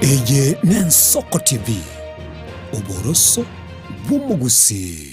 Eye n'Ensoko TV, oboroso bw'omogusii.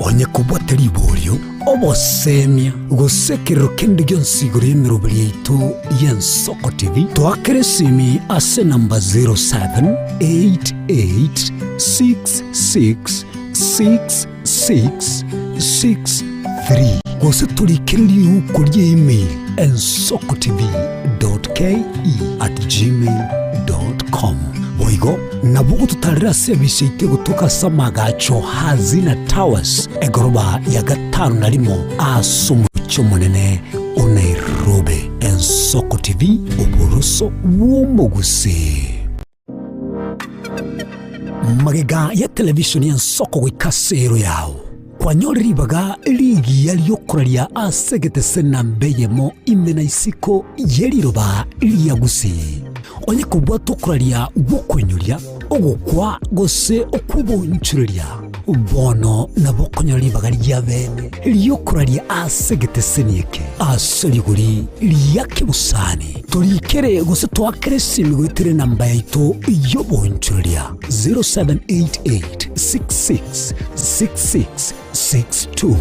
Onye kobwate riborio, obosemia, gose ekerero kende gionsi igoro y'emeroberi yaito y'Ensoko TV, toakere esimi ase enamba 0788666663 gose torikere riuko rie email ensokotv.ke@gmail.com. Boigo nabo ogototarera ase ebisi yaito egotoka ase amagacho Hazina Towers, egoroba ya gatano na rimo ase omochie omonene o Nairobi. Ensoko TV, oboroso bw'omogusii. Magega ya televishoni y'ensoko goika ase ero yao, kwanyore ribaga rigiya ri'okoraria ase egetese namba eyemo ime na isiko ye riroba ria Gusii. Onye kobwata okoraria gw'okoinyoria, ogokwa gose okw'oboonchoreria, bono nabo okonyora ribaga ria bene ri'okoraria ase egeteseni eke ase rigori ria kebosani. Torikere gose toakere esimi goetera enamba yaito y'oboonchoreria 0788 66 66 62.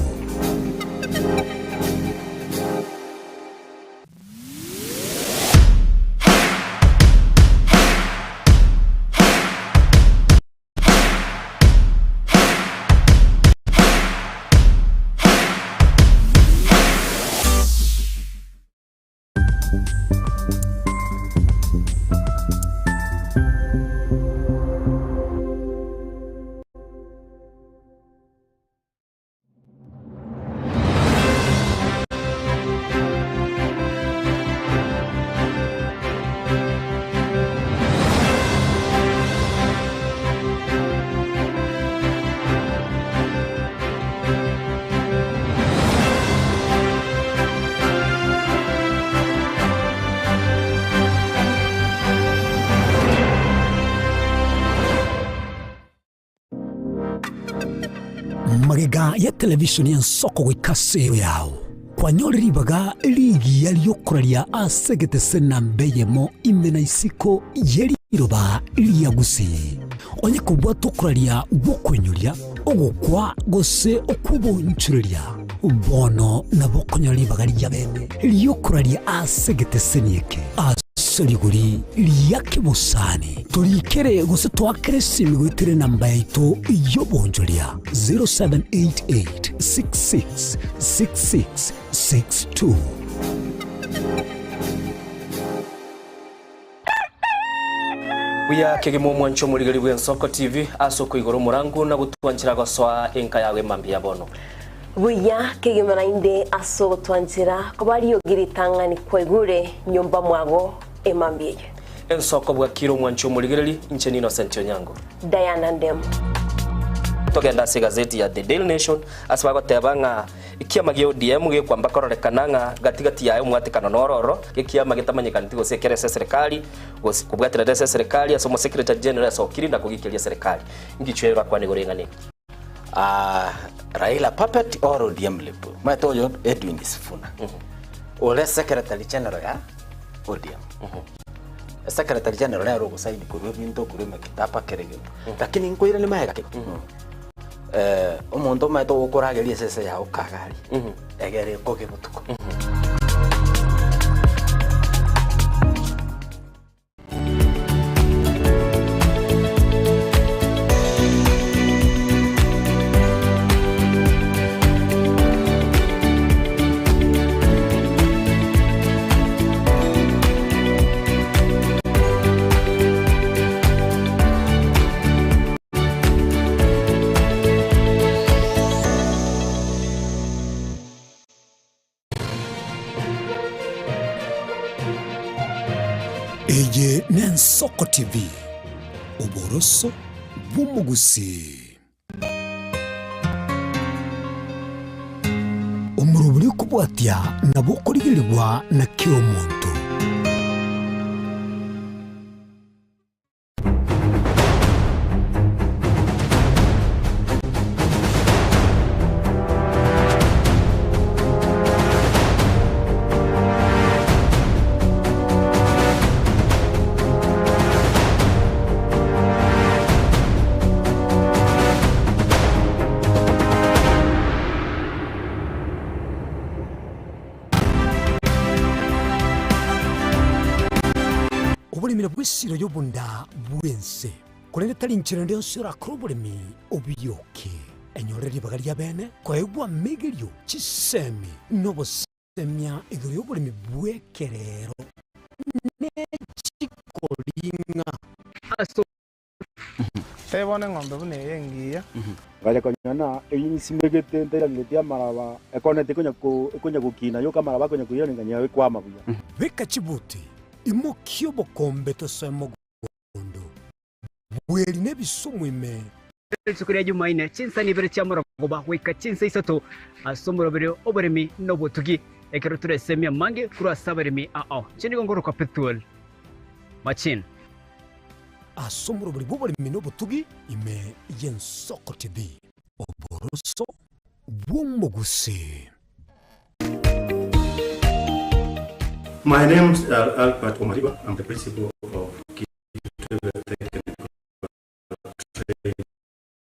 Magega ya televishoni y'ensoko goika ase ero yao, kwanyore ribaga rigiya ri'okoraria ase egetese namba eyemo ime na isiko ye riroba ria Gusii. Onye kobwata okoraria gw'okoinyoria, ogokwa gose okw'oboonchoreria, bono nabo okonyora ribaga ria bene ri'okoraria ase egeteseni eke ase rigori ria kebosani. Torikere gose toakere esimi goetera enamba yaito y'oboonchoreria 0788 66 66 62. Buya kegima omwanche omorigeri bw'Ensoko TV ase okoigora omorango na gotwanchera gosoa enka yago emambia ya bono. Buya kegima naende ase ogotwanchera koba riogi ritang'ani kwaigure nyomba mwago emambia eye. Ensoko bwakire omwanche omorigereri, inche n'Innocent Onyango. Diana Ndemo. Togende ase egazeti ya The Daily Nation ase bagoteba ng'a Ekiama gia ODM gekwamba kororekana ng'a gati gati yaye omwatekano noro ororo, gekiama getamanyekaneti gose ekere ase eserekari, gose kobwaterera ase eserekari ase omosekretari general asokiri na kogikeria eserekari. Ngichwe orakwane igoro ing'ana eri. Ah, Raila puppet or ODM lip. Omanyete oyo Edwin Sifuna. Ore secretary general ya ODM. Secretary general nere ogosaini korwa ebinto korwa emekitaba kera egento. Lakini nkoirani magega ki? Omonto omanyete ogokorageria esese yao kagari, egere ekoge botuko. Eye n'Ensoko TV, oboroso bw'omogusii. Okobwatia nabo okorigerigwa na kera omonto. Oboremi nabwo esiro y'obonda bw'ense, korende tari inchera ende yonsi orakore oboremi obiyoke. Enyore ribaga ri'abeene koegwa amegerio, chisemi, na obosemia igoro y'oboremi bw'ekerero ne chikoring'a. Ase Tebia bono eng'ombe buna eye engiya. Ngacha konyora ng'a eyio nsimegete ntairangeretie amaraba, ekoneti ekonya ko ekonya gokina yoka amaraba akonya koirana nganyora ekwama buya. Beka chibuti, imokia obokombe tosoe mogondo, bweri nebisumu ime. Rituko ria Jumaine, chinsa ibere chia morogoba goika chinsa isato, ase omoroberi oboremi na obotugi, ekero toresemie amange korwa ase abaremi ao. Inche nigo ngorokwa Pethuel Machin. Ase omoroberi bw'oboremi na obotugi ime y'Ensoko TV. Oboroso bw'omogusii. My name is Albert Omariba. I'm the principal of Kitwebe Technical Training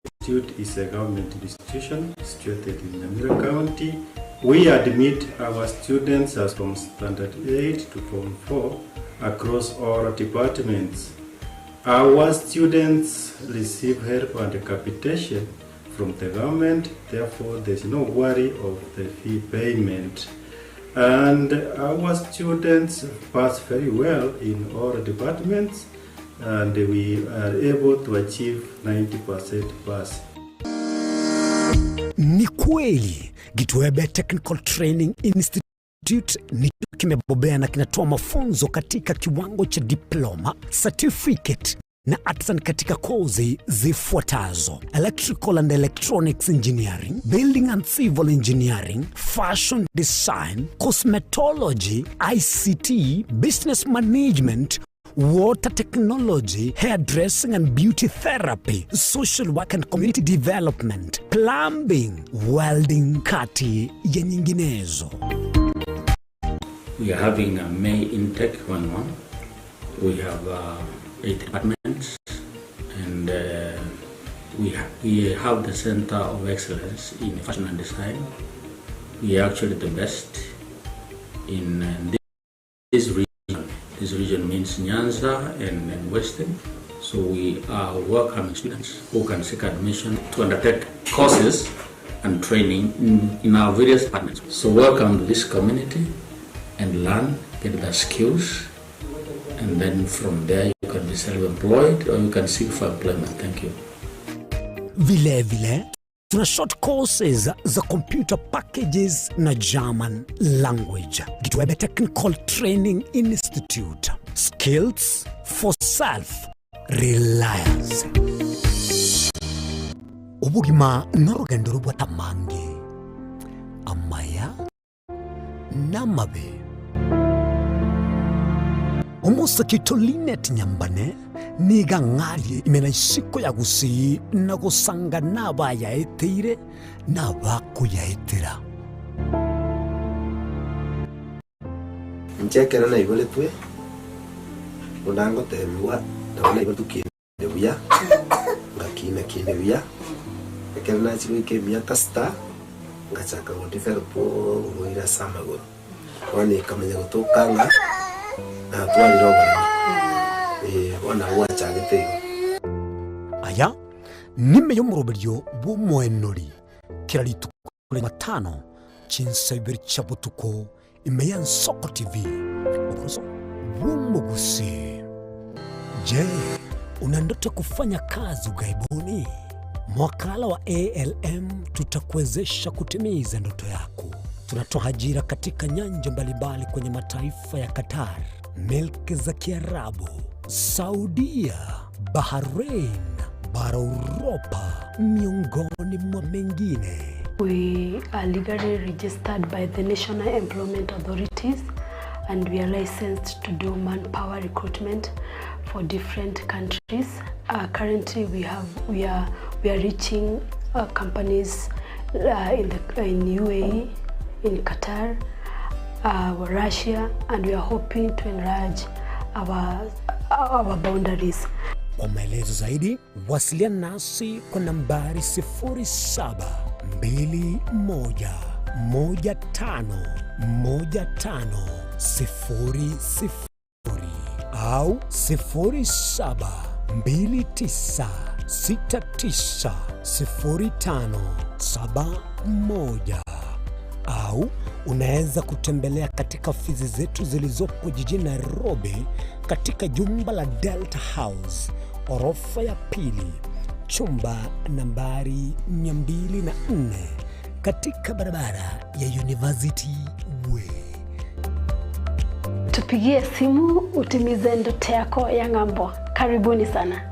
Institute is a government institution situated in Nyamira County. We admit our students as from standard 8 to form 4 across all departments. Our students receive help and capitation from the government, therefore there's no worry of the fee payment. And our students pass very well in all departments and we are able to achieve 90% pass. Ni kweli Gitwebe Technical Training Institute ni kimebobea na kinatoa mafunzo katika kiwango cha diploma, certificate na artisan katika kozi zifuatazo: electrical and electronics engineering, building and civil engineering, fashion design, cosmetology, ICT, business management, water technology, hairdressing and beauty therapy, social work and community development, plumbing, welding, kati ya nyinginezo. We are having a May intake going on. We have 8 departments and we have the Center of Excellence in Fashion and Design. We are actually the best in this region. This region means Nyanza and Western. So we are welcoming students who can seek admission to undertake courses and training in our various departments. So welcome to this community and learn, get the skills, and then from there you can be self-employed or you can seek for employment. Thank you. Vile vile tuna short courses za computer packages na German language. Gitwebe Technical Training Institute. Skills for self reliance. Obogima norogendo robwate amange, amaya namabe. Omosake oito Linet Nyambane nigo ang'arie ime na isiko ya Gusii na gosanga nabayaeteire na abakoyaetera. Inche ekero naiboretwe, buna ngotebigwa, nabo naiboretwe kinde buya, ngakina kinde buya. Ekero nachia goika emiaka sita, ngachaka go develop oborwaire ase amagoro. Bono ekamanya gotoka ng'a natwarire oboremo, eh, bono nabo gwachagete igo. Aya nime y'omoroberio bw'omoenori kera rituko ria Jumatano chinsa ibere chia botuko ime y'Ensoko TV, oboroso bw'omogusii. Je, una ndoto ya kufanya kazi ughaibuni? Mwakala wa ALM tutakuwezesha kutimiza ndoto yako. Tunatoa ajira katika nyanja mbalimbali kwenye mataifa ya Qatar, milki za Kiarabu, Saudia, Bahrain, bara Uropa, miongoni mwa mengine. We are legally registered by the National Employment Authorities and we are licensed to do manpower recruitment for different countries. Uh, currently we have we are we are reaching uh, companies uh, in the in UAE, in Qatar, uh, Russia and we are hoping to enlarge our our boundaries. Kwa maelezo zaidi wasiliana nasi kwa nambari 0721151500 au 0729690571 au unaweza kutembelea katika ofisi zetu zilizopo jijini Nairobi katika jumba la Delta House orofa ya pili chumba nambari 204 katika barabara ya University Way. Tupigie simu utimize ndoto yako ya ng'ambo. Karibuni sana.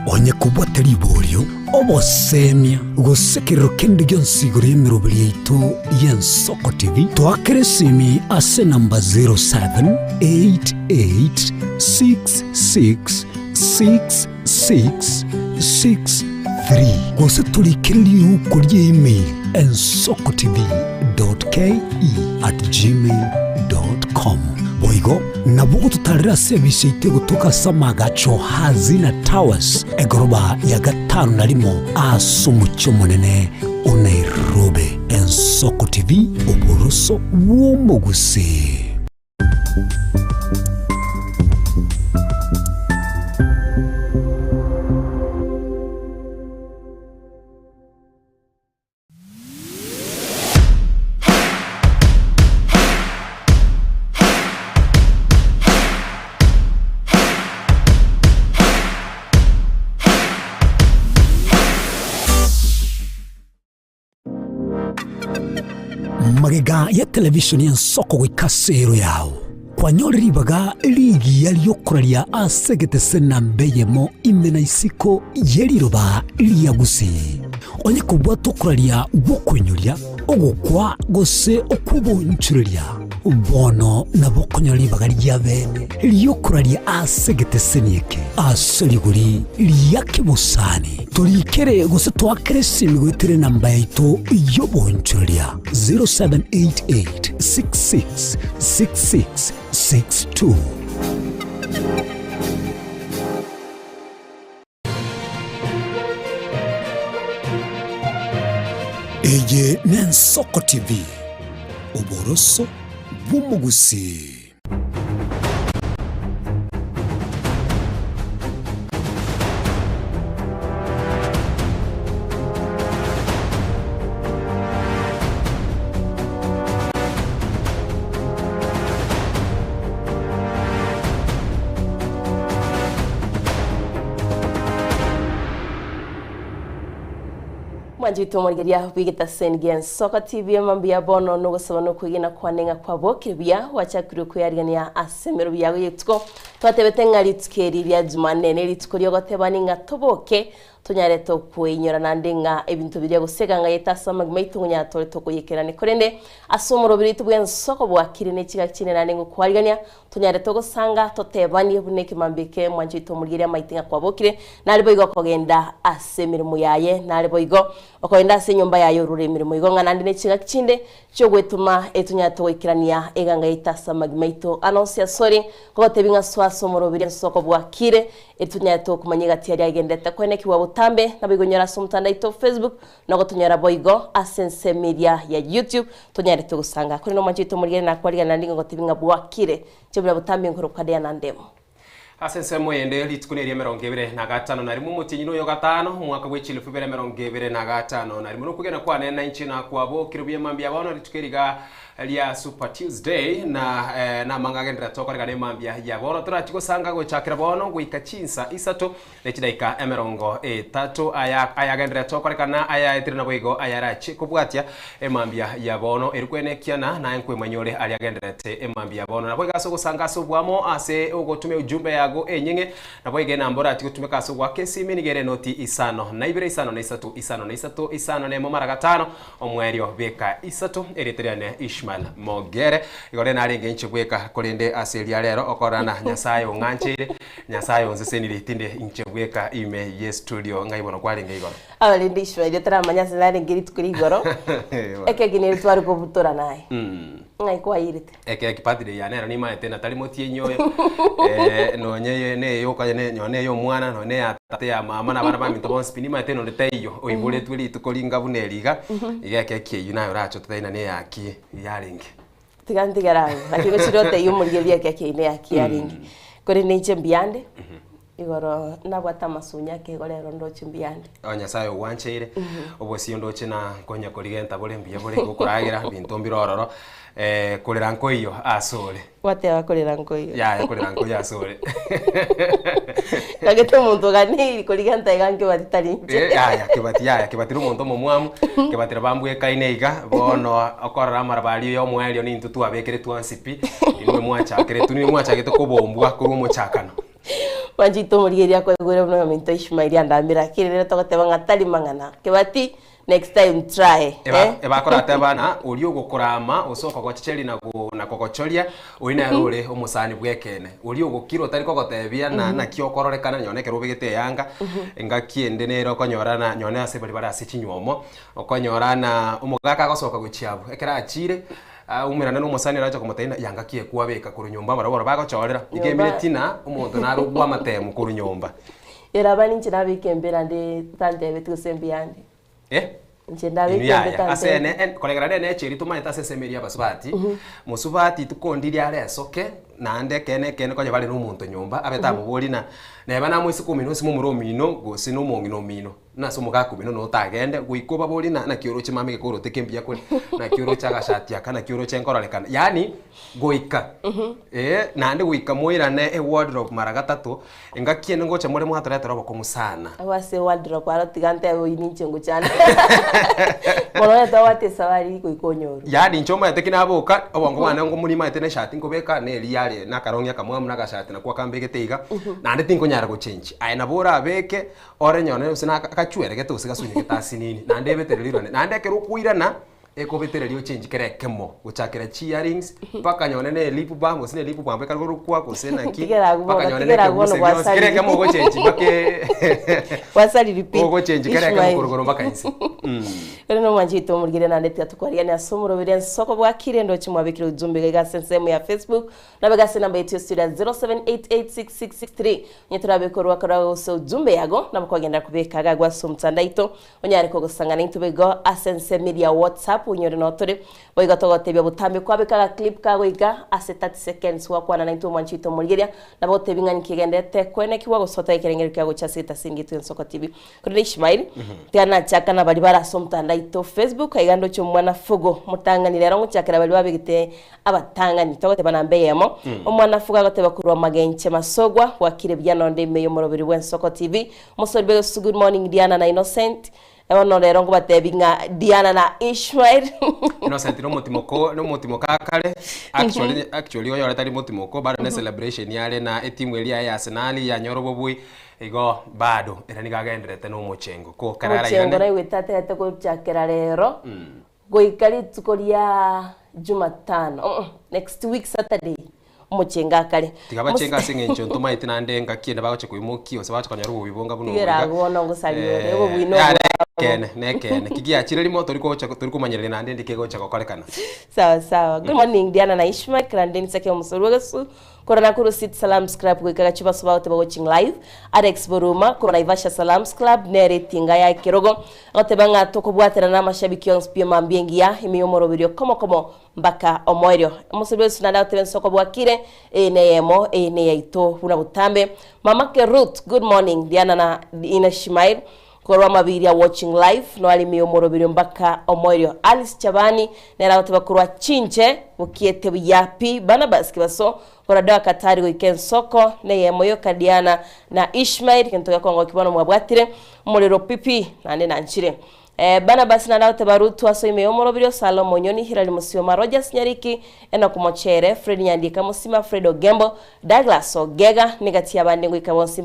Onye kobwate riborio, obosemia, gose ekerero kende gionsi igoro y'emeroberi yaito y'Ensoko TV, toakere esimi ase enamba 0788666663 gose torikere riuko ria email ensokotv.ke@gmail.com. Boigo nabo ogototarera ase ebise yaito egotoka ase amagacho Hazina Towers, egoroba ya gatano na rimo ase omochie omonene o Nairobi. Ensoko TV, oboroso bw'omogusii. Magega ya televishoni y'ensoko goika ase ero yao, kwanyorire ribaga rigiya ri'okoraria ase egetese namba eyemo ime na isiko ye riroba ria Gusii. Onye kobwata okoraria gw'okoinyoria, ogokwa gose okw'obonchoreria, bono nabo okonyora ribaga ria bene ri'okoraria ase egeteseni eke ase rigori ria kebosani. Torikere gose toakere esimi goetera enamba yaito y'obonchoreria 0788 66 66 62. Eye n'Ensoko TV, oboroso bw'omogusii. Mwanchete omorigeria bw'egetaseni gia Ensoko TV mambia bono nogosaba nokwegena kwane ng'a kwabokire buya gwachakirwe kweyarigania ase emerobi yago y'etuko twatebete ng'a rituko eri ria Jumanne ne rituko riogotebani ng'a toboke Tonyare tokoinyora naende ng'a ebinto biria gose eganga yaito ase amagima aito ngonyara tore tokoyekerania. Korende ase omoroberi oito bw'ensoko bwakire ne chigaki chinde naende ngokwarigania, tonyare togosanga totebanie buna ekemambia eke mwanche oito omorigereria amaite ng'a kwabokire, nare boigo okogenda ase emeremo yaye, nare boigo okogenda ase enyomba yaye orure emeremo. Igo ng'a naende ne chingaki chinde chi'ogwetoma etonyare togoikerania eganga yaito ase amagima aito. Aa nonsi asore, nkogotebia ng'a soa ase omoroberi ensoko bwakire, Erio tonyare tokomanya egati aria agendete koenekigwa botambe, naboigo onyore ase omotandao oito o Facebook, na ogotonyora boigo ase ensemo eria ya YouTube, tonyare togosanga. Korende omwanchi oito omorigere nakwarigana naende nigo ngotebia ng'a bwakire, inche buna botambe nkorokwa Diana Ndemo. Ase ensemo eyende rituko neria emerongo ebere na gatano na rimo omotienyi noyo gatano, omwaka bwe chilifu ibere emerongo ebere na gatano na rimo. Nokwegena kwane na inche nakwabokire buya mambia bono rituko eri iga ria Super Tuesday na eh, namang'a agenderera tokoregana emambia ya bono torachi gosanga gochakera bono goika chinsa isato ne chidaika emerongo etato aya ayagenderera tokorekana ayaetire naboigo ayarache kobwatia emambia ya bono eri kwenekiana naye nkwemanya ore aria agendererete emambia ya bono naboigo ase ogosanga ase obwamo ase ogotumia ujumbe yago enyeng'e naboigo enamba orachi gotumeka ase ogoaka esimi nigo ere enoti isano na ibere isano na isato isano na isato isano na emo mara gatano Omoerio beka isato, erieta riane Ishmael Mogere. Igo rende narenge inche bweka, korende ase eria rero okorora na Nyasaye ong'ancheire, Nyasaye onsesenire tinde inche bweka ime ye studio ng'ai bono kwarenge igoro. Aba rende Ishmael otaramanya ase narenge rituko ria igoro, ekeki nere tware kobutora naye. Ng'ai kwairete? Ekeki birthday yane ero nimaete na tari motienyi oyo eh, nonye ye- neyo oka- ne- nonye neya omwana nonye neya tata eya mama na abana baminto bonsi pi nimaete nonde taiyo oiboretwe rituko ringa buna eri iga, iga ekeki eyio naye orache ototebi ng'a neyaki yarenge. Tiga ntigere agwo, naki gochire otebie omorigereria ekeki eyio neyaki yarenge. Korende inche mbuyande, igoro nabwate amasunya ake igo rero ndoche mbuyande. O Nyasaye ogwancheire, obosio ndoche na nkonya korigenta bore mbuya bore gokoragera ebinto mbire ororo, korera nkoiyo asore. Gwateba korera nkoiyo. Yaya korera nkoiyo asore. Gagete omonto oganeiri korigenta iga nkebati tari inche. Eh, yaya kebati yaya kebati na omonto omomwamu, kebati nabo ambwekaine iga, bono okorora amaraba aria ya omoerio nintwe twabekire twansi pi, inwe mwachakeretwe ninwe mwachagete kobombwa korwa omochakano. Mwanchete omorigereria akoigwere buna oyominto Ishmaeli andambera akere rero togoteba ng'a tari mang'ana. Kebati next time try Eba eh. ebakorateba ng'a oria ogokorama gose okogochecheria na go na kogochoria, oyio nere ore omosani bw'ekeene. Oria ogokira otari kogotebia na naki okororekana nonya ekero obegete eyanga, engaki ende nere okonyora na nonya ase baria bare ase chinywomo, okonyora na omogaka agosoka gochia abwo, ekero achire, Aumerane nomosani orache komotebia ng'a yanga ki ekwabeka korwa nyomba barabwo barabwo bagochorera. Iga Nyomba. emire tina omonto nare ogwa amatemo korwa nyomba. Ere abana inche nabeke embera nde tantebeti gose mbuyande. Eh? Inche Inwe ndabeke embe yaya ase ene tantebeti. en koregera nene echeri tomanyete ase ensemo eria abasubati, mosubati ituko ndiria aresoke naende ekeene ekeene konya bare nomonto nyomba abe tamoboria na neba namoiseke omino gose momura omino gose na omong'ina omino. Nase omogaka omino noo otagende, goika obaborie na naki oroche mama egekorote kembuya kore, naki oroche agashati aka, naki oroche nkororekana, yaani goika eh, naende goika moirane ewardrobe mara gatato, engaki ende ngocha more mwatoretera obokong'u sana. Agwo ase ewardrobe aro tiga ntebe oyio ninche ngochanda mono onye tobwate esabari goika onyorwe. Yaani inche omanyete ki naboka, obongo bwane ngomoni maete na eshati nkobeka, na eria yare na akarong'i akamwamu na agashati nakwo akambegete iga, naende tinkonyara gochenji. Aye nabo orabeke. Ore nyone gose na agachueregete gose gasunyegete asinini, naende ebetereri rirane, naende ekero okoirana, ekobetereria ochengi kera ekemo, gochakera chi-earrings, mpaka nyone na elip balm gose na elip balm ekare korokwa gose naki, Tigera agwo mpaka bono, nyone na tigera agwo bono ekeguse bionsi, kera gwasariri. ekemo ogochengi mpaka Gwasariri pi. ogochengi kera ekemo Ishmael. korwa igoro mpaka inse. Ere nomwanchete omorigere naende tiga tokwariganie ase omoroberi ensoko bwakire ndoche mwabekire ujumbe iga iga ase ensemo ya Facebook Nabeke ase enamba yaito ya studio ya 07886663 onye torabe korwa korwa gose ujumbe yago nabo kwagenderera kobeka iga agwo ase omotandao aito onyare kogosang'ana intwe boigo ase ensemo eria ya whatsapp onyore noo tore boigo togotebia botambe kwabeka aga clip kago iga ase 30 seconds gwakwana naintwe omwanchi oito omorigeria nabo gotebia ng'a ninki egenderete koenekigwa gose otoe ekerengerio kiago gochia ase egetasini giaito Ensoko TV. Korende Ishmael tiga nachaka nabari bare ase omotandao aito Facebook aiga ndoche omwana Fugo motang'ani rero ngochakera baria babegete Abatang'ani, togoteba namba eyemo, Omwana Fugo agoteba korwa Magenche Masogwa, Bwakire buya nonde ime y'omoroberi bw'Ensoko TV. Omosori bw'egesusu good morning Diana na Innocent. Bono rero nkobatebi ng'a Diana na Ishmael. Innocent nomotimoko nomotimoko akare actually actually oyore tari motimoko bado ne celebration yare na etimu eria yaye ya Arsenal yanyora obobui igo bado ere nigo agenderete na omochengo ko kare Omochengo arairane naigwete atebete gochakera rero Goika rituko ria Jumatano, uh-uh, next week Saturday, omochengo akare. Tiga bachenge ase eng'encho ntomaete naende engaki ende bagocha koimokia gose bagocha konyora obobi bonga buna obo Tigera iga. agwo bono ngosaria ore, Eh, obobui yare nobwabo. Nekeene, nekeene. Ki giachire rimo tori gocha tori komanyereria naende ndi kegocha gokorekana. Sawa sawa. Good morning Diana na Ishmael Krandeni Seke omusori bw'egesu korwa Nakuru City Salams Club goika gachi baso bagote watching live. Alex Boruma korwa Naivasha Salams Club nere etinga ya ekerogo agoteba ng'a tokobwaterana na amashabiki onsi pi emambia engiya ime y'omoroberio komo komo mpaka omoerio. Omosori bw'egesu naende agoteba ensoko bwakire eye neyemo eye neyaito buna botambe. Mama Ke Ruth good morning Diana na Ishmael Korwa amabiria watching live noarime omoroberio mpaka omoerio Alice Chabani nere agoteba korwa chinche bokiete buya pi Barnabas Kibaso korwa Doha Qatar goika ensoko neyemo yoka Diana na Ishmael gento gekongoki bono mwabwatire omorero pi pi naende nanchire Eh Barnabas naende agoteba Rutu aso ime yomoroberio Salomo Onyoni Hilary Musioma Rogers Nyariki Enock Mochere Fred Nyandieka Mosima Fred Ogembo Douglas Ogega negati yabande ngoika bonsi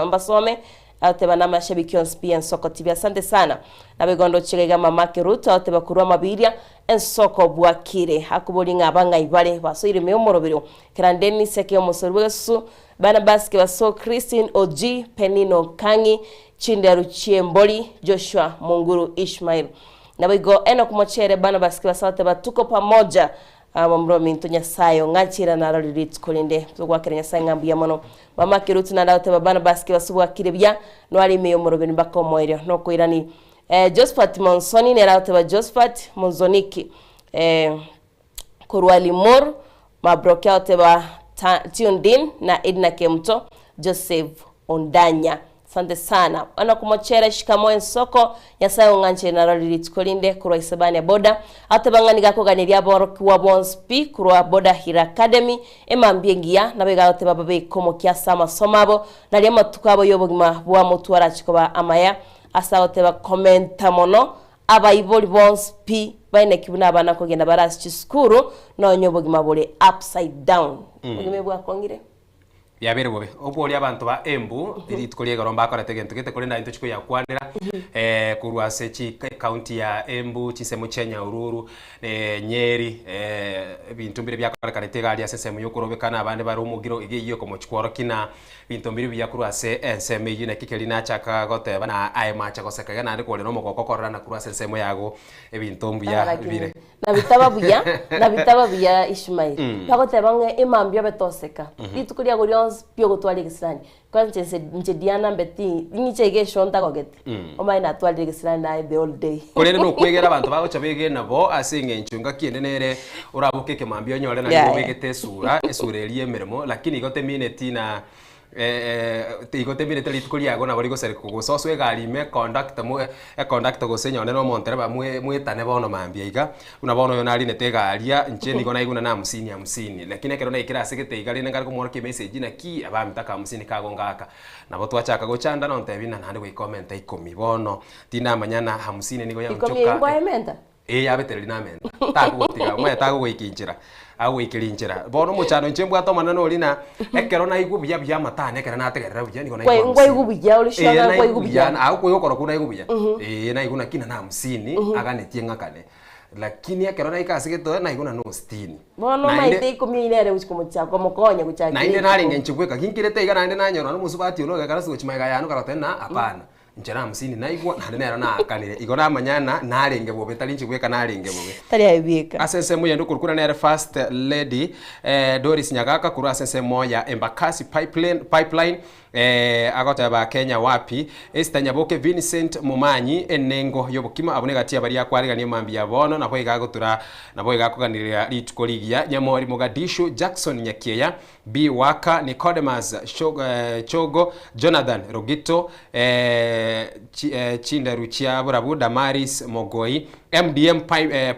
mbasome Agoteba namashabiki onsi pi ensoko tibi asante sana. Naboigo ndoche iga iga mama Keruto agoteba korwa amabiria ensoko bwakire. Akoboria ng'a abang'ai bare basoire ime y'omoroberio Kera Dennis eke omosori bw'egesusu Barnabas Kebaso Christine OG Penino Kang'i Chinderu chi'embori Joshua Munguru Ishmael Naboigo Enock Mochere Barnabas Kebaso agoteba tuko pamoja Abamura baminto Nyasae ong'anchera narore rituko rinde togoakera Nyasae ng'a mbuya mono. Mama Keruti naende agoteba Barnabas kebasubwakire buya noare ime y'omoroberi mpaka omoerio nokoirani eh, Josphat Monsoni nere agoteba Josphat Monzoniki eh, korwa Limuru Mabroki agoteba ta, tuned in na Edna Kemuto Joseph Ondanya Asante sana. Bono komochera shikamo ensoko, Nyasae ong'ancheire narorire rituko rinde korwa Isebania boda. Agoteba ng'a nigo akoganeria aborokigwa bonsi pi korwa Boda Hill Academy emambia engiya, nabo iga agoteba babeke omokia ase amasomo abo, nario amatuko abo y'obogima bwa motwe arache koba amaya. Ase agoteba komenta mono abaibori bonsi pi baineki buna abana kogenda bare ase chisukuru nonya obogima bore upside down. Obogima ebwakong'ire. Biabeire bobe. Oborie abanto ba Embu, rituko ria igoro mbakorete egento gete, korende aye ntochi koyakwanera eh, korwa ase chi county ya Embu, chinsemo chia Nyahururu, eh, Nyeri, eh, ebinto mbire biakorekanete iga aria ase ensemo ya okorobekana, abande bare omogiro iga eyio ekomochi kworokia na binto mbire buya korwa ase ensemo eyio. Naki keria nachaka goteba na aye macha goseka iga naende kore nomogoko kororana korwa ase ensemo yago ebinto mbuya bire. Na bitaba buya, na bitaba buya Ishmael. Bagoteba ng'a emambia obe toseka. Rituko riago rionsi pi ogotwara egesirani. Kwanza inche inche Diana mbe ti ing'iche iga esho ntagogete. Omanye natwarire egesirani naye the whole day. Korende nokwegera abanto bagocha begena bo ase eng'encho engaki ende nere oraboke ekemambia onyore naende obegete esura, esura eria y'emeremo, lakini igo temineti na Igo temineti rituko riago nabo rigosarekwa gose osoe egari ime econductor mo econductor gose nonye na omontereba mwe mwetane bono mambia iga, buna bono oyo narinete egari inche nigo naigwa buna na hamsini hamsini, lakini ekero naikire ase gete iga rende nkare komworokia emessage naki abamito aka hamsini kago ngaka. Nabo twachaka gochanda nontebia ng'a naende goika omente ikomi bono tindamanya na hamsini nigo Ikomi yaonchoka eyio nkwaementa? Ee, yabetereria namenta, takogotiga, omanyete agogoika inchera, agogoikeria inchera. Bono omochando inche mbwate omonene oria na ekero naigwa buya buya amatano ekero nategerera buya nigo naigwa Kwai- hamsini. nkwaigwa buya, ore sure Ee, ng'a naigwa nkwaigwa buya, buya. agwo koigwa okoro naigwa buya. Ee, naigwa naki na hamsini, aganetie ng'akane. Lakini ekero naika ase getoe naigwa na no sitini. Bono Naende- omaete ikomi eyio nere gochia komochaka komokonya gochakera Naende rituko. narenge inche bweka, ginkirete iga naende nanyora nomosubati one ogekarasa gochia magega yane okaroteba ng'a hapana. Inche namusini naigwa, naende nero naakanire. Igo namanya ng'a narenge bobe, tari inche bweka narenge bobe. Tari aye bweka. Ase ensemo eyende okorokwa nere First Lady Doris Nyagaka korwa ase ensemo ya Embakasi Pipeline, Pipeline agoteba Kenya wapi? Esther Nyaboke Vincent Momanyi enengo y'obokima abwo negati ya baria akwarigania mambia bono nabo iga agotura nabo iga akoganireria rituko rigiya Nyamori Mogadishu Jackson Nyakieya B. Waka, Nicodemus Chogo, Jonathan Rogito, Chinderu chia Borabu, Damaris Mogoi, MDM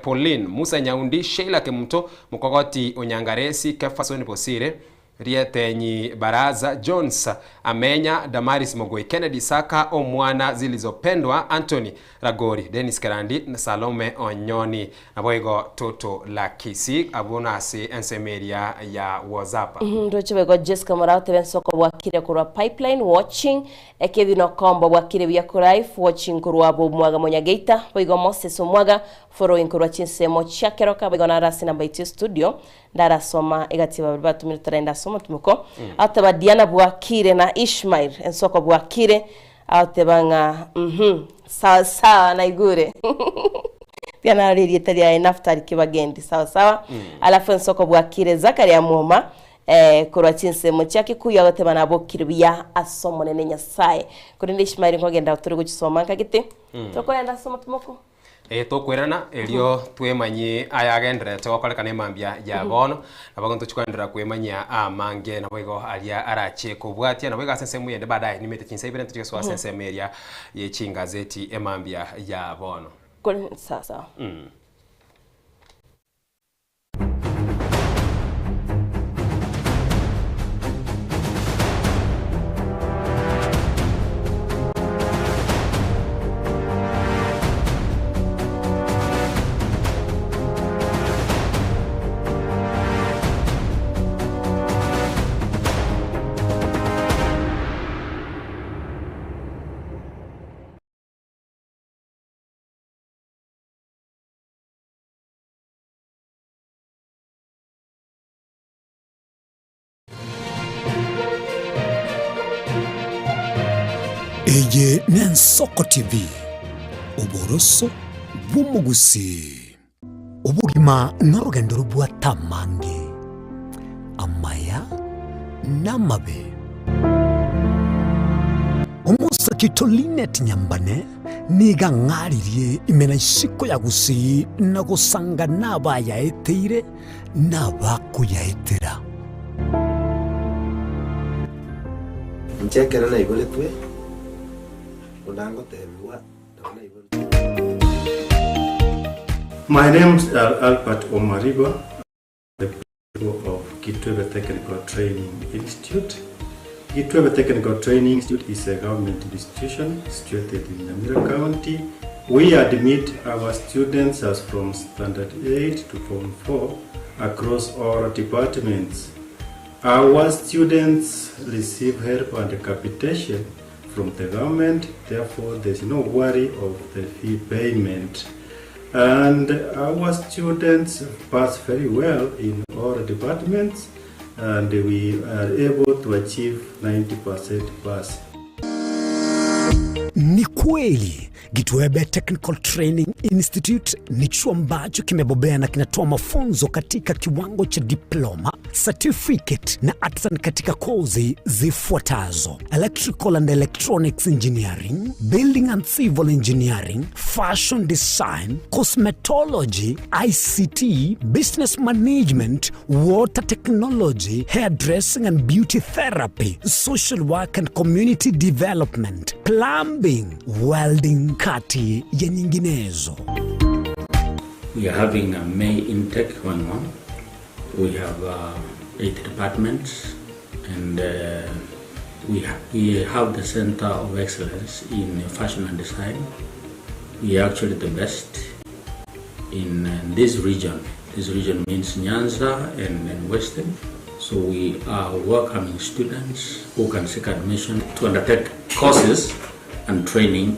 Pauline, Musa Nyaundi, Sheila Kemunto, Mokogoti Onyangaresi, Kefason Bosire, Rietenyi Baraza, Jones Amenya, Damaris Mogoi, Kennedy Saka, Omwana Zilizopendwa, Anthony Ragori, Dennis Kerandi, na Salome Onyoni, naboigo Toto la Kisii, abwo nase ensemo eria ya WhatsApp. Ndoche boigo Jessica Moraa otebe ensoko bwakire korwa Pipeline watching Kevin Okombo bwakire buya korwa Life watching korwa Bomwaga Monyageita boigo Moses Omwaga following korwa chinsemo chia Keroka boigo naro ase namba yaito ya studio ndarasoma egati ya babere batumire taraenda ase omotimoko ateba Diana bwakire na Ishmael ensoko bwakire. Agoteba ng'a uhum, sawa sawa naigure. Tiga narore erieta riaye Naftali Kibagendi, sawa sawa. Alafu ensoko bwakire Zakaria Mwoma eh, korwa chinsemo chia Kikuyu agoteba nabokire buya ase Omonene Nyasaye. Korende Ishmael nkogenda tore gochisoma nkagete. Tokorenda ase omotimoko. Ee, tokwerana, erio twemanyie ayagendererete gokorekana emambia ya bono. Nabo igo ntochia koenderera kwemanyia amange, naboigo aria arachie kobwatia, naboigo ase ensemo eyende baadaye nimete chinsa ibere ntochie gosoa ase ensemo eria ye chingazeti emambia ya bono. Kore sawa sawa. Eye n'Ensoko TV, oboroso bw'omogusii. Obogima norogendo robwate amange, amaya na amabe. Omosake oito Linet Nyambane nigo ang'aririe ime na isiko ya Gusii na gosanga nabayaeteire na abakoyaetera. Inche ekero naiboretwe, buna ngotebigwa, nabo naiboretwe. My name is Albert Omariba, the principal of Kitwebe Technical Training Institute. Kitwebe Technical Training Institute is a government institution situated in Nyamira County. We admit our students as from Standard 8 to Form 4 across all departments. Our students receive help and capitation from the government, therefore there's no worry of the fee payment. And our students pass very well in all departments and we are able to achieve 90% pass. Ni kweli Gitwebe Technical Training Institute ni chuo ambacho kimebobea na kinatoa mafunzo katika kiwango cha diploma, certificate na artisan katika kozi zifuatazo: electrical and electronics engineering, building and civil engineering, fashion design, cosmetology, ICT, business management, water technology, hairdressing and beauty therapy, social work and community development, plumbing, welding, kati ya nyinginezo. We are having a May intake going on. We have 8 departments and we have the Center of Excellence in Fashion and Design. We are actually the best in this region. This region means Nyanza and Western. So we are welcoming students who can seek admission to undertake courses and training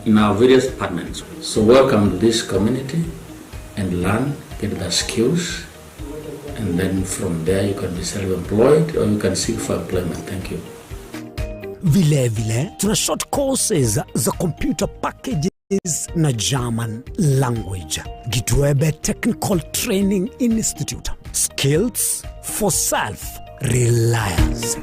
in our various departments. So welcome to this community and learn, get the skills, and then from there you can be self-employed or you can seek for employment. Thank you. Vile vile tuna short courses za computer packages na German language. Gitwebe Technical Training Institute. Skills for self-reliance.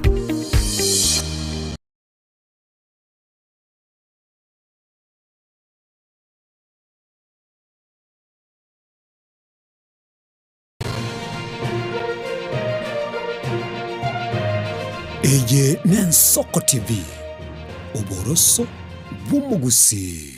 Eye n'Ensoko TV, oboroso bw'omogusii.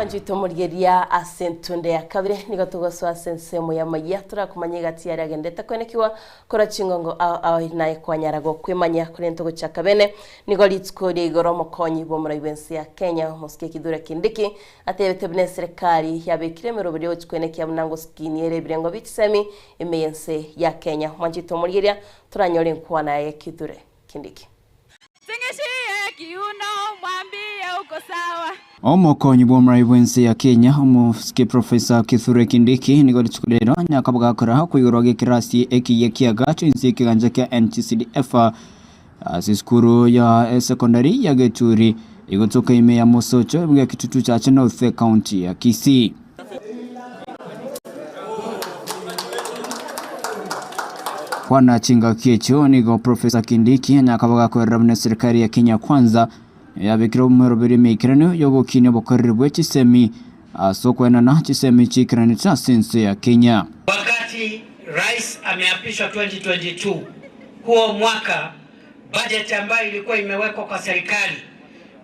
Mwanchete omorigeria ase entunde ya kabere, nigo togosoa ase ensemo y'amayia, torakomanya egati yaria agendete koenekigwa korwa chingongo ao ao naye kwanyara gokwemanya korende togochaka bene. Nigo rituko ria igoro omokonyi bw'omorai bw'ense ya Kenya omosike Kithure Kindiki atebete buna eserekari yabekire emeroberi ogochia koenekia buna ngosukinia ere ebirengo bie chisemi ime y'ense ya Kenya. Mwanchete omorigeria toranyore enkwana yaye Kithure Kindiki. Omokonyi bw'omorai bw'ense ya Kenya, Omosike Professor Kithure Kindiki, nigo rituko rero nyakaba gakora koigorwa g'ekerasi ekiya ki'agacho inse y'ekegancha kia NTCDF ase esukuru ya esekondari ya Geturi egotoka ime ya Mosocho ebuga ya Kitutu Chache North County ya Kisii. Kwana chingaki echio nigo Professor Kindiki anyakaba gakoerera buna eserikari ya Kenya Kwanza yabekire omoeroberio emeikeranu yogokinia obokoreri bwe chisemi ase okoenana chisemi chiikeranete ase ense ya Kenya. Wakati rais ameapishwa 2022, huo mwaka bajeti ambayo ilikuwa imewekwa kwa serikali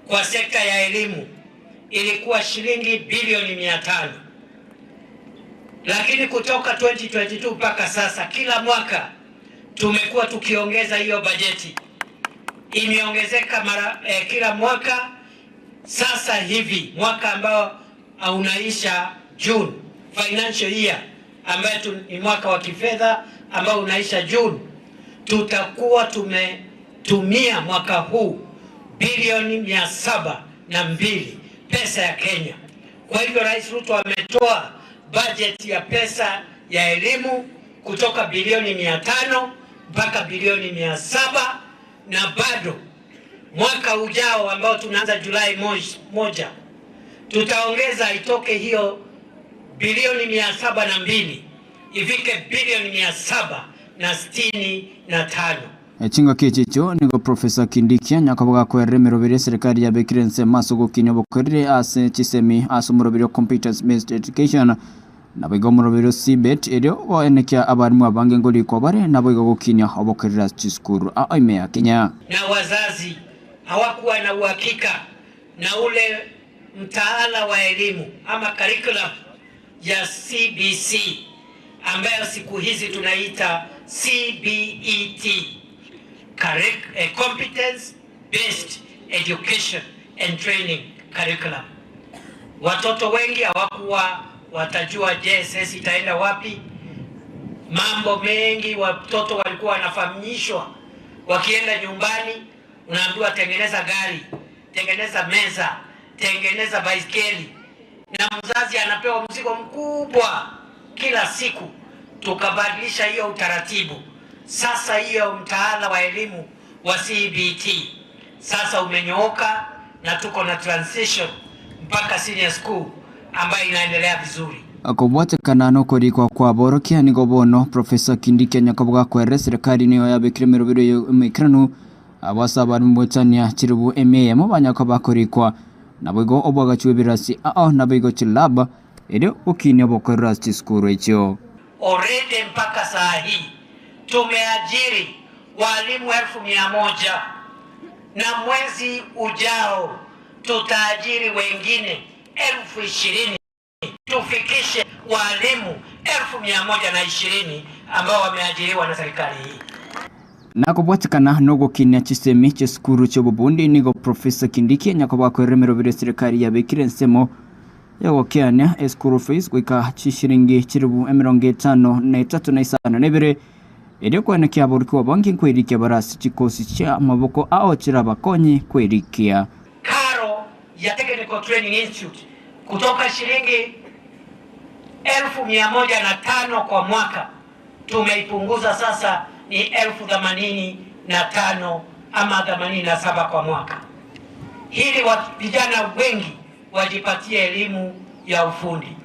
kwa sekta ya elimu ilikuwa shilingi bilioni 500, lakini kutoka 2022 mpaka sasa kila mwaka tumekuwa tukiongeza hiyo bajeti, imeongezeka mara kila mwaka. Sasa hivi mwaka ambao unaisha June, financial year ambayo ni mwaka wa kifedha ambao unaisha June, tutakuwa tumetumia mwaka huu bilioni 702 pesa ya Kenya. Kwa hivyo Rais Ruto ametoa bajeti ya pesa ya elimu kutoka bilioni 500 mpaka bilioni 700, na bado mwaka ujao ambao tunaanza Julai 1 tutaongeza itoke hiyo bilioni 702 ifike bilioni 765. Chingaki echi echio nigo Professor Kindiki anyakaba gakoerera emeroberi eserikari yabekire ensemo ase ogokinia obokoreri ase chisemi ase omoroberi o Competence Based Education naboigo omoroberi o CBET erio goenekia abarimu abange ngorikwa bare naboigo gokinia obokoreri ase chisukuru ao ime ya Kenya. Na wazazi hawakuwa na uhakika na ule mtaala wa elimu ama curriculum ya CBC ambayo siku hizi tunaita CBET, Competence Based Education and Training Curriculum. Watoto wengi hawakuwa watajua JSS itaenda wapi. Mambo mengi watoto walikuwa wanafahamishwa, wakienda nyumbani unaambiwa tengeneza gari, tengeneza meza, tengeneza baiskeli, na mzazi anapewa mzigo mkubwa kila siku. Tukabadilisha hiyo utaratibu. Sasa hiyo mtaala wa elimu wa CBT sasa umenyooka na tuko na transition mpaka senior school ambayo inaendelea vizuri. Kobwatekana nokorikwa kwa aborokia nigo bono Professor Kindiki anyakaba gakoerera eserikari nigo yabekire emeroberi eye emeikeranu abo ase abarimu goetania chiribu emia eyemo banyakaba bakorikwa naboigo obwagachi bwa ebirasi ao naboigo chilab erio gokinia obokorera ase chisukuru echio. Already mpaka saa hii tumeajiri walimu 100,000 na mwezi ujao tutaajiri wengine 20,000 tufikishe walimu 120,000 ambao wameajiriwa na serikali hii. Nakobwatekana nogokinia chisemi chiesukuru chiobobundi nigo Professor Kindiki anyakobaa koerera emeroberi eserikari yabekire ensemo yogokeania eschool fees goika chishiringi chiribu 53 na 52 erio koenekia aborokigwa abange nkoerikia bare ase chikosi chia amaboko ao chirabakonye koerikia. Karo ya Technical Training Institute kutoka shilingi 105,000 kwa mwaka tumeipunguza sasa ni 85,000 ama 87 kwa mwaka, ili vijana wengi wajipatie elimu ya ufundi.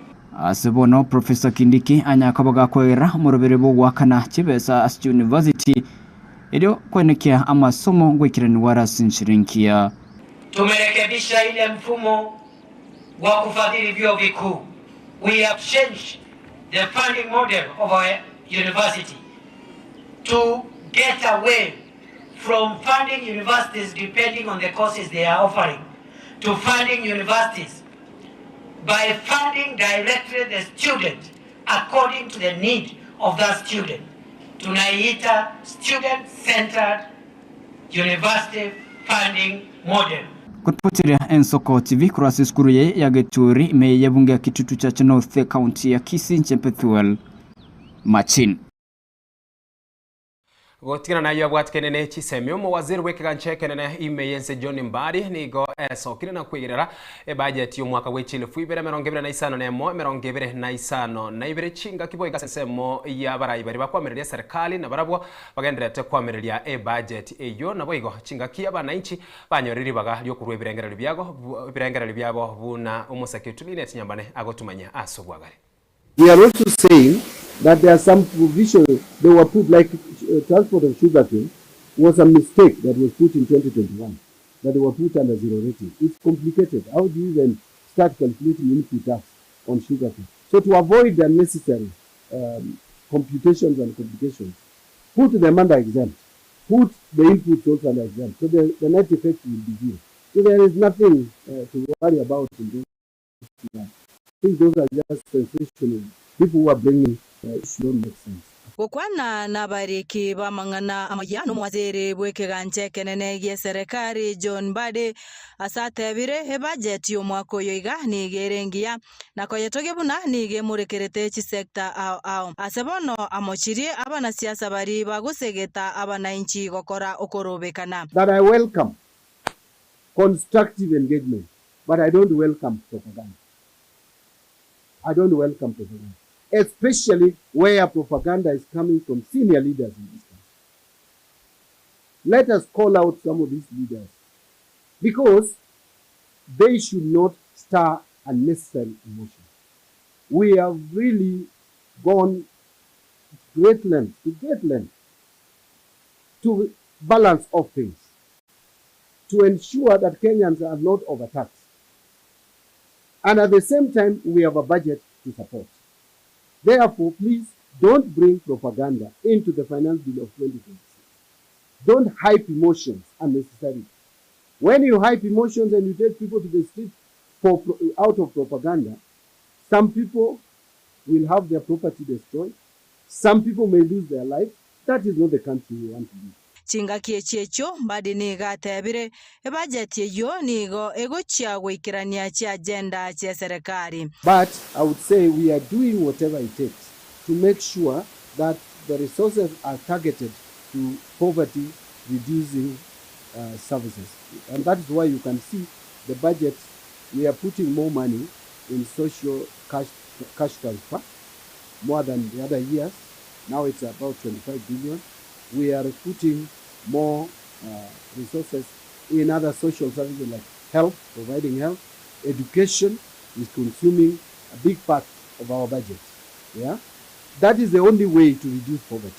Ase bono Professor Kindiki anyakaba gakoera omorobere bw'ogoakana chibesa ase university erio koenekia amasomo ngoikeraniwa are ase enchera enkiya. Tumerekebisha ile mfumo wa kufadhili vyuo vikuu. We have changed the funding model of our university to get away from funding universities depending on the courses they are offering to funding universities By funding directly the student according to the need of that student. Tunaiita student centered university funding model. Koripoteria Ensoko TV korwa ase esukuru eye ya Geturi ime y'ebunge ya Kitutu Church North ekaunti ya Kisii inche Bethuel Machin. Gotigana nayio abwatikene ne chisemi, omowaziri bw'ekegancha ekenene ime y'ense John Mbadi nigo esokire na kwegerera ebajeti y'omwaka bwe chilifu ibere emerongo ebere na isano na emo, emerongo ebere na isano na ibere chingaki boigo ase ensemo y'abarai baria bakoamereria eserekari nabarabwo bagendererete koamereria ebajeti eyio naboigo chingaki abanainchi banyorire ribaga riokorua ebirengererio biago ebirengererio biabo buna omosake oito Linet Nyambane agotumanyia ase obwagare. We are also saying that there are some provisions they were put like transport of sugarcane was a mistake that was put in 2021 that they were put under zero rating. It's complicated. How do you even start calculating input tax on sugarcane? So to avoid unnecessary um, computations and complications, put them under exempt. Put the inputs also under exempt. So the, the net effect will be zero. So there is nothing uh, to worry about in those I think those are just sensational. People who are bringing uh, issues don't make sense. Gokwana nabariki b'amang'ana amaya nomowaziri bw'ekegancha ekenene gi'eserekari John Mbadi ase atebire ebajeti y'omwaka oyo iga nigo ere engiya na koyetogia buna nigo emorekerete chisecta ao ao. Ase bono amochirie abanasiasa baria bagosegeta abanainchi gokora okorobekana. That I welcome constructive engagement but I don't welcome propaganda. I don't welcome propaganda, especially where propaganda is coming from senior leaders in this country. Let us call out some of these leaders because they should not stir unnecessary emotion. We have really gone great lengths, to great lengths, to balance off things, to ensure that Kenyans are not overtaxed. And at the same time, we have a budget to support. Therefore, please don't bring propaganda into the finance bill of 2026. Don't hype emotions unnecessarily. When you hype emotions and you take people to the street for, out of propaganda, some people will have their property destroyed. Some people may lose their life. That is not the country we want to be. Chingaki echi echio Mbadi nigo atebire, Ebajeti eyio nigo egochia goikerania chiagenda chi'eserekari. But I would say we are doing whatever it takes to make sure that the resources are targeted to poverty reducing uh, services. And that is why you can see the budget, we are putting more money in social cash, cash transfer more than the other years. Now it's about 25 billion. We are putting more uh, resources in other social services like health, providing health, education is consuming a big part of our budget. Yeah? That is the only way to reduce poverty.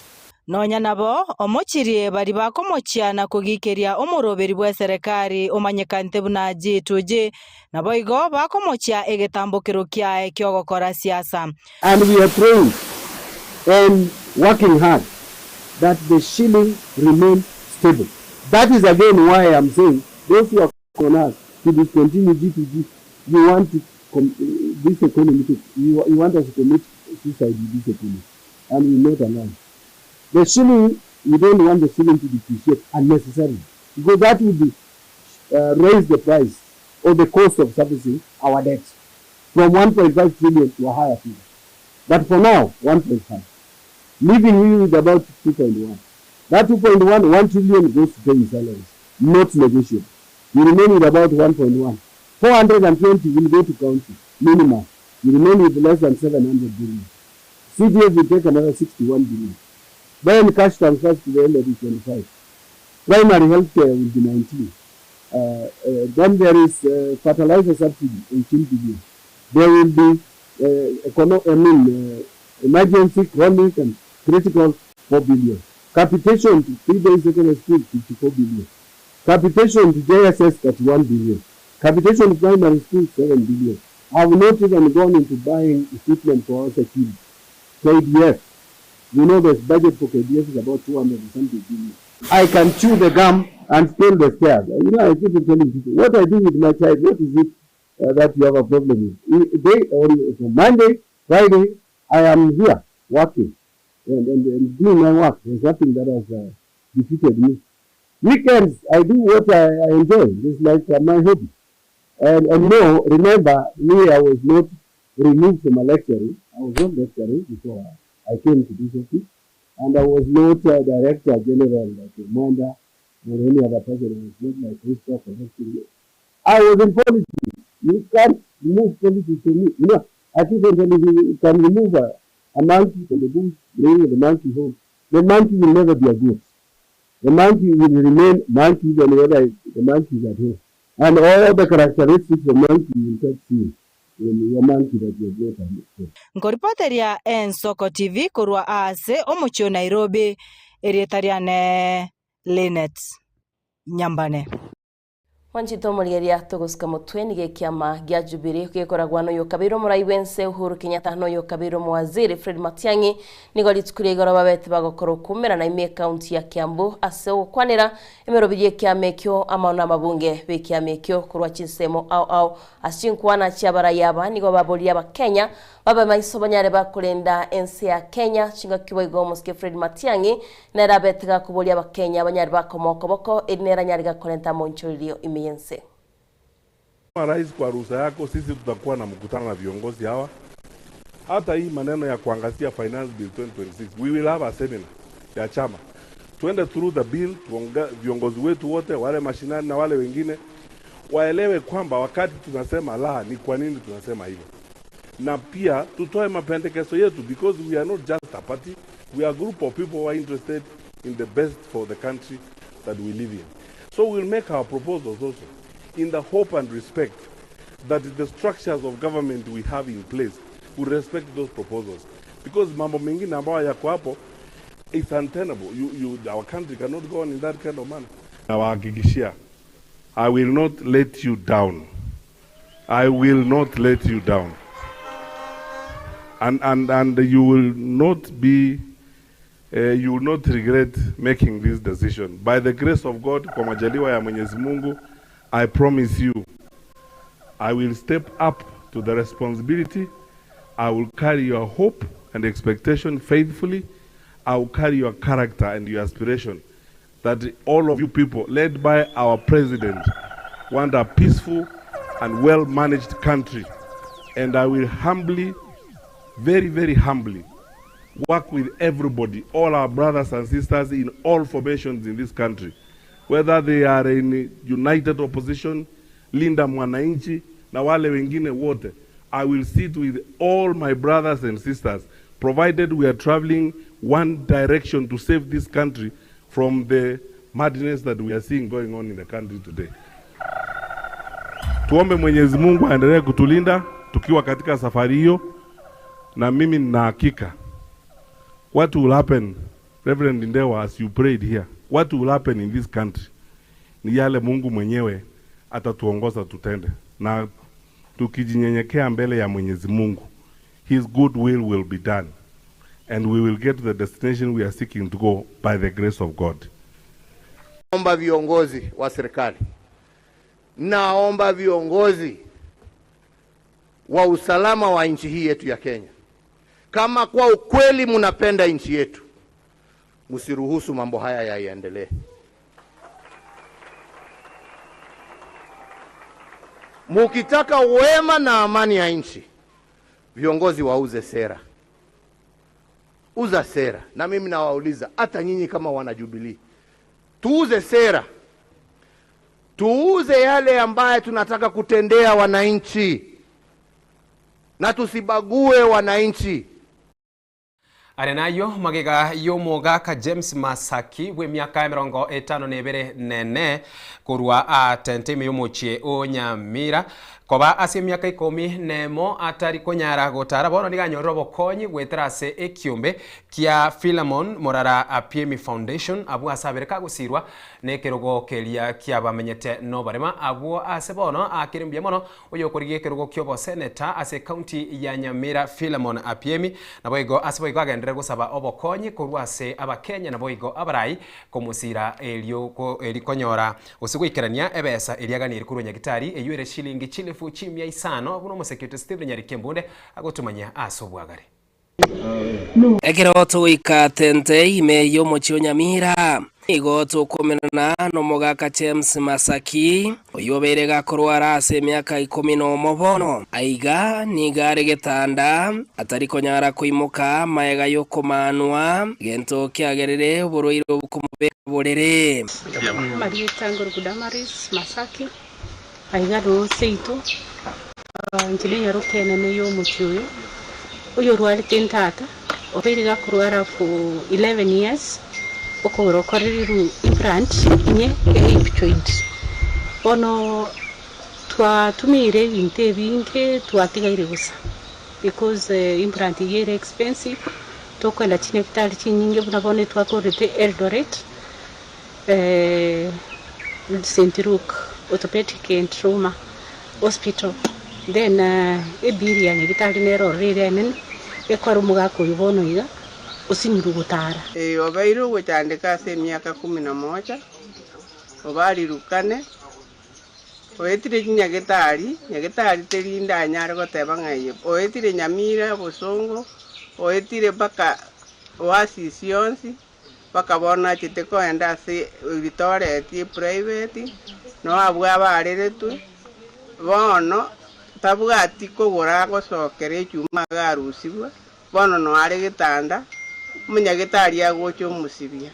Nonya nabo, omochirie baria bakomochia na kogikeria omoroberi bw'eserekari omanyekante buna G2G, naboigo bakomochia egetambokero kiaye ki'ogokora siasa. And we are praying and working hard that the shilling remain stable. That is again why I am saying those who are on us to discontinue G2G, you want to this economy to, you, you want us to commit suicide with this economy, and we not allow. The shilling, we don't want the shilling to depreciate unnecessarily, because that would be, uh, raise the price or the cost of servicing our debt from 1.5 trillion to a higher figure. But for now, 1.5, leaving you with about 2.1. That 2.1, 1 trillion goes to paying salaries, not negotiable. You remain with about 1.1. 420 will go to county, minimum. You remain with less than 700 billion. CDF will take another 61 billion. Then cash transfers to the elderly 25. Primary health care will be 19. Uh, uh, then there is uh, fertilizer subsidy, 18 billion. There will be uh, econo- I mean, uh, emergency, chronic, and critical, 4 billion. Capitation to three-day secondary school, 54 billion. Capitation to JSS, 31 billion. Capitation to primary school, 7 billion. I have not even gone into buying equipment for our security. KDF. You know the budget for KDF is about 200 and something billion. I can chew the gum and scale the stairs. You know, I keep telling people, what I do with my child, what is it? uh, that you have a problem with. They, on Monday, Friday, I am here working and, and, and doing my work. There's nothing that has uh, defeated me. Weekends, I do what I, I enjoy. It's like uh, my hobby. And, and no, remember, me, I was not removed from a lecturing. I was not lecturing before I came to this office. And I was not a director general like Mwenda or any other person. I was not like Christopher collecting. I was in politics. You can't remove politics from me. You know, I keep on telling you, you can remove a, a monkey from the bush, bring the monkey home. The monkey will never be a goat. The monkey will remain monkey even whether the monkey is at home. And all the characteristics of monkey you will seeing in your monkey that you brought home. Nkoripoteria Ensoko TV korwa ase omochie o Nairobi erieta riane Linet Nyambane. Mwanchito omorigeria togosika motwe nigo ekiama gia Jubilee gekoragwa noyo kabere omorai bwense Uhuru Kenyatta noyo kabere omowaziri Fred Matiang'i nigo rituko ria igoro babete bagokora okumerana ime ekaunti ya Kiambu ase ogokwanera emerobiri ekiama ekio amao na amabunge bekiama ekio korwa chinsemo ao ao ase chinkwana chiabarai aba nigo baboria abakenya babe maiso banyare bakorenda ense ya Kenya chingaki boigo omosike Fred Matiang'i nere abete gakoboria abakenya banyare bakoma okoboko eri nere anyare gakorenta monchoririo ime yense. Rais, kwa ruhusa yako, sisi tutakuwa na mkutano na viongozi hawa. Hata hii maneno ya kuangazia finance bill 2026, we will have a seminar ya chama, tuende through the bill, tuonge, viongozi wetu wote wale mashinani na wale wengine waelewe kwamba wakati tunasema la, ni kwa nini tunasema hivyo, na pia tutoe mapendekezo yetu because we are not just a party, we are a group of people who are interested in the best for the country that we live in. So we'll make our proposals also in the hope and respect that the structures of government we have in place will respect those proposals. Because mambo mengine ambayo yako hapo is untenable. You, you, our country cannot go on in that kind of manner. Nawahakikishia, I will not let you down. I will not let you down. And, and, and you will not be uh, you will not regret making this decision. By the grace of God, kwa majaliwa ya Mwenyezi Mungu, I promise you, I will step up to the responsibility. I will carry your hope and expectation faithfully. I will carry your character and your aspiration that all of you people, led by our president, want a peaceful and well-managed country. And I will humbly, very, very humbly, work with everybody, all our brothers and sisters in all formations in this country, whether they are in united opposition, Linda Mwananchi, na wale wengine wote. I will sit with all my brothers and sisters, provided we are traveling one direction to save this country from the madness that we are seeing going on in the country today. Tuombe Mwenyezi Mungu aendelee kutulinda tukiwa katika safari hiyo, na mimi nina hakika what will happen, Reverend Ndewa, as you prayed here, what will happen in this country ni yale Mungu mwenyewe atatuongoza tutende, na tukijinyenyekea mbele ya Mwenyezi Mungu, his good will will be done and we will get to the destination we are seeking to go by the grace of God. Naomba viongozi wa serikali, naomba viongozi wa usalama wa nchi hii yetu ya Kenya, kama kwa ukweli mnapenda nchi yetu, msiruhusu mambo haya yaendelee. Mukitaka wema na amani ya nchi, viongozi wauze sera, uza sera. Na mimi nawauliza hata nyinyi kama wana Jubilee, tuuze sera, tuuze yale ambaye tunataka kutendea wananchi, na tusibague wananchi. Are nayo magega y'omogaka James Masaki bwa emiaka emerongo etano na ebere nene korwa atente ime y'omochie o Nyamira koba ase emiaka ikomi nemo atari konyara gotara bono niga anyorire obokonyi gwetera ase ekiombe kia Philemon Morara Apiemi Foundation abwo ase abere kagosirwa na ekerogo keria kiabamenyete nobarema abwo ase bono akere mbuya mono oyokorigia ekerogo kia oboseneta ase county ya Nyamira Philemon Apiemi nabo igo ase boigo agenderere gosaba obokonyi korwa ase abakenya nabo igo abarai komosira erio eri konyora gose goikerania ebesa eria aganire korwa nyagitari eywo ere shilingi chilifu chilifu chimia isano buna omosekete Stephen Nyariki Embunde agotomanyia ase obwagare. Ekero togoika tente ime y'omochie o Nyamira, nigo tokomenana nomogaka James Masaki, oyio obeire gakorwara ase emiaka ikomi nomo bono. Aiga nigo are getanda, atari konyara koimoka magega y'okomaanwa, gento kiagerire oborwaire obo komobeka borere. Marieta Ngoroku Damaris Masaki, aiga noo seito, inche nenyaroke enene y'omochie oyo, oyorwarete ntata, obeire gakorwara for 11 years, okogoro okorerirwe implant inye hip joint. Bono twatumiire ebinto ebinge twatigaire bosa because implant eyio ere expensive, tokoenda chinyagitari chinyinge buna bono etwakorete Eldoret, St Luke Orthopedic and Trauma Hospital, then ebill ya nyagitari nere ororo ere enene, ekore omogaka oyo bono iga osinyirwe gotara. Ee, obeire ogochandeka ase emiaka kumi na moja, obarirukane, oetire chinyagetari, nyagetari teri ndanyare goteba ng'a eye, oetire Nyamira, Bosongo, oetire mpaka Oasis yonsi, mpaka bono achete koenda ase ebitoreti eprivate, noo abwo abareretwe, bono tabwati kogora agosokera echuma iga arusibwa, bono noo are getanda, omonyagetari agocha omosibia.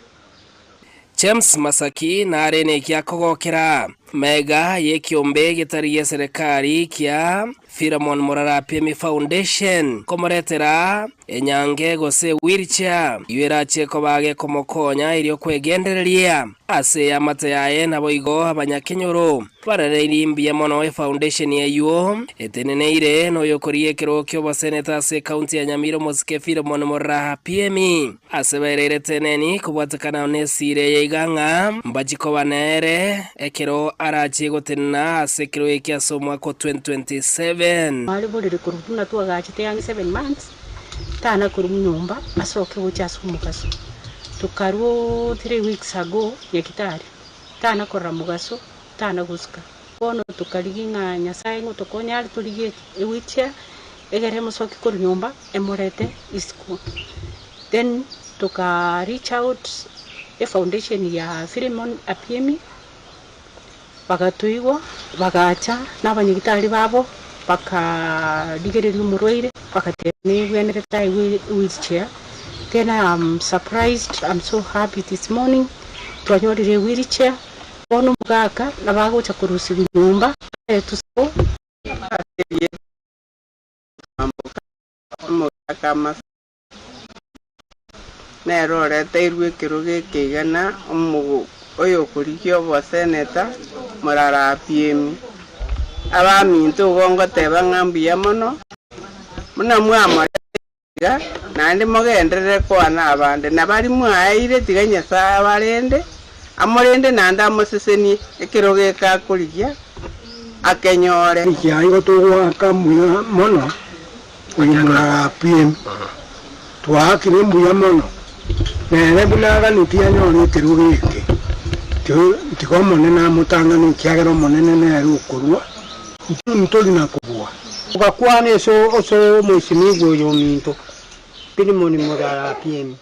James Masaki nare neki akogokera mega y'ekiombe getari gi'eserekari kia Philemon Morara Pemi Foundation komoretera enyange gose wheelchair eyio erachie koba gekomokonya erio kwegendereria ase eamate yaye naboigo abanyakenyoro Barareirie mbuya mono efoundation eywo eteneneire noyokorigia ekerogo ki'oboseneta ase ecounty ya Nyamira omosike Philemon Muraha Piemi ase baereire teneni kobwatekana nesiira eye iga ng'a mbachi koba nere ekero arachie gotenena ase ekerogo eke ase omwaka o 2027. Mware borere korwa buna twagachete ang'e seven months, tana korwa nyomba asoke gocha ase omogaso. Tokarwa 3 weeks ago Nyakitari. Tana korora mogaso, tana gosuka. Bono tokarigia ng'a Nyasae ngotokonya are torigie ewheelchair, egere emosoki korwa nyomba emorete isiko. Then toka reach out efoundation ya Philemon Apiemi, bagatoigwa, bagacha na abanyagitari babo, bakarigereria omorwaire, bagateba nebwenerete aegwe ewheelchair. Then I am surprised, I'm so happy this morning, twanyorire ewheelchair, bono omogaka nabo agocha korusiwa nyomba aetwe isiko. Omogaka Masaki nere oreteirwe ekerogo eke iga na oyokorigia oboseneta Morara Apiemi. Abaminto igo ngoteba ng'a mbuya mono, buna mwamoreta iga, naende mogenderere koa na abande, na baria mwaeire tiga Nyasae abarende, amorende naende amosesenie ekerogo eke akorigia akenyore. Ekiagera togoaka mbuya mono oyo Morara Apiemi, twaakire mbuya mono, nere buna aganetie anyore ekerogo eke, tiga Omonene amotang'ane ekiagera Omonene nere okorua, intwe ntori na kobua. Ogakwana ase omoisinigwa oyo ominto, Pilimoni Morara Apiemi,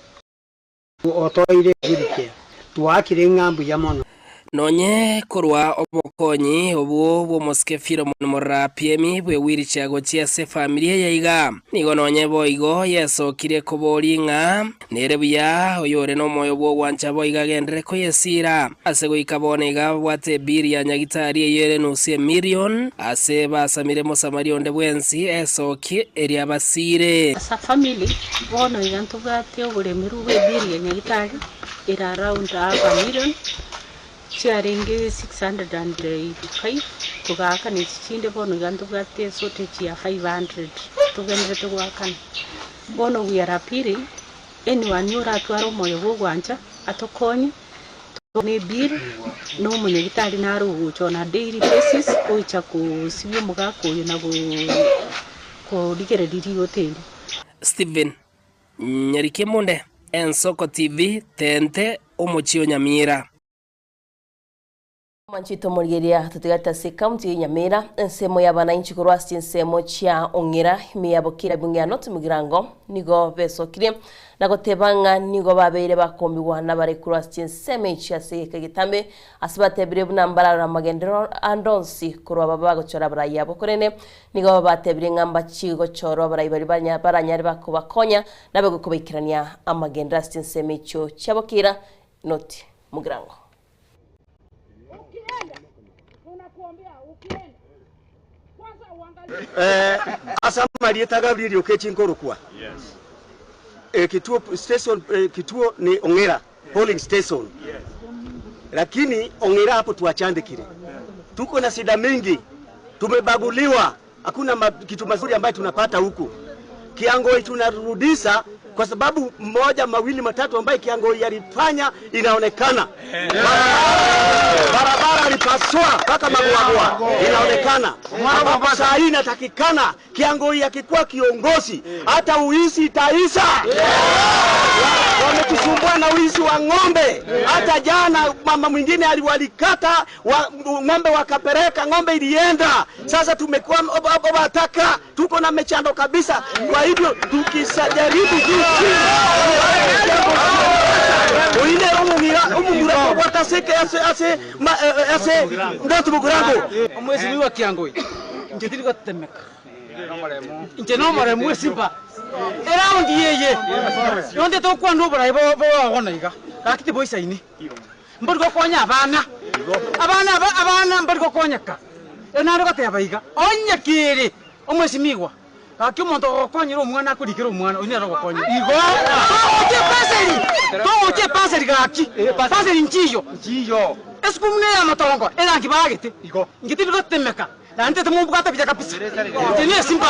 otoeire wheelchair, twaakire ng'a mbuya mono. Nonye korwa obokonyi obwo bw'omosike Philemon Morara Apiemi bwe wheelchair gochia ase efamiri eye iga, nigo nonye boigo yesokirie koboria ng'a nere buya oyore nomoyo bw'ogwancha boigo agenderere koyesiira ase goika bono iga babwate ebill ya nyagitari eyio ere nusu emillion ase basamire mosamaria onde bwensi esokie eria abasiire. As a family, bono iga ntobwate oboremerwa bwe ebill ya nyagitari ere around half a million, chiarenge 685 togaakana echi chinde bono iga ntobwate eshortage ya 500 togenderete goakana. Bono we are appealing anyone oratware omoyo bwa ogwancha atokonye na ebill na omonyagitari nare ogocha on a daily basis oicha kosibia omogaka oyo na korigereria rigota erio. Stephen Nyariki Emunde, Ensoko TV, Tente, omochie o Nyamira. Manchito morigeria totigate ase ekaunti ya Nyamira ensemo ya abananchi korwa ase chinsemo chia Ong'era ime ya Bokira Bung'ea North Mugirango nigo besokirie na goteba ng'a nigo babeire bakombigwa nabare korwa ase chinsemo echi ase egeka egetambe ase batebire buna mbararore amagenderero ande onsi korwa babe bagochora abarai abo korende nigo batebire ng'a mbachie gochorwa abarai baria banya baranyare bakobakonya nabe gokobaikerania amagenderero ase chinsemo echio chia Bokira North Mugirango. Eh, ase amarieta Gabriel Okechi nkorokwa. Eh, kituo station eh, kituo ni Ong'era polling station. Lakini Ong'era hapo tuachandikire. Tuko na shida mingi, tumebaguliwa, hakuna ma, kitu mazuri ambayo tunapata huku. Kiangoi tunarudisha kwa sababu mmoja mawili matatu ambaye Kiangoi alifanya inaonekana. Barabara alipasua mpaka Maguagua inaonekana, ambapo saa hii inatakikana Kiangoi akikuwa kiongozi hata uizi itaisha. Wametusumbua na wizi wa ng'ombe. Hata jana mama mwingine aliwalikata wa, ng'ombe wakapeleka, ng'ombe ilienda. Sasa tumekuwa wataka, tuko na mechando kabisa. Kwa hivyo tukisajaribu juu chini oine omungira omungira wataseke ase ase ma, eh, ase ndoto mugurango omwesimiwa Kiangoi inche tiri gotemeka inche nomoremu esimba eraundi yeye yonde tokwanda oborai bwagona iga gaki tiboisaini mbori gokonya abana abana abana mbori gokonyeka enare goteba iga onye kere omwesimigwa gaki omonto ogokonyera omwana akorikera omwana oyo nere ogokonya igo togochia epaseri togochia epaseri gaki paseri nchiyo nchiyo esukuru ne ya matongo erangi bagete inche tindi gotemeka naende tete mobwate buya kabisa inche ne esimba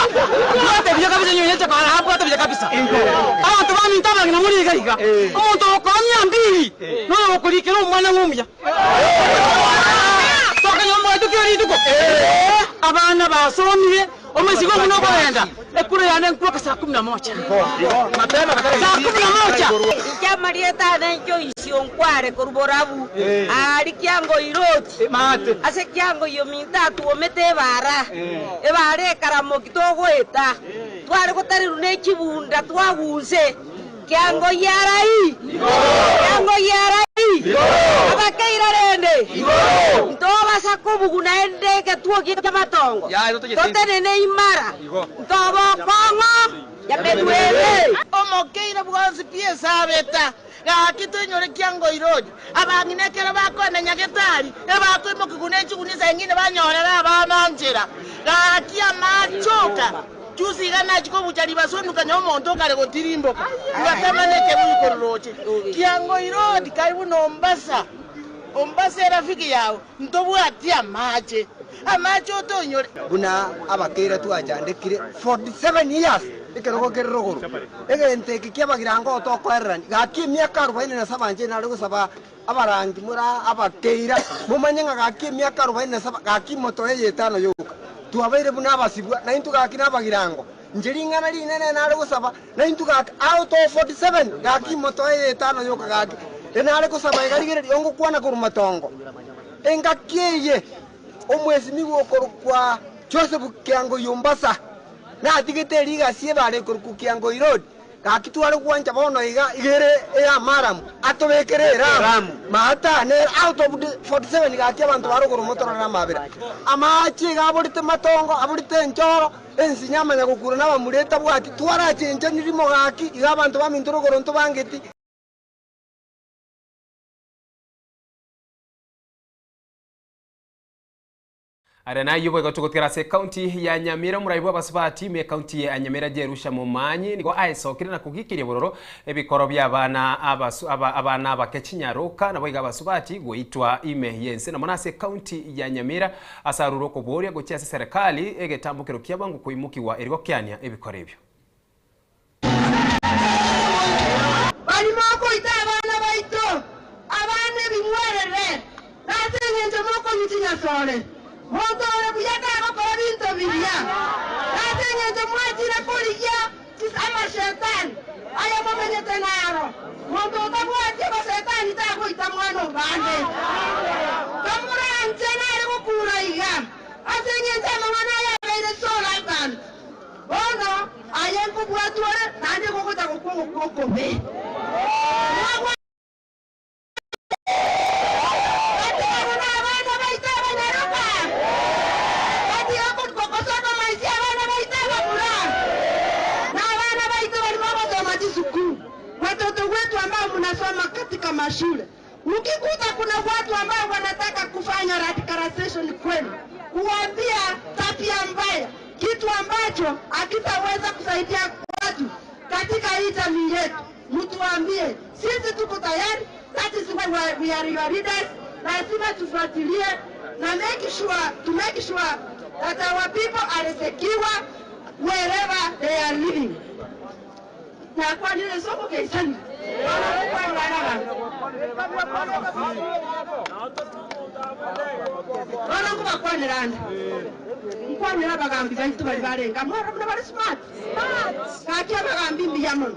mbwate buya kabisa nyonyeche kora abwate buya kabisa abanto baminto abang'ina muri iga iga omonto ogokoa mia mbili noyo ogokorikera omwana ng'a omuya tokanya omoetuki o rituko abana basomire omosigo buna okorenda ekura yane nkuoka saa kumi na moja saa kumi na moja Inche amarieta ane inche oisio nkware korwa borabu, aria Kiangoi Road, ase Kiangoi ominto atwomete ebara, ebara ekaramoki togoeta, tware gotarerwa ne chibunda twagunse, Kiangoi arai! Kiangoi arai! Abakeira rende, ntobasa kobugu naende egetuo ki'amatongo, totenene imara, ntobe okong'o yametwebe. Omokeire bwonsi pi esabeta, gaki toinyore Kiangoi Road, abang'ina ekero bakoenda Nyagetari, ebakoimokigwa ne chigunia saa ingine banyorera abana nchera, gaki amachoka juzi iga nachia kobucha ribasu onukanya omonto okare gotirimboka, ngatama na ekebuyu korwa roche. Kiangoi Road karibu na Ombasa, Ombasa erafiki yao, ntobwati amache, amache otoinyore. Buna abakeira twachandekire 47 years ekerogo kere rogoro egento eke kiabagirango otokoererani gaki emiaka arobaini na saba inche nare gosaba abarangi mora abakeira momanye ng'a gaki emiaka arobaini na saba gaki motoe eye etano yoka twabeire buna abasibwa naintwe gaki na abagirango inche ring'ana rinene nare gosaba naintwe gaki out of 47 gaki motoe eye etano yoka gaki enare gosaba iga rigereria ongokwana korwa matongo engaki eye omwesimigwa okorokwa Joseph Kiangoi Ombasa natigete erigasi ebare ekorokwa Kiangoi Road gaki tware gwancha bono iga iga ere eya maramu atobekere eramu maata nere out of the 47 gaki abanto ba rogoro motorore amabera amache iga aborete matongo aborete enchoro ensinya amanya gokura na abamura etabwati twarachenchani rimo gaki iga abanto baminto rogoro ntobangeti. Aria nayio boigo togotigara ase ekaunti ya Nyamira omorai bw'abasubati ime ekaunti ya Nyamira Jerusha Momanyi nigo aesokire na kogikiria bororo ebikoro bia abana abasu aba abana abake chinyaroka naboigo abasubati goitwa ime y'ense na mono ase ekaunti ya Nyamira ase arure okoboria gochia ase serikali egetambokero kia bwango koimokigwa eri gokeania ebikoro ebio. Baria mokoita abana baito, abana ebing'werere, na ase engencho mokonywa chinyasore, monto ore buya tagokora binto biria, na ase engencho mwachire korigia amashetani aya momenyete naro, monto otabwati amashetani tagoita mwana o bande. Tomoranche. frustration kwenu, kuwaambia tabia mbaya, kitu ambacho hakitaweza kusaidia watu katika hii jamii yetu, mtuambie. Sisi tuko tayari, that is why we are your leaders. Lazima tufuatilie na make sure, to make sure that our people are secure wherever they are living. Nakwanire soko keisani bono nkobakwanera ande nkwanera abagambi baitu bari barenga mwara buna bari smart gaki abagambi mbuya mono.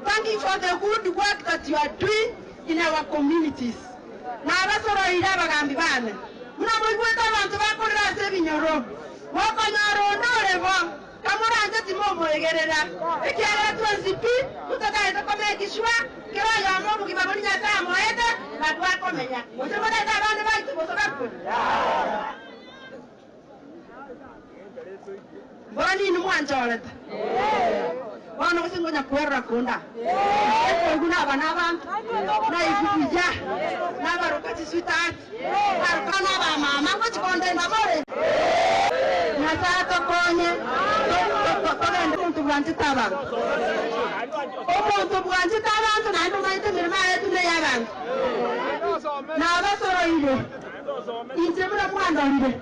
Thank you for the good work that you are doing in our communities. Nabasoroire abagambi bane muna moigwete abanto bakorera ase ebinyoro mokonyora onde orebo kamoranche timomoegerera ekiagera twensi pi motataete komake sure kera oyomo obogima bori Nyasaye amoete na twakomenya gose motaete abande baitu gose bakwe. Bono inwe mwanchorete, bono gose ngonya kwerora konda, ekoigwa naba nabanto, naigwa buya, nabaroka chisweetheart, naroka nabamama, ngochi kondenda more. Nyasaye atokonye, togende omonto bwanchete abanto, omonto bwanchete abanto naende omanyete emeremo aye buna eyabanto. Nabasoroire, inche buna mwandorire.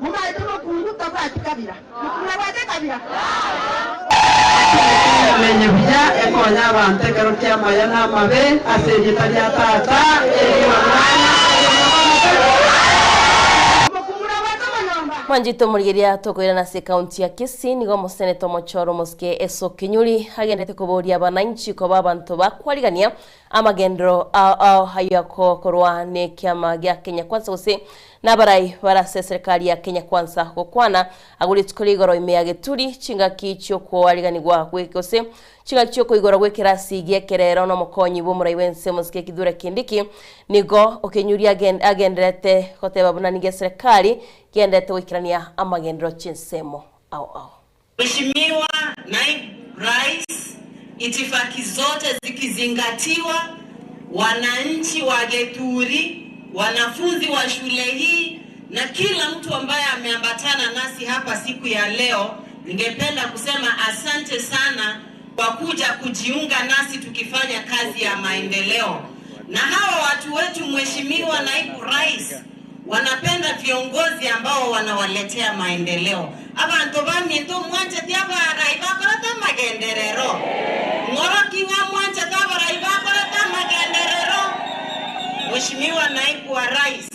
Momaete mokungu tabwati kabira, mokungu nabwate kabira? Omenye buya, ekonye abanto ekero ki'amaya na amabe, ase erieta ria Tata, eri'Omwana, Omokungu nabwate omonyomba. Mwanchete omorigereria tokoirana ase ekaunti ya Kisii nigo omoseneta omochoro omosike Esau Kinyuri agenderete koboria abananchi koba abanto bakwarigania amagenderero ao ao ayio agokorwa nekiama gia Kenya Kwanza gose Nabarai bare ase eserekari ya Kenya Kwanza gokwana agwo rituko rigoro ime ya Geturi chingaki chi'okoariganigwa gwe gose chingaki chi'okoigorwa gw'ekerasi gi'ekerero n'omokonyi bw'omorai bw'ense omosike Kithure Kindiki nigo Okenyuri agendererete goteba buna nigo eserekari gendererete goikerania amagenderero chinsemo ao ao. Mheshimiwa Naibu Rais, itifaki zote zikizingatiwa, wananchi wa Geturi, wanafunzi wa shule hii na kila mtu ambaye ameambatana nasi hapa siku ya leo, ningependa kusema asante sana kwa kuja kujiunga nasi tukifanya kazi ya maendeleo. Na hawa watu wetu, Mheshimiwa Naibu Rais, wanapenda viongozi ambao wanawaletea maendeleo. Abanto baminto mwanchete abarai bakorete amagenderero. Ng'oroki ng'a mwanchete abarai bakorete amagenderero. Mheshimiwa Naibu wa Rais,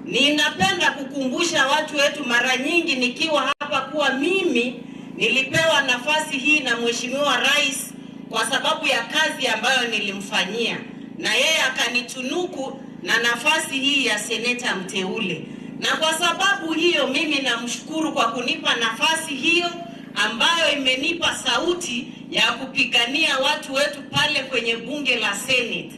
ninapenda kukumbusha watu wetu mara nyingi nikiwa hapa kuwa mimi nilipewa nafasi hii na Mheshimiwa Rais kwa sababu ya kazi ambayo nilimfanyia, na yeye akanitunuku na nafasi hii ya seneta mteule, na kwa sababu hiyo mimi namshukuru kwa kunipa nafasi hiyo ambayo imenipa sauti ya kupigania watu wetu pale kwenye bunge la Senate.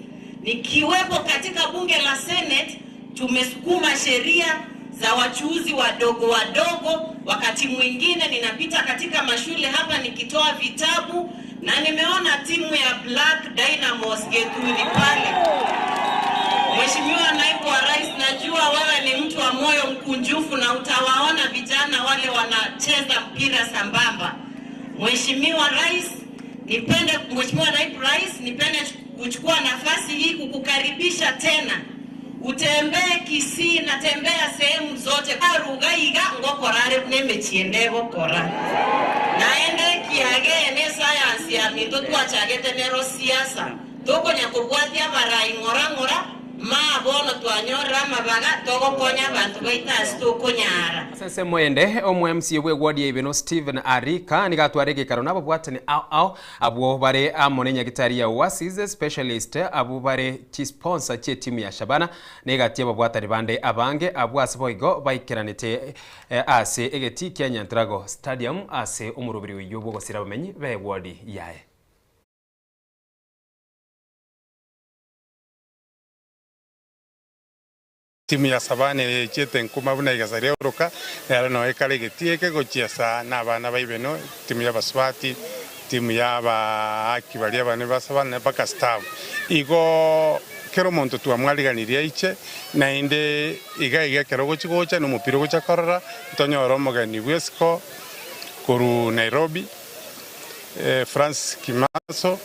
Nikiwepo katika bunge la Senate, tumesukuma sheria za wachuuzi wadogo wadogo. Wakati mwingine ninapita katika mashule hapa nikitoa vitabu, na nimeona timu ya Black Dynamos Geturi pale. Mheshimiwa Naibu wa Rais, najua wewe ni mtu wa moyo mkunjufu na utawaona vijana wale wanacheza mpira sambamba. Mheshimiwa Rais, nipende Mheshimiwa Naibu Rais, nipende kuchukua nafasi hii kukukaribisha tena utembee Kisii na tembea sehemu zote arugaiga ngokorare nemechiende gokora naende kiage ne science ya minto twachagete nero siasa tokonya kobwatia abarai ng'ora ng'ora ma bono twanyorera amabaga togokonya abanto baito ase tokonyara. Ase ensemo ende, omo-MCA bw'eward ya Ibeno Stephen Arika nigo atware egeikaro nababwatani ao ao abwo bare amo nenyagitari ya Oasis Specialist abwo bare chisponsor chi'etimu ya Shabana na egati y'ababwatani bande abange abwo ase boigo baikeranete ase egetii kia Nyantrago Stadium ase omoroberi oyio bw'ogosira abamenyi b'eward yaye. Timu ya Savana eye yachiete nkuma buna egesa riaoroka, nero noo ekare egetii eke gochiesa nabana ba Ibeno, timu y'abasubati, timu y'abaaki baria abane ba Savana mpaka Staff. Igo Kera omonto twamwariganirie aiche, naende iga iga ekero ogochia gocha na omopira ogochia korora, ntonyore omogeni bw'esiko korwa Nairobi, Francis Kimaso,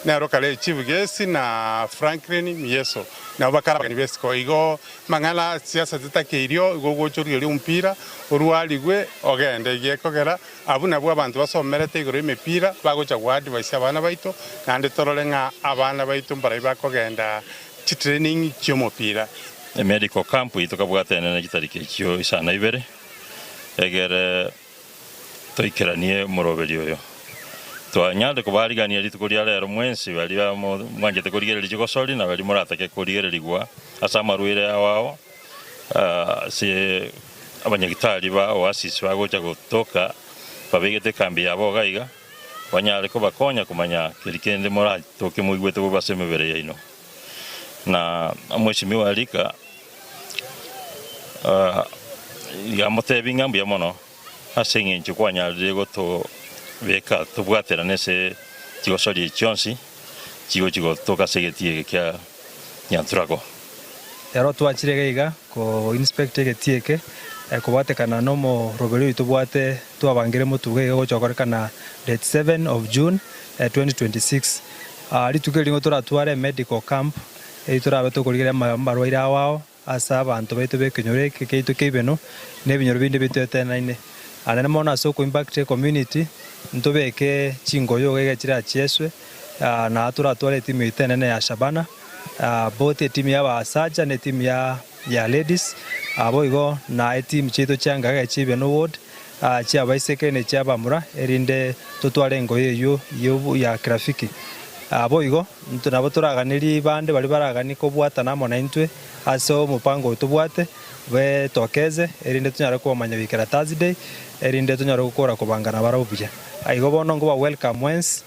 nere okare Chief Guest na Franklin Miyeso, nabo bakare abageni b'esiko. Igo amang'ana a siasa titakeirio, igo ogocha origererie omopira, orwarigwe ogende. Iga ekogera Abwo nabwo abanto basomerete igoro y'emepira bagocha goadvise abana baito, naende torore ng'a abana baito mbarai bakogenda chitraining chi'omopira. Emedical camp eyio tokabwata enene chitariki echio isano na ibere, egere toikeranie omoroberio oyo. Twanyarire kobarigania rituko ria rero mwensi baria mwanchete korigereria chigosori na baria moratake korigererigwa ase amarwaire ao ao. Ase abanyagitari ba Oasis bagocha gotoka babegete ekambi yabo iga iga, banyare kobakonya komanya keri kende moratoke moigwete bobe ase emebere yaino. Na omweshimiwa Rika amotebi ng'a mbuya mono ase eng'encho kwanyarire gotobeka tobwaterane ase chigosori echi chionsi chigochi gotoka ase egetii eke kia Nyanturago. Ero twachire iga iga ko inspect egetii eke kobwatekana na omoroberi oyo tobwate twabangire motuga iga gocha gokorekana date 7 of June 2026. Rituko eri nigo toratware medical camp eyio torabe tokorigereria amarwaire ao ao ase abanto baito b'ekenyoro eke kiaito kia Ibeno na ebinyoro binde bitoetenaine. Naende mono ase oko impact ecommunity ntobeke chingoyo iga iga chirachieswe na toratware etimu yaito enene ya Shabana both etimu ya abasacha na etimu ya ya ladies boigo na etimu chiaito chia Ngagega chia Ibeno ward chia abaiseke na echia abamura erinde totware engoyo eyio ya kirafiki. Boigo nabo toraganerie bande baria baraganie kobwatana amo naintwe ase omopango oyo tobwate, betokeze, erinde tonyare kobamanya goikera Thursday, erinde tonyare gokora kobangana barabwo buya. Igo bono nkoba welcome mwensi,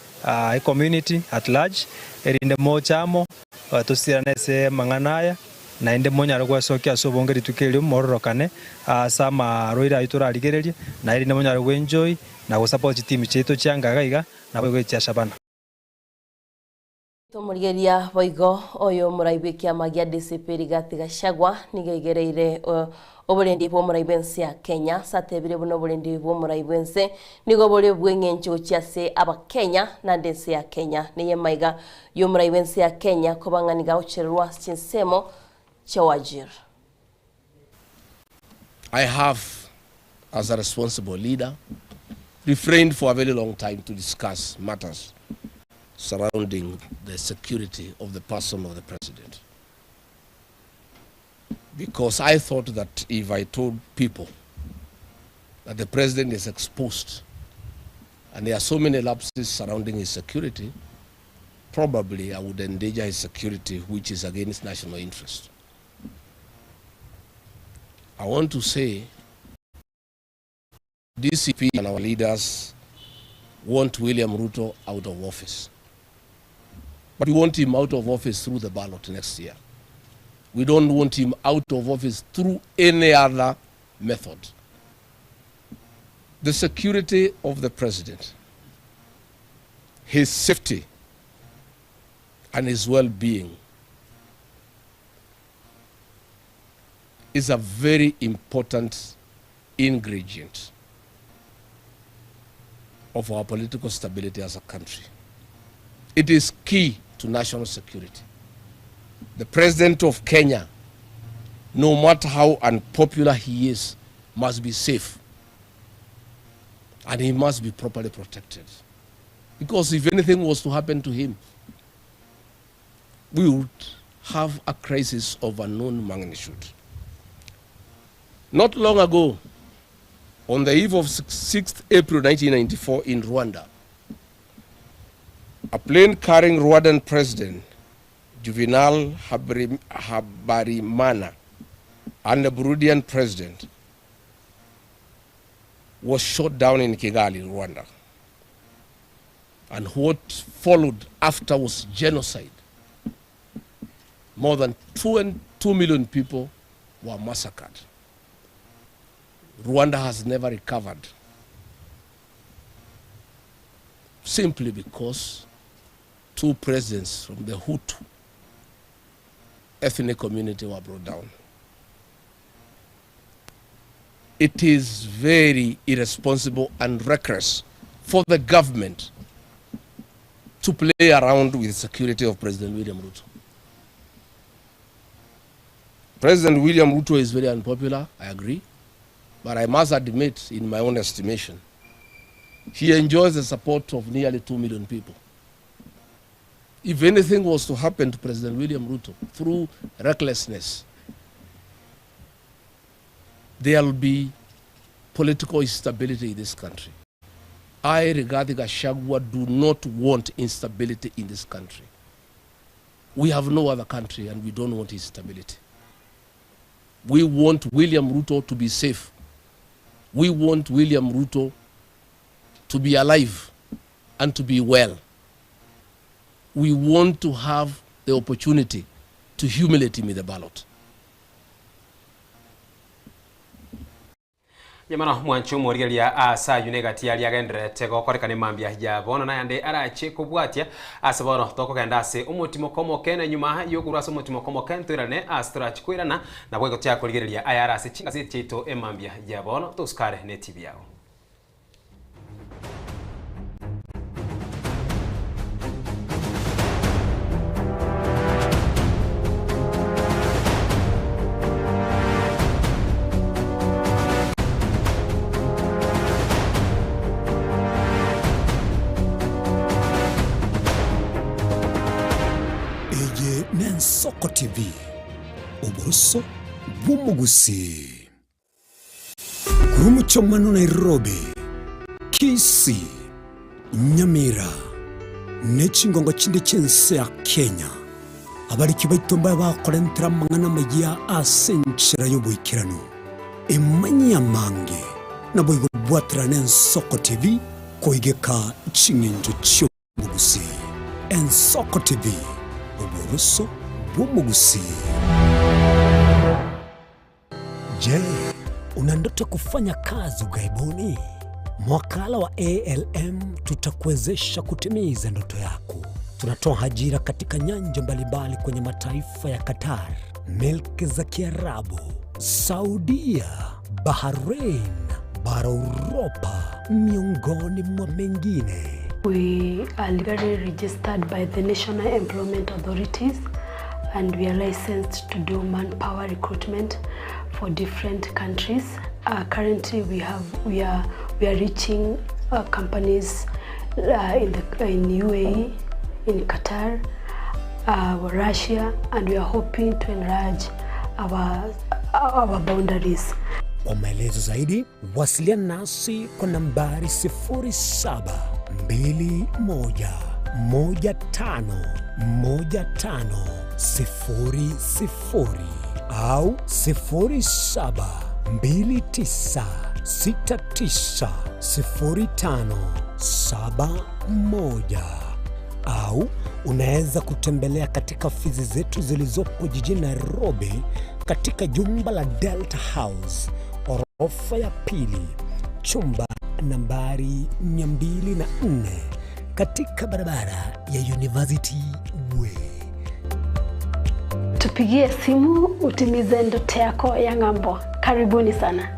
ecommunity at large, erinde moche amo, tosirane ase amang'ana aya, naende monyare gwesokia ase obonge rituko erio mororokane ase amarwaire ayio torarigererie, na erinde monyare goenjoy na gosupport chiteam chiaito chianga iga iga, naboigo echia Shabana. Tomorigeria boigo oyo omorai bw'ekiama gia DCP Rigathi Gachagua nigo aigereire oborendi bw'omorai bw'ense ya Kenya ase atebire buna oborendi bw'omorai bw'ense nigo bore bw'eng'encho gochia ase abakenya naende ense ya Kenya neye maiga y'omorai bw'ense ya Kenya koba ng'a nigo agochererwa ase chinsemo chia Wajir. I have as a responsible leader refrained for a very long time to discuss matters surrounding the security of the person of the president. Because I thought that if I told people that the president is exposed and there are so many lapses surrounding his security, probably I would endanger his security, which is against national interest. I want to say DCP and our leaders want William Ruto out of office. But we want him out of office through the ballot next year. We don't want him out of office through any other method. The security of the president, his safety, and his well being is a very important ingredient of our political stability as a country. It is key to national security. The president of Kenya, no matter how unpopular he is, must be safe and he must be properly protected. Because if anything was to happen to him, we would have a crisis of unknown magnitude. Not long ago, on the eve of 6th April 1994 in Rwanda, a plane carrying Rwandan President Juvenal Habyarimana and the Burundian president was shot down in Kigali, Rwanda. And what followed after was genocide. More than 2 and 2 million people were massacred. Rwanda has never recovered simply because two presidents from the Hutu ethnic community were brought down. It is very irresponsible and reckless for the government to play around with the security of President William Ruto. President William Ruto is very unpopular, I agree, but I must admit, in my own estimation, he enjoys the support of nearly 2 million people. If anything was to happen to President William Ruto through recklessness, there will be political instability in this country. I, Rigathi Gachagua, do not want instability in this country. We have no other country and we don't want instability. We want William Ruto to be safe. We want William Ruto to be alive and to be well. We want to have the opportunity to humiliate him in the ballot. Nyamano mwanche omorigereria ase ayio negati aria agendererete gokorekana emambia ya bono nayande arache kobwatia ase bono tokogenda ase omotimoko omoke na nyuma yokorwa ase omotimoko omoke ntoirane ase torachi koirana nabo egotiga korigereria ayare ase chingazeti chiaito emambia ya bono tosukare ne TV yao. Eye n'Ensoko TV, oboroso bw'omogusii. Korwa omochie Nairobi, Kisii, Nyamira, ne chingongo chinde chi'ense ya Kenya, abariki baito mbabe bakorentera amang'ana amayia ase enchera y'oboikeranu. Emanyie amange, naboigo bwaterane Ensoko TV koigeka ching'encho chi'omogusii. Ensoko TV, oboroso bw'omogusii. Je, una ndoto ya kufanya kazi ughaibuni? Mwakala wa ALM tutakuwezesha kutimiza ndoto yako. Tunatoa ajira katika nyanja mbalimbali kwenye mataifa ya Qatar, milki za Kiarabu, Saudia, Bahrain, bara Uropa, miongoni mwa mengine. We are legally registered by the National Employment Authorities and we are licensed to do manpower recruitment for different countries. Uh, currently we have we are we are reaching uh, companies uh, in the in UAE, in Qatar, uh, Russia and we are hoping to enlarge our our boundaries. Kwa maelezo zaidi wasiliana nasi kwa nambari 0721151500 au 0729690571 au unaweza kutembelea katika ofisi zetu zilizopo jijini Nairobi katika jumba la Delta House orofa ya pili chumba nambari 204 katika barabara ya University Way. Tupigie simu utimize ndoto yako ya ng'ambo. Karibuni sana.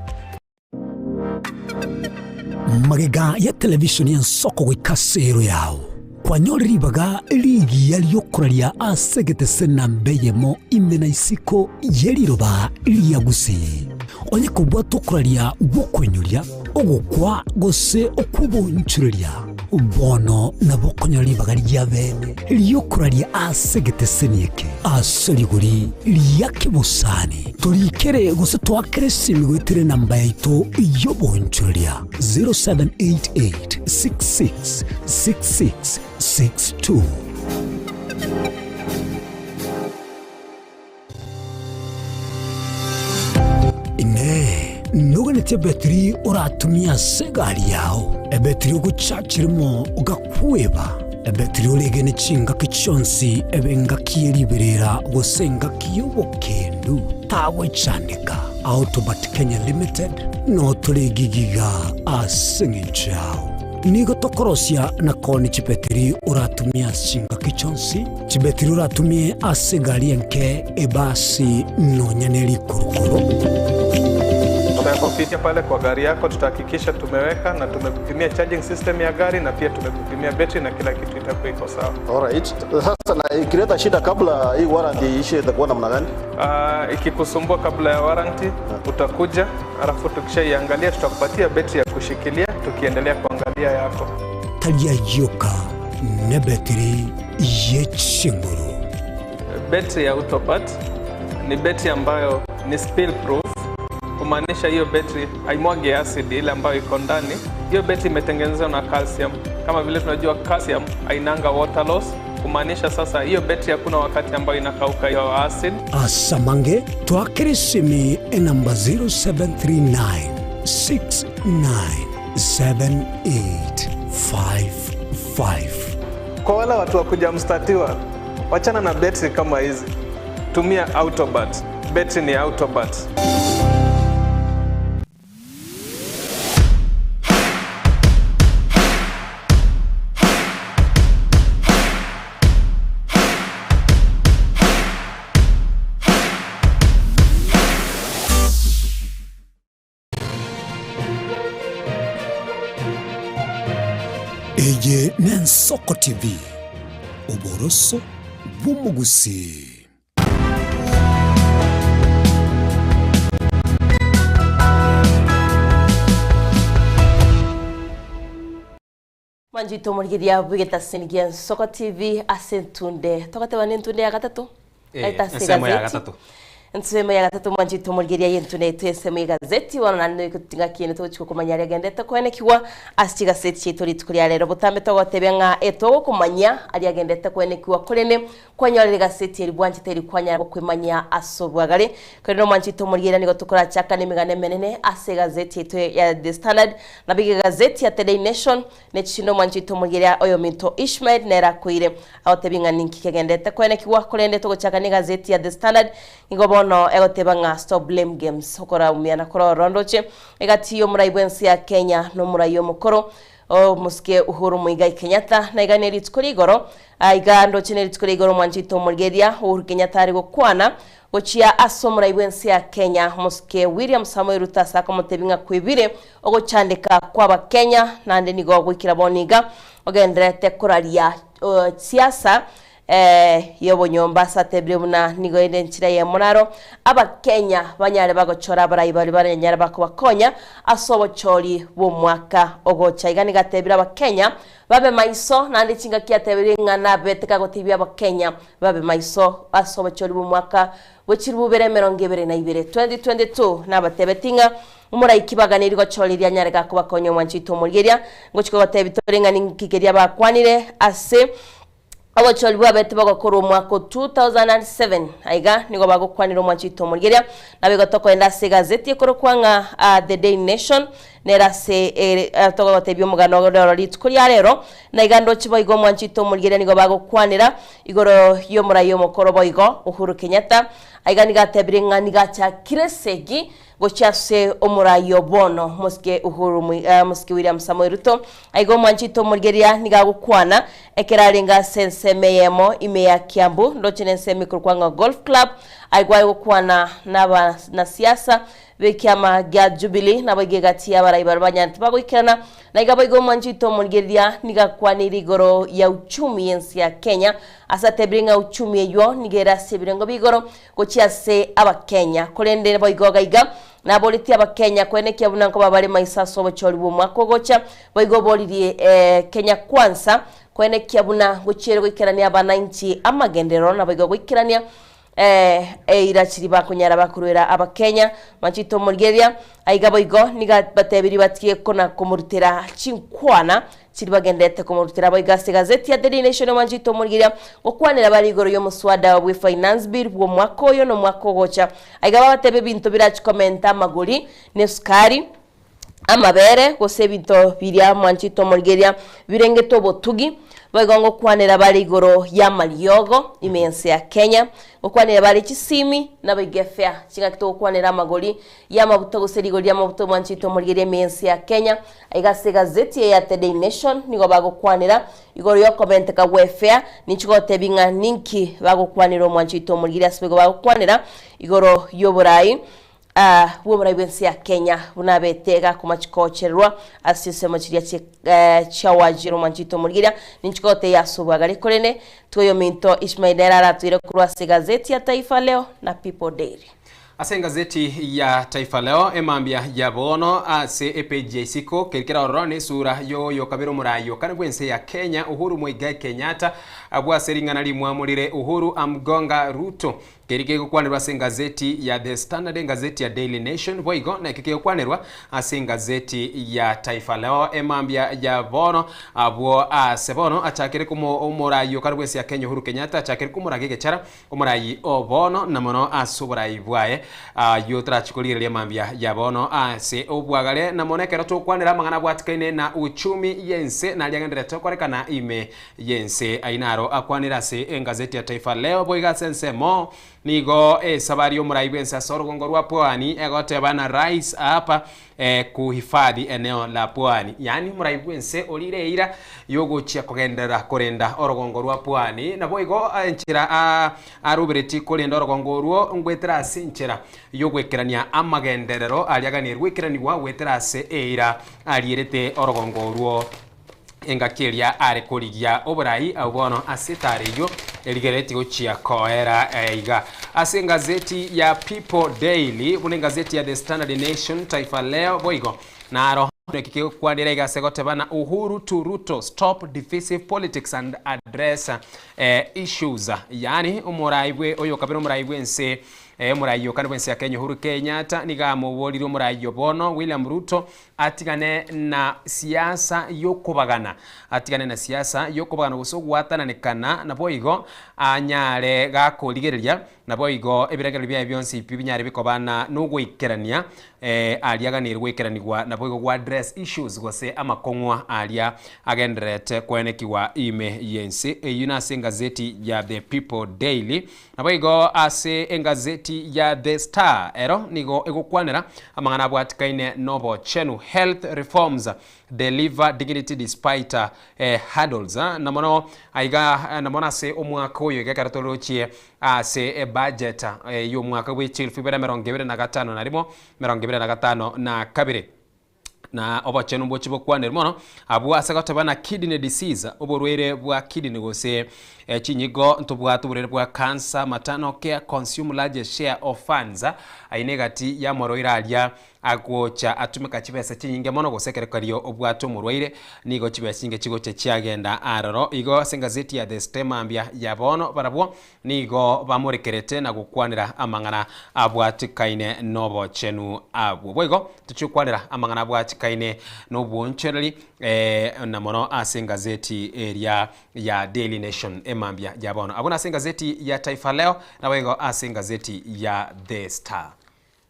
Magega ya televishoni y'ensoko goika sero yao kwanyore ribaga rigiya riokoraria ase egetese namba eyemo ime na isiko ye riroba ria Gusii. Onye kobwata okoraria gw'okoinyoria, ogokwa gose okw'obonchoreria, bono nabo okonyora ribaga ria bene ri'okoraria ase egeteseni eke ase rigori ria kebosani. Torikere gose toakere esimi goetera enamba yaito y'obonchoreria 0788 66 66 62. Inee! Noganetie ebetiri oratumie ase egari yao, ebetiri ogochachiremo ogakweba, ebetiri oregene chingaki chionsi ebe engaki ye riberera gose engaki y'obokendu? Tagwechandeka. Autobat Kenya Limited notoregigiga ase engencho yao. Nigo tokorosia na koonia chibetiri oratumie ase chingaki chionsi, chibetiri oratumie ase egari enke, ebasi, nonya ne rikurukuru. Tutakufikia pale kwa gari yako, tutahakikisha tumeweka na tumekupimia charging system ya gari na pia tumekupimia betri na kila kitu itakuwa iko sawa. Alright. Sasa na ikileta shida kabla hii warranty iishe itakuwa namna gani? Uh, ikikusumbua kabla ya warranty utakuja, alafu tukishaiangalia tutakupatia betri ya kushikilia tukiendelea kuangalia yako. Tari ayio ka nebetiri ye chinguru. Betri ya Autobat ni betri ambayo ni spill proof, kumaanisha hiyo betri haimwagi acid ile ambayo iko ndani. Hiyo betri imetengenezwa na calcium. Kama vile tunajua calcium hainanga water loss, kumaanisha sasa hiyo betri hakuna wakati ambayo inakauka hiyo acid. Asamange twakere esimi enamba 0739 697855. Kwa wale watu wa kuja mstatiwa, wachana na betri kama hizi, tumia Autobat. Betri ni Autobat. Eye n'Ensoko TV, oboroso bw'omogusii. Mwanchete omorigereria bw'egetaseni gia Nsoko TV ase entunde togoteba nentunde ya gatato Eh, Aita ase ensemo ya egazeti. gatato. Ensemo ya gatato mwanchete omorigereria y'entunde yaito ensemo y'egazeti bono naende noika ngaki ende togochia komanya aria agendete koenekigwa ase chigaseti chiaito rituko ria rero botambe togotebia ng'a etogokomanya aria agendete koenekigwa korende kwanyorire egaseti eri bwanchete eri kwanyara gokwemanyia ase obwagare korende omwanchete omorigereria nigo tokorachaka na emegano emenene ase egazeti yaito ya The Standard Nabo iga egazeti ya The Daily Nation nechinde omwanchete omorigereria oyominto Ishmael nere akoire agotebia ng'a ninki kegenderete koenekigwa korende togochaka na egazeti ya The Standard nigo bono egoteba ng'a stop blame games okoraumiana kore ororo ndoche egati y'omorai bw'ense ya Kenya na omorai omokoro omosike Uhuru Muigai Kenyatta na iga nerituko ria igoro Aiga ndoche nerituko ria igoro omwanchete omorigereria Uhuru Kenyatta are gokwana Gochia ase omorai bw'ense ya Kenya, Omosike William Samoei Ruto ase akomotebia ng'a kwebire ogochandeka kw'Abakenya naende nigo goikera bono iga ogendererete koraria siasa y'obonyomba ase atebire buna nigo ere enchera eyemo naro Abakenya banyare bagochora abarai baria baranyare bakobakonya ase obochori bw'omwaka ogocha. Iga nigo atebire Abakenya babe maiso naende chingaki atebire ng'a nabete kagotebia Abakenya Babe maiso ase obochori bw'omwaka bwe chilifu bibere emerongo ebere na ibere, 2022, nabatebetie ng'a omoraiki baganeiri gochora eria anyare gakobakonya omwancho oito omorigeria. Ngochia kogotebia tore ng'a ninki keria bakwanire ase obochori bwabete bogokorwa omwaka o 2007. Aiga nigo bagokwanera omwancho oito omorigeria. Naboigo tokoenda ase egazeti ekorokwa ng'a The Daily Nation, Nere ase ere togotebia omogano ore oro rituko ria rero, na iga ndoche boigo omwanchete omorigereria nigo bagokwanera igoro y'omorai omokoro boigo Uhuru Kenyatta. Aiga nigo atebire ng'a nigo achakire esegi gochia ase omorai o bono mosike Uhuru mosike William Samoei Ruto. Aiga omwanchete omorigereria nigo agokwana ekero arenge ase ensemo eyemo ime ya Kiambu ndoche nensemo ekorokwa ng'a Golf Club. Aigwa agokwana nabanasiasa B'ekiama gia Jubilee naboigo egati y'abarai baria banyarete bagoikerana, na iga boigo omwanchi oito omorigereria nigo akwaneire igoro ya uchumi y'ense ya Kenya, ase atebire ng'a uchumi eywo nigo ere ase ebirengo bia igoro gochia ase Abakenya. Korende boigo iga iga naboretie Abakenya koenekia buna nkoba bare maiso ase obochori bw'omwaka ogocha, boigo oboririe Kenya Kwanza koenekia buna gochiere goikerania abanainchi amagenderero naboigo goikerania Eira chiria bakonyara bakoruera Abakenya manchete omorigereria. Aiga boigo nigo batebirie batige kona komorutera chinkwana chiria bagenderete komorutera boigo ase egazeti ya Daily Nation manchete omorigereria gokwanera bare igoro y'omoswada bwe Finance Bill bw'omwaka oyo na omwaka ogocha. Aiga babatebia ebinto birachi komenta amagori na esukari, amabere gose ebinto biria mwanchete omorigereria birengete obotugi. Boigo ngokwanera bare igoro y'amariogo ime y'ense ya Kenya, ngokwanera bare chisimi naboigo efea, chingaki togokwanera amagori y'amabuta gose rigori ri'amabuta omwanchi oito omorigereria ime y'ense ya Kenya. Aiga ase egazeti eye ya The Daily Nation nigo bagokwanera igoro y'okomenteka gw'efea, ninchi gotebia ng'a ninki bagokwanera omwanchi oito omorigereria ase boigo bagokwanera igoro y'oborai bw'oborai bw'ense ya Kenya buna abete gakoma chikochererwa ase chinsemo chiria chiawajire omwanchi oito omorigereria, ninchi gotebia ase obwagare korende twoyominto Ishmael nere aratoire korwa ase egazeti ya Taifa Leo na People Daily. Ase engazeti ya Taifa Leo emambia ya bono ase epeji ya isiko keri kera ororo nesura yoyokabere omorai okane bwense ya Kenya Uhuru Muigai Kenyatta abwo ase ring'ana rimwamorire Uhuru Amgonga Ruto keri kegokwanerwa ase engazeti ya The Standard engazeti ya Daily Nation boigo nekio kegokwanerwa ase engazeti ya Taifa Leo emambia ya bono abwo ase bono achakire komo omorai okare bwense ya Kenya Uhuru Kenyatta achakire komoraga egechara Omorai o bono na mono ase oborai bwaye, ayio tarachi korigereria mambia ya bono ase obwagare, na mono ekero tokwanera amang'ana abwatikaine na uchumi y'ense naria agenderete korekana ime y'ense. Ayio naro akwanire ase engazeti ya Taifa Leo. Boigo ase ensemo nigo esabari y'omorai bw'ense ase orogongo rwa Pwani egoteba na Rais apa kuhifadhi eneo la Pwani, yaani omorai bw'ense orire eira y'ogochia kogenderera korenda orogongo rwa Pwani. Naboigo enchera aroberetie korenda orogongo orwo ngwetera ase enchera y'ogwekerania amagenderero aria aganeirwe gwekeranigwa goetera ase eira arierete orogongo orwo. Engaki eria are korigia oborai abwo bono ase etara eyio erigereretie gochia koera iga. Ase engazeti ya People Daily, buna engazeti ya The Standard Nation, Taifa Leo boigo naro eki kegokwanera iga ase goteba na Uhuru to Ruto stop divisive politics and address issues. Yaani omorai bwe oyokabere omorai bwense omorai okane bwense ya Kenya Uhuru Kenyatta nigo amoborire omorai obono William Ruto Atigane na siasa y'okobagana, atigane na siasa y'okobagana gose ogwatananekana, naboigo anyare gakorigereria, naboigo ebirengererio biaye bionsi pi binyare bikoba na nogoikerania aria aganeire goikeranigwa, naboigo go address issues gose amakong'u aria agendererete koenekigwa ime y'ense. Eyio nase engazeti ya The People Daily. Naboigo ase engazeti ya The Star ero nigo egokwanera amang'ana abwatikaine nobochenu, Health reforms deliver dignity despite hurdles. Na mono aiga na mono ase omwaka oyo iga ekero torochie ase ebudget y'omwaka bwe chielfu ibere emerongo ebere na gatano na rimo, 2052. Na obochenu mbochie bokwanerwe mono abwo ase goteba na kidney disease, oborwaire bwa kidney gose chinyigo ntobwate oborwaire bwa cancer, maternal care consume largest share of funds, ayio negati y'amorwaire aria agocha atumeka chibesa chinyinge mono gose ekero kerio obwate omorwaire nigo chibesa chinyinge chigocha chiagenda aroro. Igo ase engazeti ya The Star mambia ya bono barabwo Nigo bamorekerete na gokwanera amang'ana abwatikaine nobochenu abwo. Boigo tochie gokwanera amang'ana abwatikaine nobwoonchoreri na mono ase engazeti eria ya Daily Nation emambia ya bono. Abwo nase engazeti ya Taifa Leo naboigo ase engazeti ya The Star.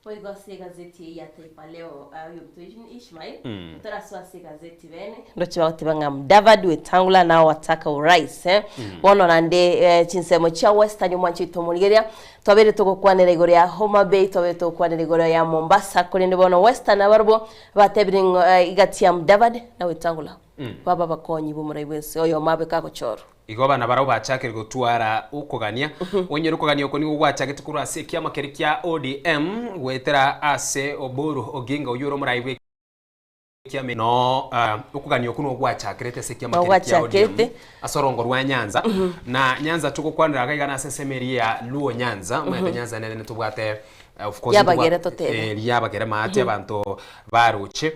Boigo ase egazeti eye ya Taifa Leo, oyominto Ishmael, torasoa ase egazeti bene, ndoche bagoteba ng'a Mudavadi Wetangula nao wataka urais eh. Bono naende chinsemo chia Western omwancho oito omorigereria, twabeire togokwanera igoro ya Homa Bay, twabeire togokwanera igoro ya Mombasa, korende bono Western nabarobwo batebire ng'a igati ya Mudavadi na Wetangula babe abakonyi b'omorai bw'ense oyomo abe kagochorwa. Igo abana barabwo bachakire gotwara okogania. Onyore okogania oko nigo gwachagete korwa ase ekiama keria kia ODM goetera ase Oburu Oginga oyio ore omorai bwe ekiama no okogania okwo nigo gwachakerete ase ekiama keria kia ODM Nogwachakerete. ase orongo rwa Nyanza na Nyanza togokwanera iga iga nase ensemo eria ya Luo Nyanza omanyete Nyanza nere ntobwate of course Yabagere totebe. riabagere maate abanto baroche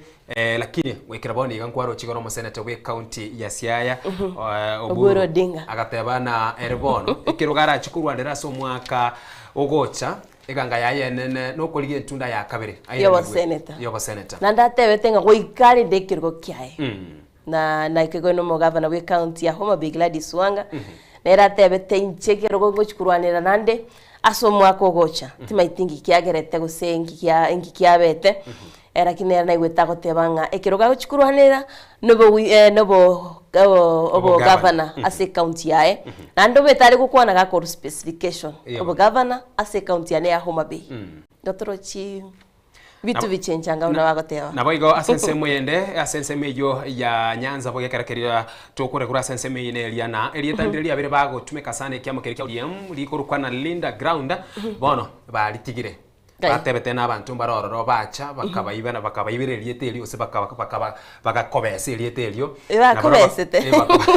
Lakini goikera bono iga nkwaroche igoro omoseneta bwe county ya Siaya Oburu Oburu Odinga. agateba na ere bono ekerogo arache korwanera ase omwaka ogocha eganga yaye enene nokorigia entunda ya kabere Yobo senator. yobo senator. Naende atebete ng'a goika arende ekerogo kiaye na naikegwe na omogavana bwe county ya Homa Bay Gladys Wanga nere atebete inche ekerogo ngochi korwanera naende ase omwaka ogocha timaeti nki kiagerete gose nki kia nki kiabete. Lakini nere naigwete agoteba ng'a ekero gagochia korwanera nobo nobo obogavana ase ecounty yaye, naende obete are gokwana gakorwa specification, obogavana ase ecounty yane ya Homa Bay. Igo torochi vitu bichenchanga buna bagoteba. Naboigo ase ensemo eyende, ase ensemo eyio ya Nyanza boigo ekero keria tokore korwa ase ensemo eye neria na erieta ndire riabere bagotumeka sana ekiamo keria kia ODM rikorokwa na Linda Ground, bono baritigire. Batebete na abanto mbare ororo bacha bakabaiba na bakabaibera erieta erio gose bakakobesa erieta erio. Bakobesete.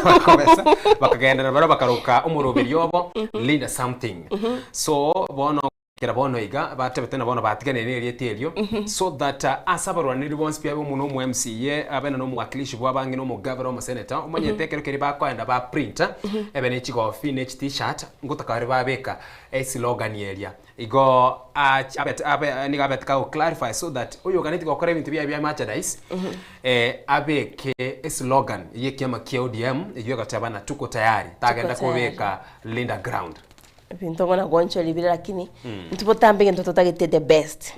Bakobesa bakagenda na baria bakaroka omoroberio obo Linda something. So bono kera bono iga batebete na bono batiganire na erieta erio so that ase abarwaneri bonsi pi abe omuna omo MCA abe na omowakilishi bwa abange na omogavana omosenator omanyete ekero keria bakoenda ba printa ebe ne chigofi ne chi t-shirt ngotaka bare babeka eslogan eria. Igo ach abet abe nigo abete kago clarify so that oyoganeti gokora ebinto biaye bia merchandise eh, abeke eslogan ye ekiama kia ODM eywo egoteba na tuko tayari tagenda Tuko tayari. kobeka linda ground. Ebinto buna gwanchora bire lakini intwe botambe egento totagete the best.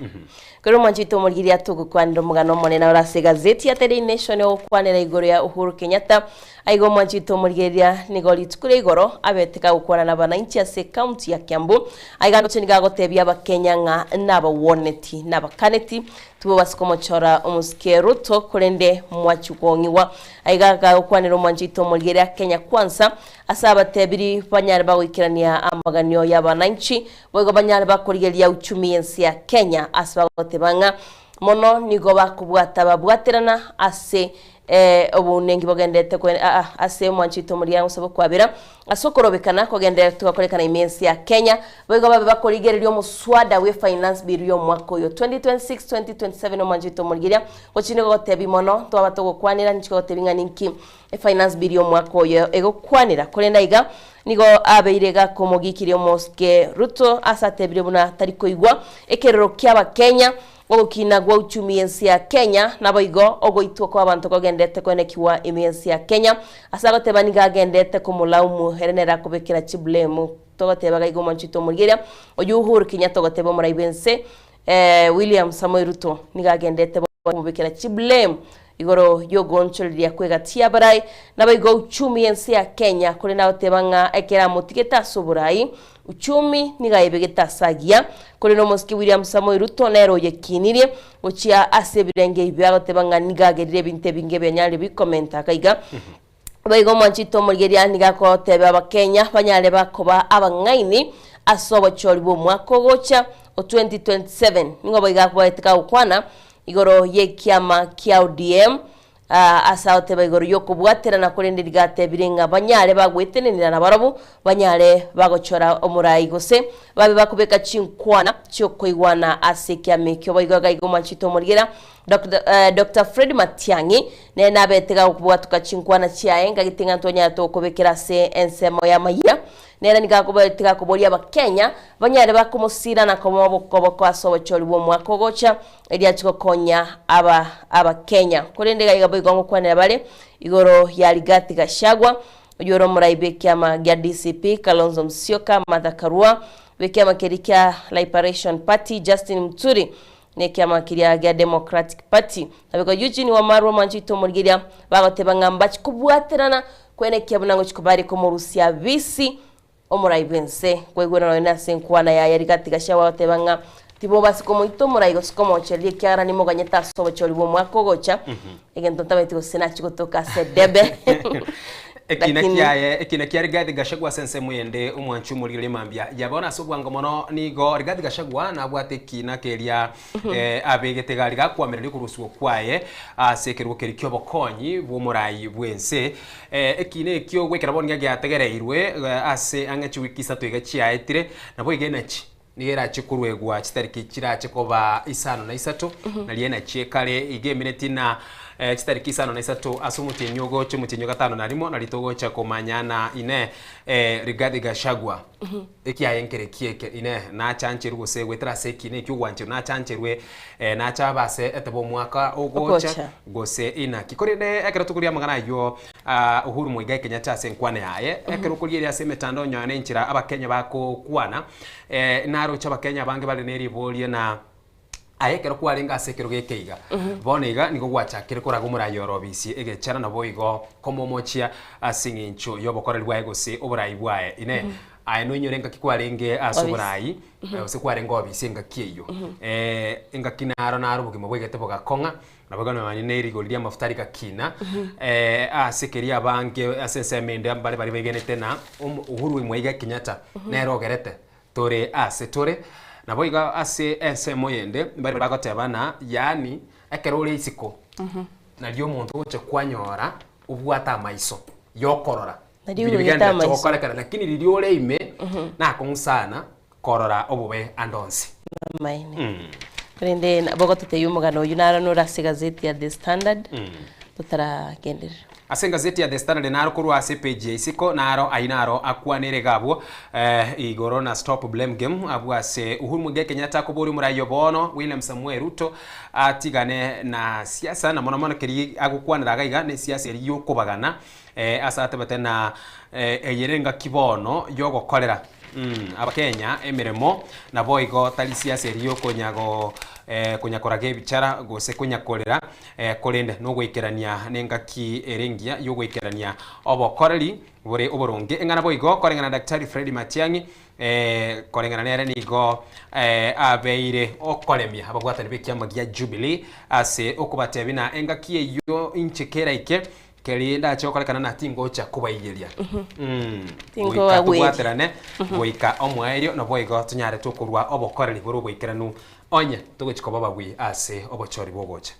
Kore omwanchi oito omorigereria togokwanera omogano omonene ore ase egazeti ya The Daily Nation ogokwanera igoro ya Uhuru Kenyatta. Aiga omwanchi oito omorigereria nigo rituko ria igoro abete kagokwana na abananchi ase ecounty ya Kiambu. Aiga ndoche nigo agotebia abakenya ng'a nabawoneti nabakaneti tibobasa komochora omosike Ruto korende mwachia kong'igwa. Aiga gagokwanera omwanchi oito omorigereria Kenya Kwanza ase abatebiri banyare bagoikerania amaganio y'abananchi Boigo banyare bakorigereria uchumi y'ense ya Kenya ase bagoteba ng'a mono nigo bakobwata babwaterana ase obounenki bogenderete ase omwancho oito omoria gose okwabera ase okorobekana kogendererete gokorekana ime y'ense ya Kenya. Boigo babe bakorigereria omoswada bwe finance bill y'omwaka oyo 2026-2027 omwancho oito omorigereria gochia nigo gotebi mono twaba togokwanera ninchi gotebi ng'a ninki Efinance bill y'omwaka oyo egokwanera korende aiga nigo abeire gakomogikiria omosike Ruto ase atebire buna tari koigwa ekerero ki'abakenya ogokina gwa uchumi y'ense ya Kenya naboigo ogoitwa kwa abanto kogenderete koenekigwa ime y'ense ya Kenya ase agoteba nigo agenderete komolaumu ere nere akobekera chiblame togoteba gaiga omwanchi oito omorigereria oyio Uhuru Kenyatta ogoteba omorai bwense William Samoei Ruto nigo agenderete komobekera chiblame Igoro y'ogoonchoreria kw'egati y'abarai, naboigo uchumi y'ense ya Kenya, korende agoteba ng'a ekero amotigete ase oborai, uchumi nigo ayebegete ase agiya. Korende omosike William Samoei Ruto nere oyekinirie gochia ase ebirenge ebi agoteba ng'a nigo agerire ebinto ebinge ebianyarire bikomenta akaiga. Boigo omwanchete omorigereria nigo agotebia Abakenya banyare bakoba abang'aini ase obochori bw'omwaka ogocha o 2027. Nigo boigo akobaete kagokwana igoro y'ekiama kia ODM ase agoteba igoro y'okobwaterana korende nigo atebire ng'a banyare bagwetenenera nabarobwo banyare bagochora omorai gose babe bakobeka chinkwana chiokoigwana ase ekiama ekio. Boigo iga iga omwanchete omorigereria Doctor Fred Matiang'i nere nabete gakobwatoka chinkwana chiaye ngagete ng'a ntwanyarete gokobekera ase ensemo y'amayia. Nere nigo akobete gakoboria Abakenya banyare bakomosira na komoa obokoboko ase obochori bw'omwaka ogocha erio achie gokonya aba Abakenya. Korende iga iga boigo ngokwanera bare igoro ya Rigathi Gachagua oyio ore omorai bw'ekiama gia DCP, Kalonzo Musyoka, Martha Karua bw'ekiama keria kia Liberation Party, Justin Muturi Nekiama keria gia Democratic Party. Nabiko Eugene Wamalwa omwancho oito omorigeria bagoteba ng'a mbachi kobwaterana kwenekia buna ngochi koba are komorusia bisi omorai bwense. Kwaigwera nonya nase enkwana yaye Rigathi Gachagua agoteba ng'a tibobasi komoita omorai gose komochereria ekiagera nimoganyete ase obochori bw'omwaka ogocha egento ntamanyeti gose nachi gotoka ase edebe. Ekina Lakini kiaye ekina kia Rigathi Gachagua ase ensemo eyende omwanchi omorigereria mambia yabona ase obwango mono nigo Rigathi Gachagua nabwate ekina keria eh, abegete gari gakoamereria okorusigwa kwaye ase ekerogo keria kiobokonyi bw'omorai bw'ense eh, ekina ekio goikera bono nigo giategereirwe eh, ase ang'e chiwiki isato iga chiaetire nabo iga enachi nigo erache koruegwa chitariki chirache koba isano na isato, naria enachi ekare iga emineti na eh, chitariki isano na isato ase omotienyi ogocha omotienyi o gatano na rimo, naria togocha komanyana ine eh, Rigathi Gachagua ekiaye nkere kieke ine nachancherwe gose goetera ase ekina ekio ogwancherwa nachancherwe eh, nacha abe ase etebe omwaka ogocha Ogocha. gose inaki. Korende ekero tokoria amang'ana ayio ah, Uhuru Muigai Kenyatta ase enkwana yaye, ekero okorigereria ase emetandao onye nenchera abakenya bakokwana, Naroche Abakenya abange bare neriboria na Aye ekero kwarenge ase ekerogo eke iga, bono iga nigo gwachakire koraga omoraai orobisie egechara naboigo komomochia ase eng'encho y'obokoreri bwaye gose oboraai bwaye. Inee! Aye noinyore engaki kwarenge ase Obisi. oboraai, gose kwarenge obisi engaki eyio? Engaki naro naro obogima bwaigete bogakong'a, naboigo nonye ne rigori ri'amafuta rigakina, ase keria abange ase ensemo ende mbare baria begenete ng'a omo Uhuru Muigai Kenyatta nere ogerete tore ase tore. Naboigo ase ensemo eyende mbare bagoteba ng'a yaani ekero ore isiko nario omonto ogocha kwanyora obwate amaiso yokorora Nario biria oigwete bigendererete amaiso. gokorekana lakini riria ore ime nakong'u sana korora obobe ande onsi. Amaene. Korende nabo ogototebia omogano oyio naro nore ase egazeti ya The Standard totaragenderera. Ase engazeti ya The Standard naro korwa ase epeji ya isiko naro ayio naro akwanere iga abwo igoro na stop blame game abwo ase Uhuru Muigai Kenyatta akoboria omorai o bono William Samoei Ruto atigane na siasa na mono mono keria agokwanera iga iga ne siasa eria yokobagana ase atebete na eye nengaki bono yogokorera Abakenya emeremo naboigo tari siasa eria yokonya go konya koraga ebichara gose konya korera korende nogoikerania nengaki ere engiya yogoikerania obokoreri bore oboronge. Eng'ana boigo koreng'ana na Daktari Fred Matiang'i koreng'ana nere nigo abeire okoremia ababwatani b'ekiama gia Jubilee ase okobatebia na engaki eyio inche keraike Keria ndache gokorekana na tingocha kobaiyeria. Tingo Goika bagweria. tobwaterane goika omoerio naboigo tonyare tokorua obokoreri bore oboikeranu onye togochia koba ababui ase obochori bogocha.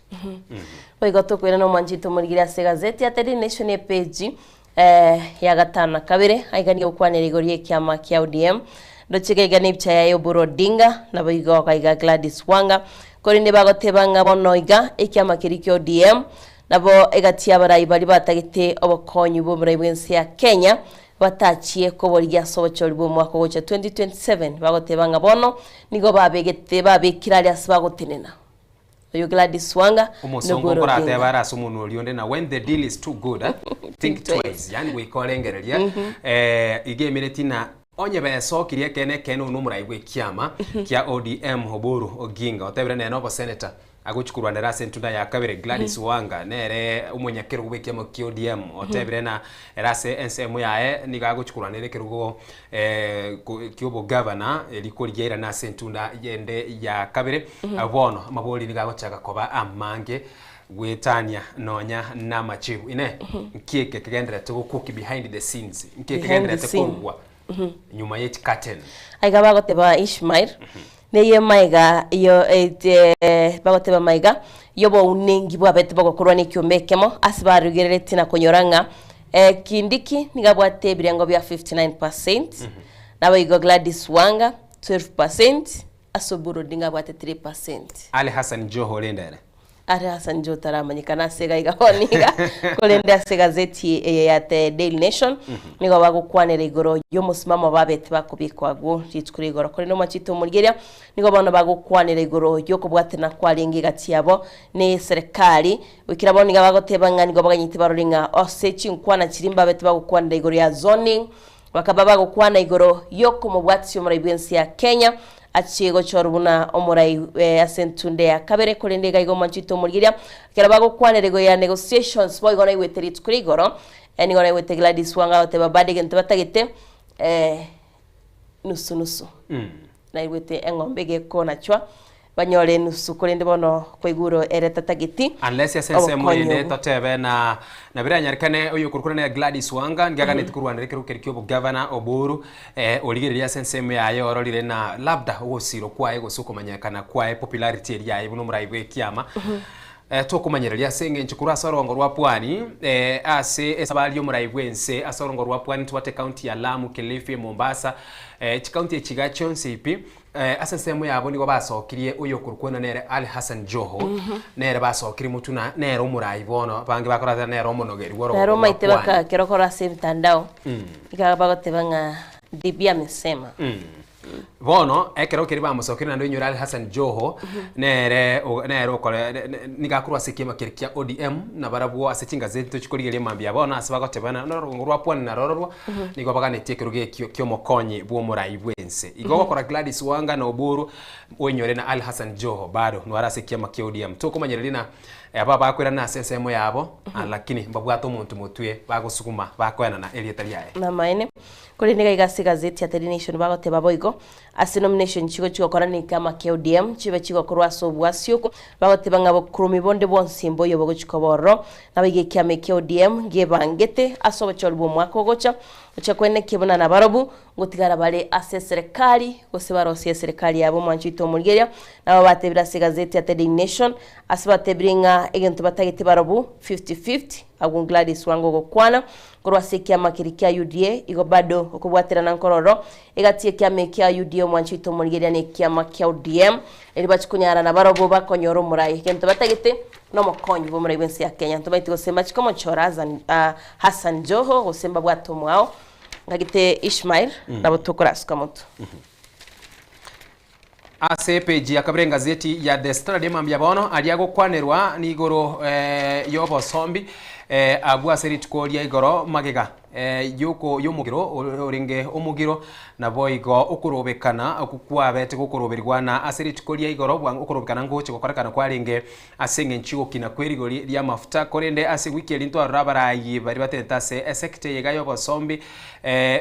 Boigo tokoirana omwanchi tomorigire ase egazeti ya Daily Nation epeji ya gatano na kabere aiga nigo gokwanera igoro y'ekiama kia ODM ndoche iga iga nebicha yaye Oburu Odinga naboigo iga Gladys Wanga korende bagoteba ng'a bono iga ekiama keria kia ODM Nabo egati y'abarai baria batagete obokonyi bw'oborai bw'ense ya Kenya batachie koborigia ase obochori bw'omwaka ogocha 2027 bagoteba ng'a bono nigo babegete babekire aria ase bagotenena. Oyo Gladys Wanga Omosongo Nobwero nkoratebe Odinga. are ase omonwa oria onde na when the deal is too good eh, think twice yaani goika orengereria iga emereti na onye besokirie ekeene ekeene oyio nomorai bw'ekiama kia ODM Oburu Oginga otebire nere noboseneta Agochia korwanera ase entunda ya kabere, Gladys Wanga nere omonyakerogo bw'ekiama kia ODM otebire na ere ase ensemo yaye nigo agochia korwanera ekerogo ki'obogavana erio korigia airane ase entunda yende ya kabere. Bono amabori nigo agochaka koba amange goetania nonya namachibu. Inee, nki eke kegendererete gokuki behind the scenes? Nki eke Behind the kegendererete scene. korugwa nyuma ye chicurtain? Aiga bagoteba Ishmael, Neye maiga yo bagoteba maiga y'obounengi bwabete bogokorwa nekiombe ekemo ase barugereretie na konyora ng'a Kindiki nigo abwate ebirengo bia 59 percent, naboigo Gladys Wanga 12 percent, ase Oburu Odinga abwate 3 percent. Ali Hassan Joho orende ere. Are ase inche otaramanyekana ase iga iga bono iga, korende ase egazeti eye ya The Daily Nation nigo bagokwanera igoro y'omosimamo babete bakobekwa agwo rituko ria igoro. Korende omachete omorigereria nigo bono bagokwanera igoro y'okobwatana kwarenge egati yabo ne eserekari. Goikera bono nigo bagoteba ng'a nigo baganyete barore ng'a ase chinkwana chiria mbabete bagokwanera igoro ya zoning, Bakaba bagokwana igoro y'okomobwatisia omorai bw'ense ya Kenya, achie gochorwa buna omorai ase entunde ya kabere, korende iga igo omwanchete omorigeria, ekero bagokwanera igoro ya negotiations boigo naigwete rituko ria igoro, nigo naigwete Gladys Wanga agoteba bado egento batagete nusu nusu. Naigwete eng'ombe egekonachwa Banyore enusu, korende bono kwaigure ere tatageti Unless ase ensemo obokonyi eyende obwo. totebe na nabiranyarikane oyokorokwana nere Gladys Wanga ngiaganeti korwanera ekerogo keria kia obogavana Oburu eh, origereria ase ensemo yaye ororire na labda ogosirwa kwaye gose okomanyekana kwaye popularity eria yaye buna omorai bw'ekiama eh, tokomanyereria ase eng'encho korwa ase orongo rwa Pwani eh, ase esabari y'omorai bw'ense ase orongo rwa Pwani ntobwate ekaunti ya Lamu, Kilifi, Mombasa eh, chikaunti echi iga chionsi pi Ase ensemo yabo nigo basokirie oyokorokwana nere Ali Hassan Joho, nere basokirie motwe na nere omorai bono, abange bakoratera nere omonogeri bw'orogongo Naro rwa omaete Pwani. baka ekero okora ase emitandao, iga bagoteba ng'a Debby amesema. Bono ekero keria bamosokire naende oinyore Ali Hassan Joho nere nere okore nigo akorwa ase ekiama keria kia ODM na barabwo ase chingazeti tochi korigereria mambia bono ase bagotebana na orogongo rwa pwani narororwo nigo baganetie ekerogo ekio kia omokonyi bwa omorai bwense. Igo ogokora Gladys Wanga na Oburu oinyore na Ali Hassan Joho bado nware ase ekiama kia ODM. Tokomanyereria na aba bakoirana ase ensemo yabo lakini mbabwate omonto motwe bagosuguma bakoenana erieta riaye. Namaene. Korende iga iga ase egazeti ya Daily Nation bagoteba boigo, ase nomination chigo chigokora na ekiama kia ODM chibe chigokorwa ase obwasioko, bagoteba ng'a bokuromi bonde bwonsi mboiyo bogochi koba ororo. Nabo iga ekiama ekia ODM ngebangete ase obochori bw'omwaka ogocha, gochia koenekia buna nabarobwo ngotigara bare ase eserekari gose barosie eserekari yabo omwancho oito omorigereria. Nabo batebire ase egazeti ya The Daily Nation ase batebire ng'a egento batagete barobwo 50-50, agwo Gladys Wanga ogokwana. Korwa ase ekiama keria kia UDA, igo bado okobwaterana nkororo egati y'ekiama ekia UDA omwancho oito omorigereria na ekiama kia ODM, erio bachie konyara nabarobwo bakonyora omorai. Egento batagete nomokonyi bw'omorai bw'ense ya Kenya. Ntomaeti gose mbachie komochora Hassan, Hassan Joho gose mbabwate omwao. Ngagete Ishmael nabo tokorasuka motwe. Ase epeji ya kabere engazeti ya The Standard emambia bono aria agokwanerwa nigoro y'obosombi abwo ase rituko ria igoro magega y'omogiro orenge omogiro naboigo okorobekana okwo kwabete gokoroberigwa na ase rituko ria igoro bwango okorobekana ngoche gokorekana kwarenge ase eng'encho y'ogokina kw'erigori ri'amafuta, korende ase ewiki eria ntwarora abarai baria batenenete ase esekta eye iga y'obosombi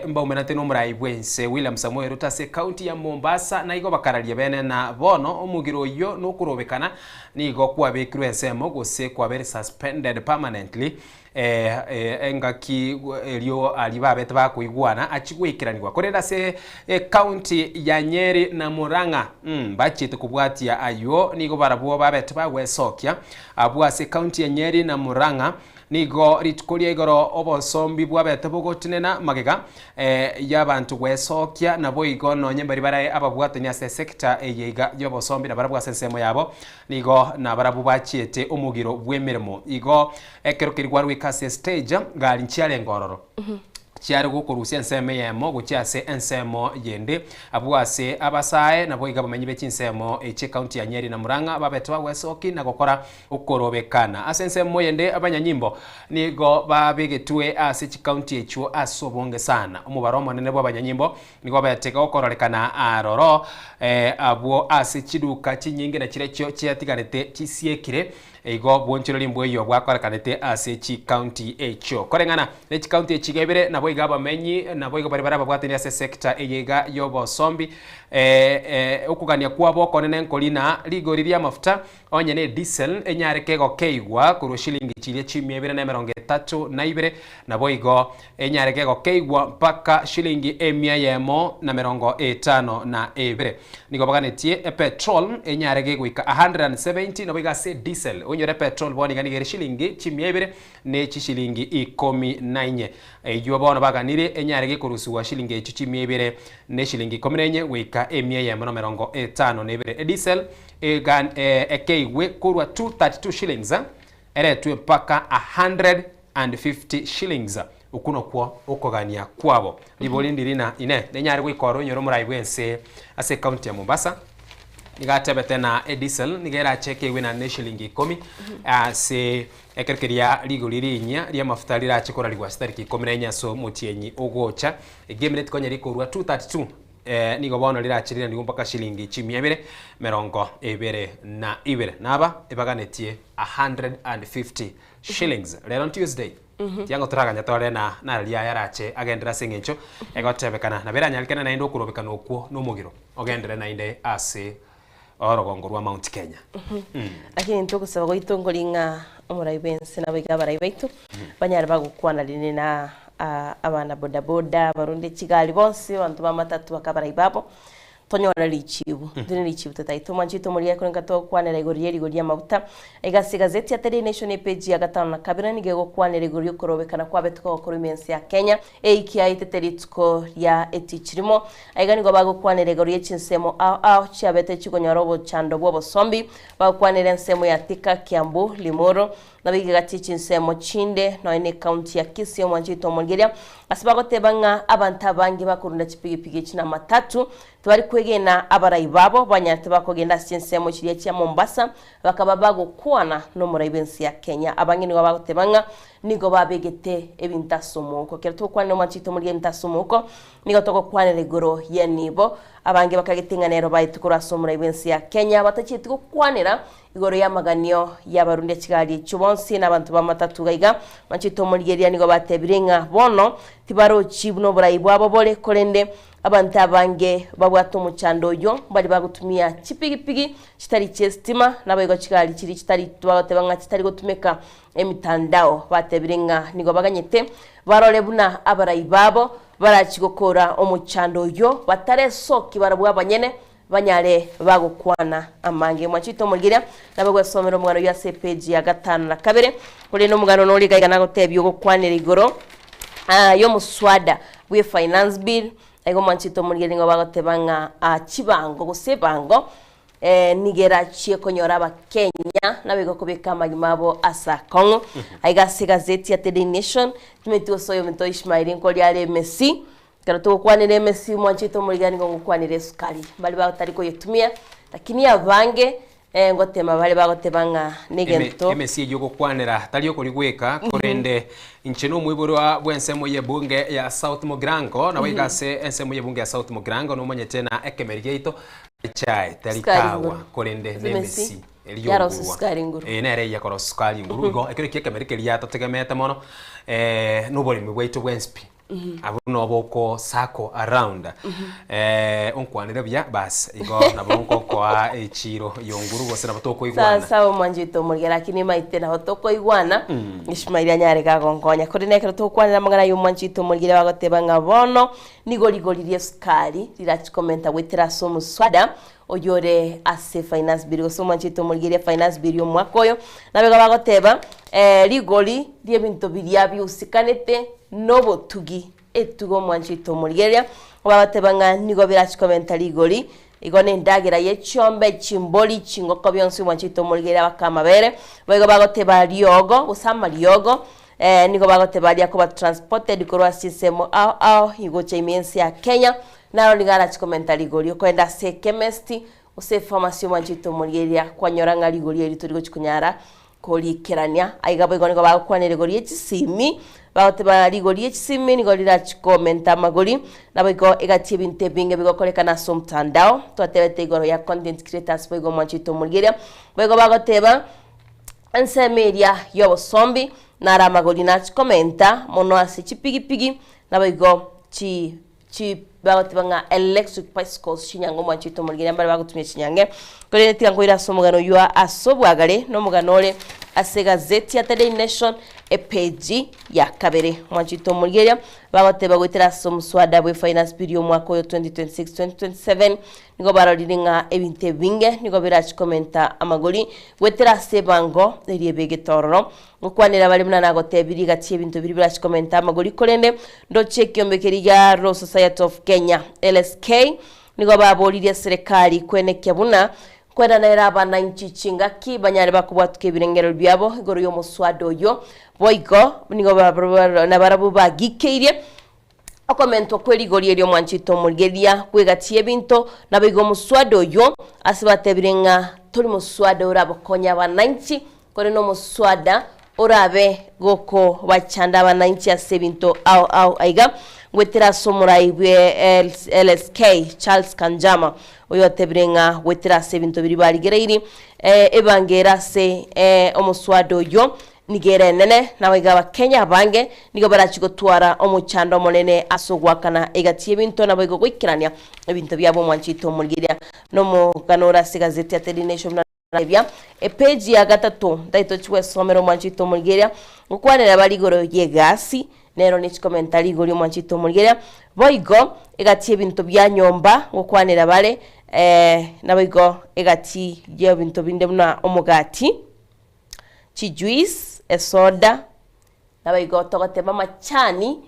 mbaumerante n'omorai bw'ense William Samoei Ruto ase ekaunti ya Mombasa, na igo bakararia bene na bono omogiro oyio nokorobekana nigo kwabekirwe ensemo gose kwabeire suspended permanently Engaki erio aria babete bakoigwana achie goikeranigwa. Korende ase ecounty ya Nyeri na Murang'a mbachiete kobwatia ayio, nigo barabwo babete bagwesokia. Abwo ase ecounty ya Nyeri na Murang'a nigo rituko ria igoro obosombi bwabete bogotenena magega y'abanto gwesokia, naboigo nonye mbaria bare ababwatani ase esector eye iga y'obosombi nabarabwo ase ensemo yabo nigo nabarabwo bachiete omogiro bw'emeremo. Igo Ekero keria gwarweka ase estage, gari nchiarenge ororo. Chiare gokorusia ensemo eyemo gochia ase ensemo yende. Abwo ase abasae naboigo abamenyi be chinsemo echie county ya Nyeri na Murang'a babete bagwesoki na gokora okorobekana. Ase ensemo yende abanyanyimbo nigo babegetwe ase chicounty echio ase obonge sana. Omobaro omonene bw'abanyanyimbo nigo obete gokororekana aroro abwo ase chiduka chinyinge na chiria chiatigarete chisiekire. Igo bwonchoreri mbweyio bwakorekanete ase chikaunti echio. Koreng'ana ne chikaunti echi iga ibere, naboigo abamenyi naboigo baria bare ababwatani ase sector eye iga y'obosombi okogania kwabo okonene nkori na rigori ri'amafuta onye ne diesel enyare kegokeigwa korwa shilingi chiria chimia ibere na emerongo etato na ibere naboigo enyare kegokeigwa mpaka shilingi emia eyemo na merongo etano na ebere. Nigo baganetie epetrol enyare gegoika 170 naboigo ase diesel. Onyore epetrol bono iga nigo ere shilingi chimia ibere ne chishilingi ikomi na inye. Eyio bono baganire enyare gekorusigwa shilingi echio chimia ibere ne shilingi ikomi na inye goika emia eyemo na merongo etano na ebere. Ediesel egan ekeigwe korwa 232 shillings eretwe mpaka 150 shillings. Okwo nokwo okogania kwabo. Ribori ndiri na ine nenyare goika oro onyore omorai bw'ense ase ecounty ya Mombasa nigo atebete na ediesel nigo erache ekeigwe naende ne eshilingi ikomi ase ekero keria rigori rinyia ri'amafuta rirache korarigwa ase tariki ikomi na inye ase omotienyi ogocha. Egemineti konya rikorwa 232 nigo bono rirache riranigwe mpaka shilingi chimia ibere merongo ebere na ibere. Naba ebaganetie 150 shillings. Rero Tuesday. Tiango toraganya tore na nararia aya arache agenderere ase eng'encho egotebekana. Nabo eranyarikane naende okorobekana okwo nomogiro ogenderere naende ase orogongo rwa Mount Kenya. Lakini intwe ogosaba gwaito nkori ng'a omorai bw'ense naboigo abarai baito banyare bagokwana rinde na abana bodaboda, abarunde chigari bonsi, abanto ba matatu baka abarai babo, Tonyore richibu. Intwe ne richibu totagete. Omwancho oito omorigia korende togokwanera igoro ye rigori ri'amaguta. Aiga ase egazeti ya Daily Nation epeji ya gatano na kabere nigo egokwanera igoro y'okorobekana kwabete kogokorwa ime ense ya Kenya eiki yaetete rituko ria etichi rimo. Aiga nigo bagokwanera igoro ye chinsemo ao ao chiabete chikonyora obochando bw'obosombi. Bagokwanera ensemo ya Thika, Kiambu, Limuru. Nabo iga chinsemo chinde nonya ne ekaunti ya Kisii omwancho oito omorigereria ase bagoteba ng'a abanto abange bakorunda chipigipigi echi na amatatu tibari kwegena abarai babo banyarete bakogenda ase chinsemo chiria chia Mombasa bakaba bagokwana nomorai bw'ense ya Kenya. Abange nigo bagoteba ng'a nigo babegete ebinto ase omouko. Ekero togokwanera omwancho oito omorigereria ebinto ase omouko nigo togokwanera igoro y'enibo. Abange bakagete ng'a nero baetwe korwa ase omorai bw'ense ya Kenya batachieti gokwanera Igoro y'amaganio y'abarundia chigari echio bonsi na abanto b'amatatu iga iga, manchete omorigereria nigo batebire ng'a bono tibarochi buna oborai bwabo bore, korende abanto abange babwate omochando oyio mbari bagotumia chipigipigi chitari chi'esitima, naboigo chigari chiria chitari bagoteba ng'a chitari gotumeka emitandao. Batebire ng'a nigo baganyete barore buna abarai babo barachi gokora omochando oyio bataresoki barabwo abanyene Banyare bagokwana amange. Mwachete omorigereria, nabe gwesomera omogano oyio ase epeji ya gatano na kabere. Korende omogano nore iga iga nagotebia ogokwanera igoro y'omoswada bwe finance bill. Igo mwanchete omorigereria nigo bagoteba ng'a chibango gose ebango nigo erachie konyora abakenya naboigo kobeka amagima abo ase akong'u. Aiga ase egazeti ya The Daily Nation, timanyeti gose oyominto Ishmael nkoria are emesi. Ekero togokwanera emesi mwanchete omorigia nigo ngokwanera esukari, mbaria batari koyetumia, lakini abange ngotema bare bagoteba ng'a negento. Emesi eyio ogokwanera tari okori gweka, korende inche nomoiborwa bw'ensemo y'ebunge ya South Mugirango, nabo iga ase ensemo y'ebunge ya South Mugirango nomanyete na ekemeri giaito echae tari Sukari kawa, nguru. korende Ase nemesi emesi eria yarosia ongurwa. sukari nguru. Eye nere eyekorosia sukari nguru, igo ekero ekio ekemeri keria totegemete mono noboremi bwaito bwensi pi. Abwo nobo oko circle around onkwanere buya bas igo nabo nkokoa echiro yonguru gose nabo Sawa tokoigwana. sawa omwanchete omorigia lakini maite nabo tokoigwana Ishmael anyare gagonkonya korende ekero togokwanera amang'ana aya omwanchete omorigia bagoteba ng'a bono nigo rigori ri'esukari rirachi komenta goetera ase omoswada oyore ase finance bill gose omwanchete omorigereria finance bill y'omwaka oyo, nabo igo bagoteba rigori ri'ebinto biria biusikanete nobotugi etugo omwanchete omorigereria, bagoteba ng'a nigo birachi komenta rigori, igo na endagera ye chiombe, chimbori, chingoko bionsi omwanchete omorigereria baka amabere, boigo bagoteba riogo gose amariogo nigo bagoteba aria akoba transported korwa ase chinsemo ao ao gocha ime y'ense ya Kenya, Naro nigo arache komenta rigori okoenda ase ekemesti gose efamasi omwanchete omorigereria kwanyora ng'a rigori eri tori gochi konyara korikerania. Aiga boigo nigo bagokwana rigori rie chisimi, bagoteba rigori rie chisimi nigo rirachi komenta amagori, naboigo egati ebinto ebinge bigokorekana ase omotandao, twatebete igoro ya content creators boigo omwanchete omorigereria, boigo bagoteba ensemo eria y'obosombi naro amagori nachi komenta mono ase chipigipigi naboigo chi Chi bagoteba ng'a electric bicycles chinyange omwancho oito omorigereria mbare bagotumia chinyange. Korende tiga nkoire ase omogano oyio ase obwagare na omogano ore ase egazeti ya The Daily Nation epeji ya kabere. Omwancho oito omorigereria bagoteba goetera ase omoswada bwe finance bill y'omwaka oyo 2026-2027 nigo barorire ng'a ebinto ebinge nigo birachi komenta amagori goetera ase ebango eria ebegete ororo. Ngokwanera bare buna nagotebirie gati y'ebinto biria birache komenta amagori, korende ndoche ekiombe keria gia Law Society of Kenya, LSK, nigo baboririe serekari kwenekia buna nkwenana ere abananchi chingaki banyare bakobwatuka ebirengererio biabo igoro y'omoswada oyio. Boigo nigo nabarabwo bagikeirie Okomentwa kwe rigori erio mwanchete omorigereria bw'egati y'ebinto, naboigo omoswada oyio, ase batebire ng'a tori moswada orabakonye abananchi, korende nomoswada orabe gokobachanda abananchi ase ebinto ao ao aiga, goetera ase omorai bwe LSK Charles Kanjama, oyotebire ng'a goetera ase ebinto biria barigereiri ebango ere ase omoswada oyio Nigo ere enene, naboigo Abakenya abange nigo barachie gotwara omochando omonene ase ogoakana egati y'ebinto naboigo goikerania ebinto biabo omwanchete omorigereria nomogano ore ase egazeti ya Daily Nation buna narebia epeji ya gatato ntagete tochie gwesomera omwanchete omorigereria gokwanera bare igoro y'egasi nero ne chikomentari igoro y'omwanchete omorigereria boigo egati y'ebinto bia nyomba gokwanera bare naboigo egati y'ebinto binde buna omogati. chijuice, esoda, naboigo togoteba amachani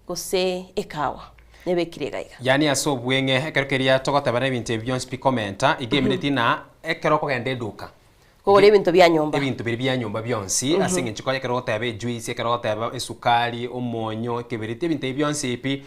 gose ekawa nebekire iga iga. Yaani ase obweng'e ekero keria togoteba na ebinto ebi bionsi pi komenta, iga emineti na ekero okogenda eduka, Kogora ebinto bia nyomba. Ebinto biria bia nyomba bionsi, ase eng'encho konya ekero ogoteba ejuice, ekero ogoteba esukari, omonyo, ekeberiti, ebinto ebi bionsi pi,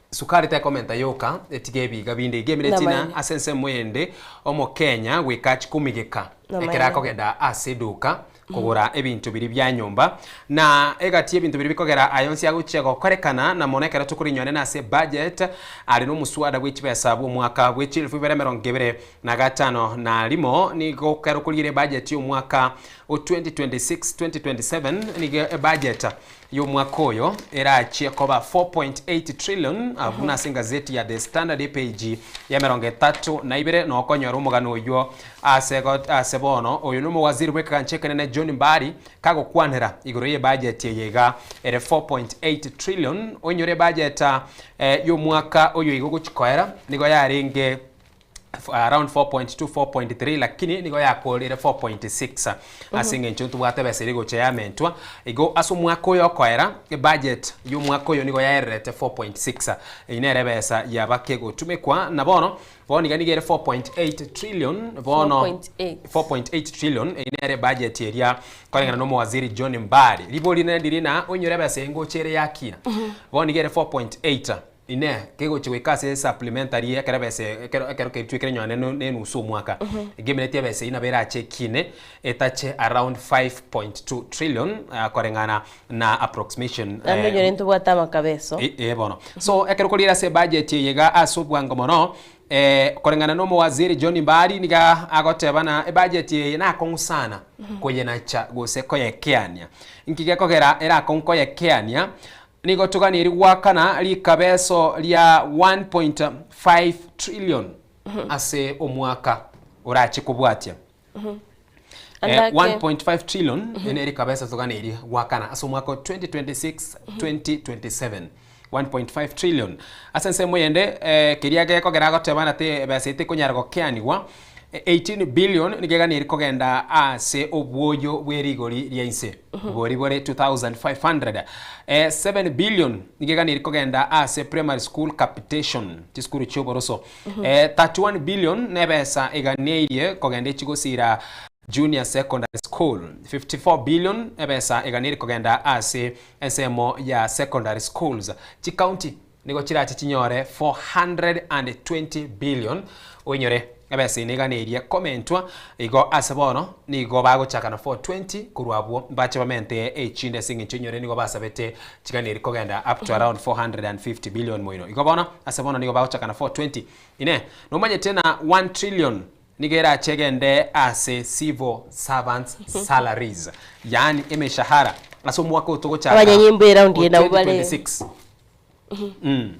sukari tekomenta yoka, etiga ebiga binde iga emire tina Namaene. ase ensemo eyende, omokenya goika achie komigeka Namaene. ekero akogenda ase eduka kogora ebinto biria bia nyomba, na egati y'ebinto biria bikogera aya onsi agochia gokorekana, na mono ekero tokorinyora nene ase ebudget, are nomosuada bwe chibesa bw'omwaka bwe chielfu ibere emerongo ebere na gatano na rimo, nigo ekero okorigereria ebudget y'omwaka o 2026 2027, nigo ebudget y'omwaka oyo erachie koba 4.8 trillion, abwo nase engazeti ya The Standard epage ya emerongo etato na ibere nokonyora omogano oywo ase ase bono oyo nomowaziri bw'ekegancha ekenene John Mbari kagokwanera igoro y'ebudget eye iga ere 4.8 trillion oinyore ebudget y'omwaka oyo iga ogochi koera nigo yarenge around 4.2 4.3 lakini nigo yakorire 4.6 ase eng'encho ntobwate ebesa eria egocha yamentwa igo ase omwaka oyo okoera ebudget ya omwaka oyo nigo yaererete 4.6 eyio nere ebesa yaba kegotumekwa na bono bono iga nigo ere 4.8 trillion bono 4.8. 4.8 trillion eyio nere ebudget eria koreng'ana na omowaziri John Mbadi ribori rinde ndiri ng'a onyore ebesa eye ngocha ere yakina bono iga ere 4.8 Inee! Kegochia goika ase supplementary ekero ebesa ekero ekero keritwekire nonye ne ne enusu omwaka, egemineti ebesa eyio nabo erache ekine etache around 5.2 trillion koreng'ana na approximation. Naende onyore ntobwate amakabeso. Eh bono. So ekero okorigereria ase ebudget eye iga ase obwango mono, koreng'ana na omowaziri John Mbadi niga agoteba ng'a ebudget eye nakong'u sana koyenacha gose koyekeania. Nki gekogera ere akong'u koyekeania? Nigo toganirie goakana rikabeso ria 1.5 trillion ase omwaka orache kobwatia. 1.5 trillion ere rikabeso toganirie goakana ase omwaka o 2026 2027. 1.5 trillion. Ase ensemo eyende keria gekogera agoteba ng'a ebesa eye tekonyara gokeanigwa 18 billion nigo eganiri kogenda ase obwoyo bwe rigori ria inse bori bore 2500. 7 billion nigo eganiri kogenda ase primary school capitation chisukuru chioboroso. 31 billion nebesa eganeirie kogenda echigosira junior secondary school. 54 billion ebesa eganiri kogenda ase ensemo ya secondary schools. Chicounty Nigo chirache chinyore 420 billion oinyore ebesa eye neganeirie komentwa igo ase bono nigo bagochaka na 420 korwa abwo mbache bamente echinde ase eng'encho oinyore nigo basabete chiganeiri kogenda up to around 450 billion moino igo bono ase bono nigo bagochaka na 420 inee nomanyete na 1 trillion nigo erache egende ase civil servants salaries yaani emeshahara ase omwaka oyo togochaka Abanyanyimbo eround o eye nabwo bare 2026.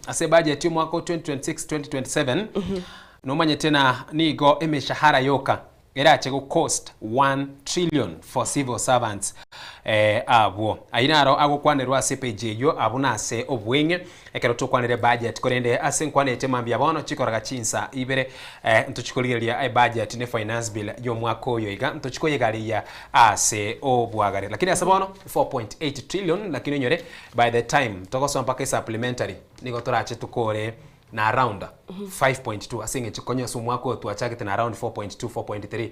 Ase ebudget y'omwaka o 2026-2027, nomanyete na nigo emeshahara yoka erache go cost 1 trillion for civil servants abwo. Ayio naro agokwanerwa ase epage eyio abwo nase obweng'e ekero tokwanire ebudget korende ase nkwanete mambia bono chikoraga chinsa ibere ntochikorigereria ebudget ne finance bill y'omwaka oyo iga ntochikoyegareia ase obwagare lakini ase bono 4.8 trillion lakini onyore By the time togosoa mpaka esupplementary nigo torache tokore na around 5.2 ase eng'encho konya ase omwaka oyo twachagete na around 4.2 4.3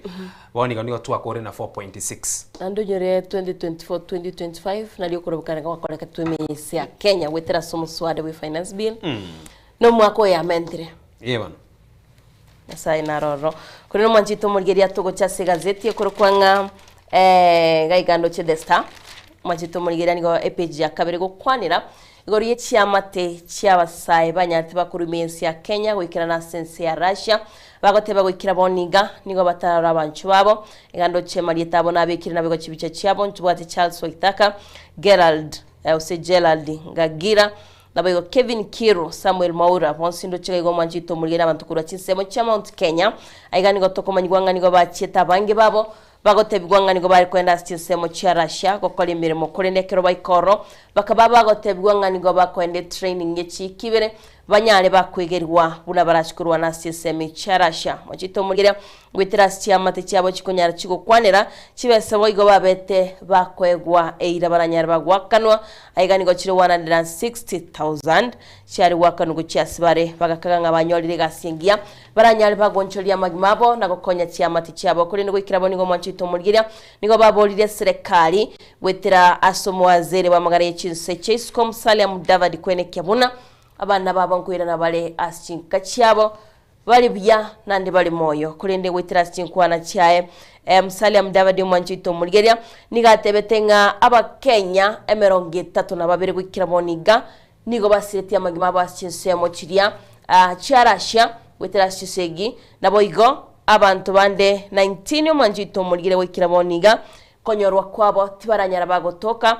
bono igo nigo twakore na 4.6. Naende onyore 2024 2025 nario okorobokana gwakoreketwe emeyese ya Kenya goetera ase omoswada bwe finance bill na omwaka oyo yamentire. Ee bono. Nyasaye naro ororo. Korende omwanchete omorigereria togocha ase egazeti ekorokwa ng'a gaiga ndoche The Star. Omwanchete omorigereria nigo epage ya kabere gokwanera igoro ye chiamate chi'abasae banyarete bakorwa ime y'ense ya Kenya goikerana ase ense ya Russia. Bagoteba goikera bono iga nigo batararora abanchwa babo. Iga ndoche marieta abo nabekire naboigo chibicha chiabo ntobwate Charles Waithaka, Gerald gose Gerald Ngagira, Naboigo Kevin Kiru, Samuel Mwaura, bonsi ndoche iga igo omwanchete omorigereria abanto korwa chinsemo chia Mount Kenya. Aiga nigo tokomanyigwa ng'a nigo bachiete abange babo bagotebigwa ng'a nigo bare kogenda ase chinsemo chia Russia gokora emeremo korende ekero baika ororo bakaba bagotebigwa ng'a nigo bakoenda etraining ye chiiki ibere. banyare bakwegerigwa buna barache korwana ase chinsemo chia Russia. Mochite omorigereria goetera ase chiamate chiabo chikonyara chigokwanera chibesa boigo babete bakoegwa eira baranyare bagoakanwa aiga nigo chire 160,000 chiare goakanwa gochia ase bare bagakaga ng'a banyorire egasi engiya baranyare bagonchoria amagima abo na gokonya chiamate chiabo korende goikera bo nigo omwancho oito omorigereria nigo baboririe eserekari goetera ase omowaziri bw'amagara ye chinse chia isiko Musalia Mudavadi kwenekia buna abana babo nkoirana bare ase chinka chiabo bare buya naende bare moyo. Korende goetera ase chinkwana chiaye, Musalia Mudavadi omwancho oito omorigereria nigo atebete ng'a Abakenya emerongo etato na babere goikera bono iga nigo basiretie amagima abo ase chinsemo chiria chia Russia goetera ase chisegi, naboigo abanto bande 19 omwancho oito omorigereria goikera bono iga konyorwa kwabo tibaranyara bagotoka.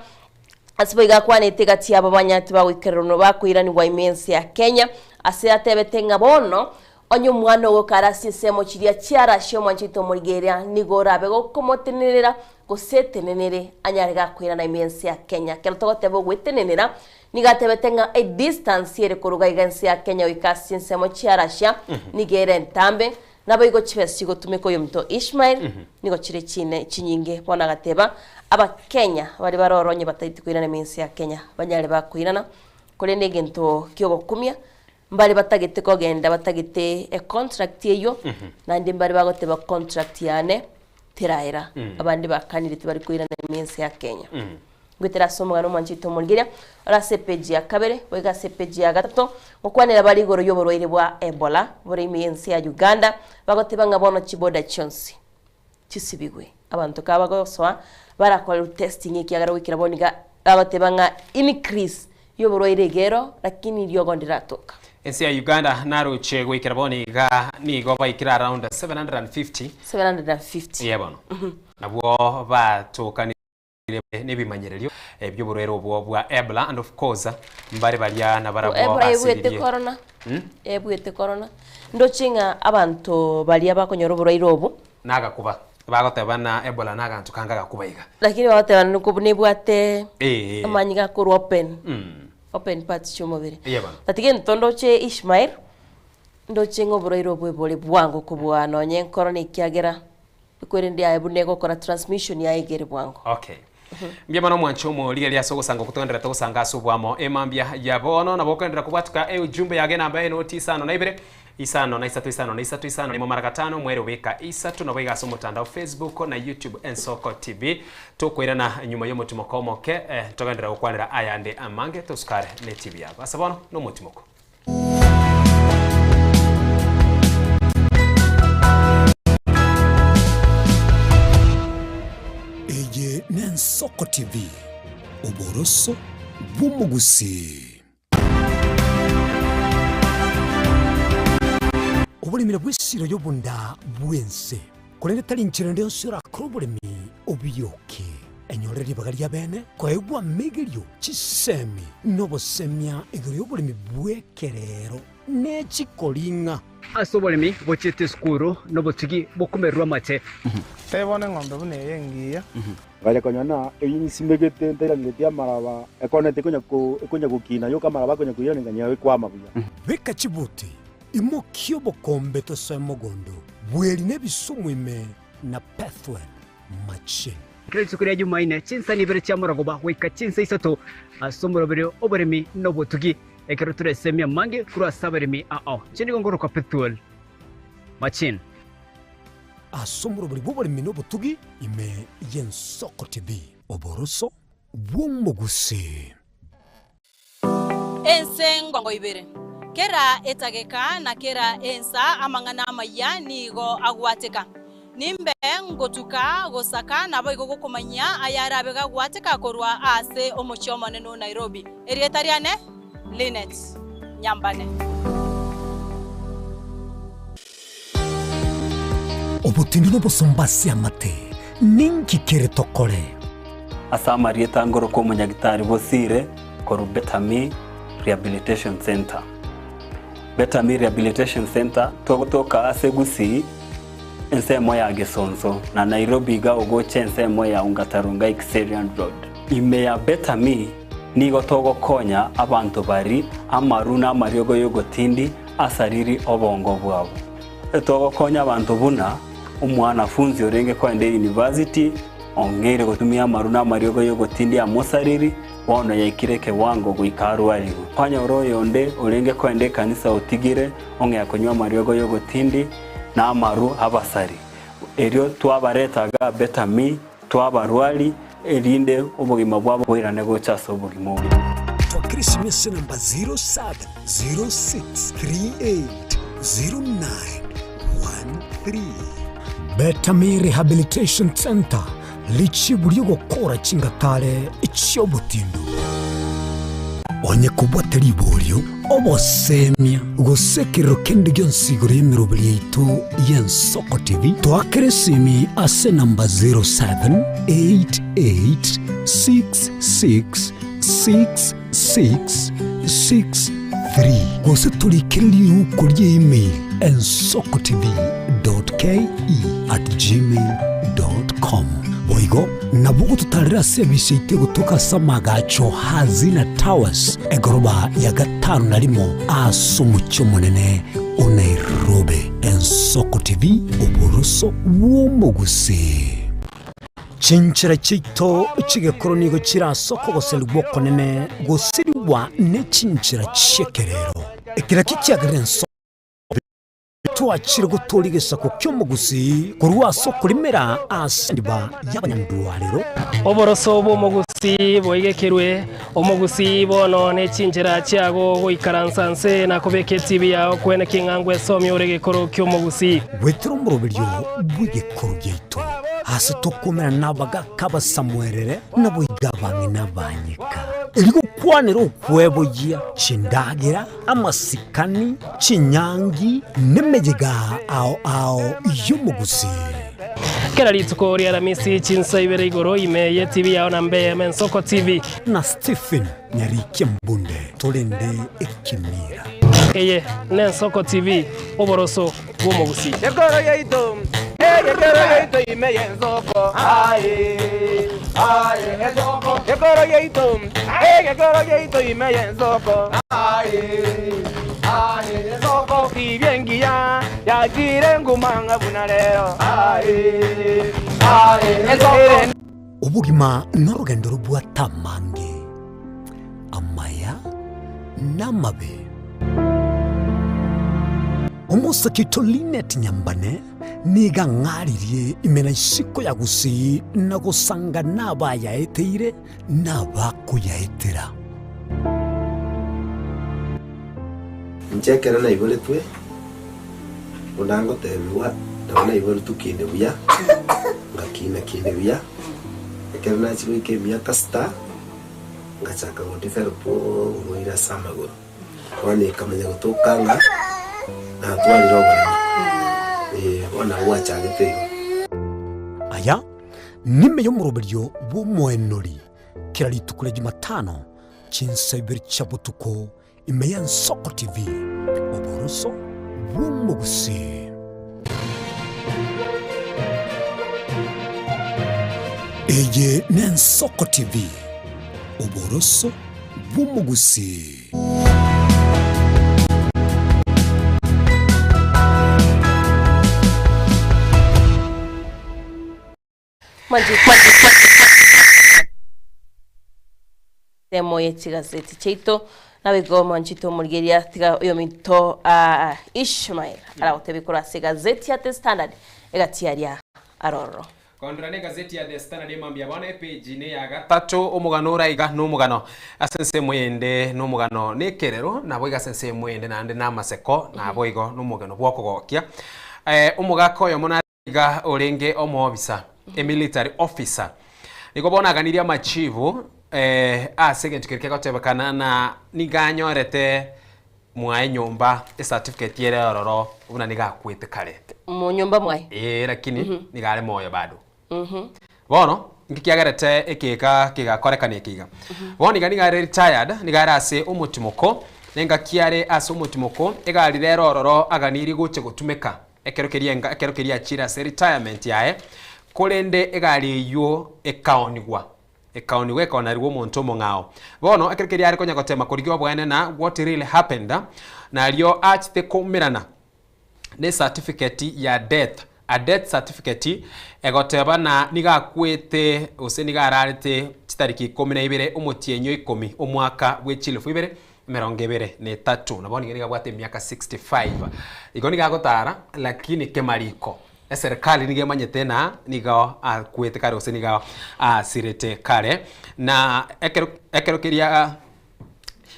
Ase boigo akwanete egati yabo banyare tibagoikererwa bakoiranigwa ime ense ya Kenya, ase atebete ng'a bono onye omwana ogo kare ase chinsemo chiria chiarachie omwanchete omorigereria nigo orabe gokomotenerera gose etenenere anyare gakoirana ime ense ya Kenya. Ekero togoteba ogwetenenera nigo atebete ng'a edistance ere koruga iga ense ya Kenya goika ase chinsemo chia Russia nigo ere entambe Naboigo chibesa chigotumeka oyominto Ishmael nigo chire chine chinyinge. Bono agateba, Abakenya baria bare onye bataiti koirana ime ense ya Kenya banyare bakoirana, korende egento kiogokumia mbare batagete kogenda batagete econtract eyio, naende mbare bagoteba contract yane teraera. Abande bakanire tibari koirana ime ense ya Kenya. Goetera ase omogano omwanchete omorigereria ore ase epeji ya kabere goika ase epeji ya gatato, gokwanera bare igoro y'oborwaire bwa Ebola bore ime y'ense ya Uganda, bagoteba ng'a bono chiboda chionsi chisibigwe. Abanto kabagosoa barakorerwe testing ekiagera goikera bono iga bagoteba ng'a increase y'oborwaire iga ero lakini riogo ndiratoka. Ense ya Uganda naroche goikera bono iga nigo baikire around 750. 750. Eeh bono. Nabwo batokanire. Nebimanyererio bi'oborwaire obwo bwa Ebola and of course mbare baria nabarabwo Ebola ebwete basiririe. corona Mm? ebwete corona ndoche ng'a abanto baria bakonyora oborwaire obo Nagakuba bagoteba na Ebola naganto kange agakuba iga. Lakini bagoteba niko nebwate Ee. amanyinga akorwa open Mm. open parts chi'omobere Eye bono. But gento ndoche Ishmael ndoche ng'a oborwaire obwo ebore bwango kobua nonye corona ekiagera Kwerende aye buna egokora transmission yaye egere bwango. Okay. Mbuya mono omwancho omorigereria ase ogosanga okwo togendererete gosanga ase obwamo emambia ya bono nabo okogenderera kobwatuka eujumbe yage enamba enoti isano na ibere isano na isato isano na isato isano na imo mara gatano omwere obeka isato nabo iga ase omotandao Facebook na YouTube Ensoko TV tokoirana nyuma yomotimoko omoke eh, togenderera gokwanera ayande amange tosukare ne TV yago ase bono nomotimoko. Eye n'Ensoko TV, oboroso bw'omogusii. Oboremi nabwo esiro y'obonda bw'ense, korende tari inchera ende yonsi orakore oboremi obioke. Enyore ribaga ri'abeene koegwa amegerio, chisemi, na obosemia igoro y'oboremi bw'ekerero ne chikoring'a. Ase oboremi bochiete esukuru nobotugi bokomererwa amate. Tebia bono eng'ombe buna eye engiya. Ngacha konyora ng'a eyio nsimegete ntairaneretie amaraba, ekoneti ekonya ko ekonya gokina yoka amaraba akonya koirana nganyora ekwama buya. Beka chibuti, imokia obokombe tosoe mogondo, bweri na ebisumu ime na Pethuel machine. Kera rituko ria Jumaine, chinsani ibere chia morogoba goika chinsa isato ase omoroberi oboremi na obotugi, ekero toresemie amange korwa ase abaremi ao. Inche nigo ngorokwa Pethuel Machine. Ase omoroberi bw'oboremi na obotugi ime y'Ensoko TV, oboroso bw'omogusii. Ense ngongo ibere. Kera etageka na kera ensa amang'ana amayia nigo agwateka. Nimbe ngotuka gosaka naboigo gokomanyia ayarabe gagwateka korwa ase omochie omonene o Nairobi. Erieta riane Linet Nyambane. Obotindi nobosomba ase amate, ninki kere tokore? Ase amarieta ngorokwa omonyagitari Bosire korwa Better Me Rehabilitation Centre. Better Me Rehabilitation Centre togotoka ase Gusii ensemo ya Gesonso na Nairobi iga ogocha ensemo ya Ongata Rongai Kiserian Road. Ime ya Better Me. Nigo togokonya abanto baria amaru na amariogo y'ogotindi asariri obongo bwabo. Togokonya abanto buna omwanafunzi orenge koenda eyunivasiti ong'eire gotumia amaru na amariogo y'ogotindi amosariri, bono yaikire ekewango goika arwarigwe. Kwanyora oyonde orenge koenda ekanisa otigire ong'ea konywa amariogo y'ogotindi na amaru abasari. Erio twabareta iga Betami, twabarwari, erinde obogima bwabo boirane gocha ase obogima obuya. Twakera esimi ase enamba 0706380913. Betami Rehabilitation Centre, richibu ri'ogokora chingatare chi'obotindu. Onye kobwate riborio, obosemia, gose ekerero kende gionsi igoro y'emeroberi yaito y'Ensoko TV, toakere esimi ase enamba 0788666663 gose torikere riuko ria email ensokotv.ke@gmail.com. Boigo nabo ogototarera ase ebise yaito egotoka ase amagacho Hazina Towers, egoroba ya gatano na rimo ase omochie omonene o Nairobi. Ensoko TV, oboroso bw'omogusii. Chinchera chiaito chi'egekoro nigo chire ase okogoserigwa okonene gosirigwa ne chinchera chi'ekerero. Ekero ekio kiagerire ensoko. Twachire gotooria egesaku ki'omogusii korwa ase okorimera ase endiba y'abanyandwarero. Oboroso bw'omogusii boigekerwe, omogusii bono ne chinchera chiago goikaransa nse na kobeka etibi yao kwene king'a ngwesomia ore egekoro ki'omogusii. Goetera omoroberio bw'egekoro giaito, ase tokomerana nabagaka abasamuerere, naboigo abang'ina abanyeka, erio gokwanera okweboyia chindagera, amasikani, chinyangi, nemeyega ao ao y'omogusii. Kera rituko ri'Aramisi chinsa ibere igoro ime y'etibi yao na mbe Mensoko TV. Na Stephen Nyarikia Mbunde torende ekemira. Eye n'Ensoko TV, oboroso bw'omogusii. Ekoro yaito, egekero yaito ime y'ensoko, aye, aye, ensoko. Ekoro yaito, egekero yaito ime y'ensoko, aye, aye, ensoko. Tibia engiya yachire nguma ng'a buna rero, aye, aye, ensoko. Obogima norogendo robwate amange, amaya na amabe. Omosake oito Linet Nyambane nigo ang'aririe ime na isiko ya Gusii na gosanga nabayaeteire na abakoyaetera. Inche ekero naiboretwe, buna ngotebigwa, nabo naiboretwe kinde buya, ngakina kinde buya, ekero nachia goika emiaka sita, ngachaka go develop oborwaire ase amagoro. Bono ekamanya gotoka ng'a natwarire oboremo, eh, bono nabo gwachagete igo. Aya nime y'omoroberio bw'omoenori kera rituko ria Jumatano chinsa ibere chia botuko ime y'Ensoko TV, oboroso bw'omogusii. Eye n'Ensoko TV, oboroso bw'omogusii. Ensemo ye chigazeti chiaito naboigo mwanchete omorigereria tiga oyominto ah, Ishmael aragotebie korwa ase egazeti ya The Standard egati aria aroro. Kondora ne egazeti ya The Standard emambia bono epeji ne ya gatato omogano ore aiga nomogano ase ensemo eyende nomogano na ekerero naboigo ase ensemo eyende naende namaseko naboigo nomogeno bwokogokia. Eh, omogaka oyomo nare Iga orenge omoofisa, a military officer. Nigo bono aganirie amachibu eh, ase egento keria kegotebekana na nigo anyorete mwaye nyomba ecertificate ere ororo buna nigo akwete kare. Monyomba mwaye. Ee, lakini nigo are moyo bado. Bono, inki kiagerete ekeeka kegakorekana eke iga? Bono iga nigo are retired, nigo are ase omotimoko, na engaki are ase omotimoko, egari rero ororo aganirie gocha gotumeka. Ekero keria enga, ekero keria achiire ase retirement yaye, korende egari eyio ekaonigwa. Ekaonigwa ekaonarigwa omonto omong'ao. Bono ekero keria are konya gotema korigia oboene na what really happened, nario achete koumerana ne certificate ya death, a death certificate, egoteba na nigo akwete gose nigo ararete chitariki ikomi na ibere omotienyi o ikomi omwaka bwe chilifu ibere 23. Na bono iga nigo abwate emiaka 65. Igo nigo agotara lakini kemariko eserikali nigo emanyete na nigo akwete kare gose nigo asirete kare. Na ekero ekero keria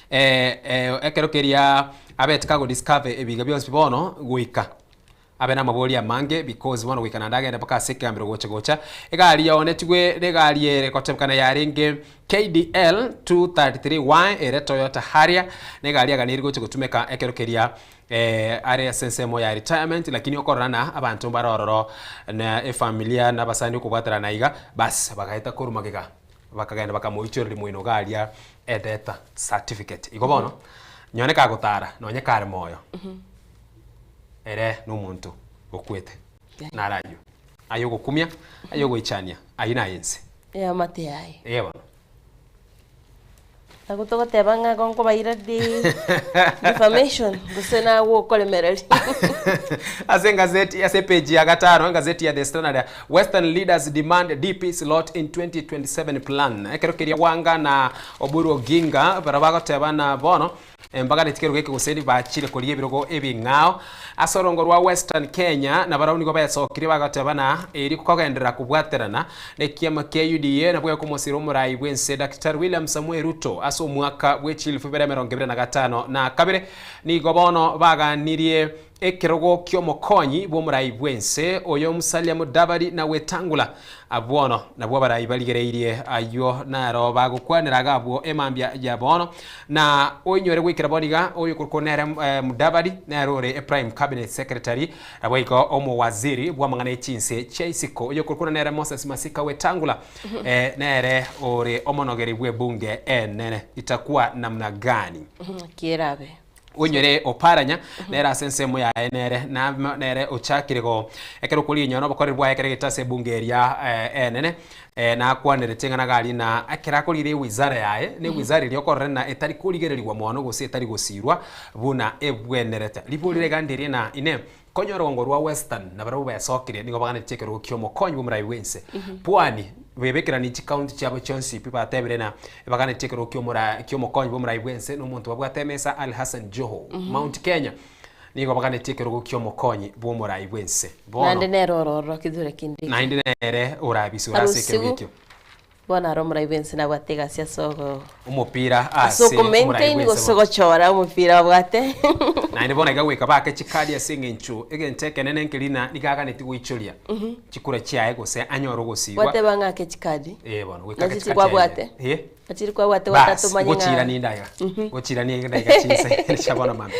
ekero keria abete kagodiscover ebiga bionsi bono goika Abe namaborio amange because bono goika naende agende mpaka ase ekegambero gocha gocha. Egari yaonetigwe negari ere gotebekana yarenge KDL 233Y ere Toyota Harrier negari aganeirie gocha gotumeka ekero keria are ase ensemo ya retirement lakini okorora na abanto mbare ororo na efamilia na abasani okobwaterana iga bas bagaeta korwa magega bakagenda bakamoichoreria moino iga aria edeath certificate. Igo bono nyone kagotara nonye kare moyo. Ere nomonto okwete, naro ayio ay'ogokumia, ay'ogoichania, ayio nay'ense. Eamate yaye. Ee bono. Nabo togoteba ng'a igo nkobaira di defamation gose nawe okoremereria. Ase engazeti ase epeji ya gatano engazeti ya The Standard, Western leaders demand DP slot in 2027 plan. Ekero keria Wanga na Oburu Oginga barabwo bagoteba na bono Mbaganeti kerogo eke gose bachire koria ebirogo ebing'ao ase orongo rwa Western Kenya, na barabwo nigo besokirie bagateba na eri kogenderera kobwaterana nekiama kia UDA nabwo gekomosira omorai bw'ense Daktari William Samoei Ruto ase omwaka bwe chilifu ibere emerongo ebere na gatano na kabere. Nigo bono baganirie Ekerogo ki'omokonyi bw'omorai bw'ense, oyo Musalia Mudavadi na Wetangula. Abwono nabwo abarai barigereirie ayio naro bagokwanera iga abwo emambia ya bono. Na oinyore goikera bono iga, oyokorokwa nere Mudavadi nere ore eprime cabinet secretary, naboigo omowaziri bw'amang'ana e chinse chia isiko. Oyokorokwa nere Moses Masika Wetangula nere ore omonogeri bw'ebunge enene. Itakuwa namna gani? Kerabe. Onyore oparanya nere ase ensemo yaye nere na nere ochakire go ekero okoriginywa nobokoreri bwaye ekero egete ase ebunge eria enene nakwanerete ing'ana gari na ekero akorire ewizara yaye na ewizara eria okorora na etari korigererigwa mono gose etari gosirwa buna ebwenerete. Ribori riga ndiria na inee Konya orogongo rwa Western nabarabwo besokire nigo baganetie ekerogo ki'omokonyi bw'omorai bw'ense. Pwani bebekeranie chikaunti chiabo chionsi pi batebire na baganetie ekerogo ki'omora ki'omokonyi bw'omorai bw'ense na omonto babwate emesa Ali Hassan Joho. Mount Kenya nigo baganetie ekerogo ki'omokonyi bw'omorai bw'ense. Bono Naende nere ororo kithure kende. Naende nere orabiswe ase ekerogo Arusiwu. ekio. Bono aro omorai bw'ense nabwate egasi ase ogo Omopira ase ase omorai okomaintain bw'ense gose bono. gochora omopira babwate. Naende bono iga goika baake chikadi ase eng'encho egento ekenene nkeri na nigo aganeti goichoria chikura chiaye gose anyore ogosibwa. Gwateba ng'a ake chikadi. Eh bono goika ake Nachi chikadi chiaye kwabwate. Eh. Nachiri kwabwate Bas, gwatatomanye ng'a gochirania indaiga. Gochirania indaiga chinsa chia bono mambia.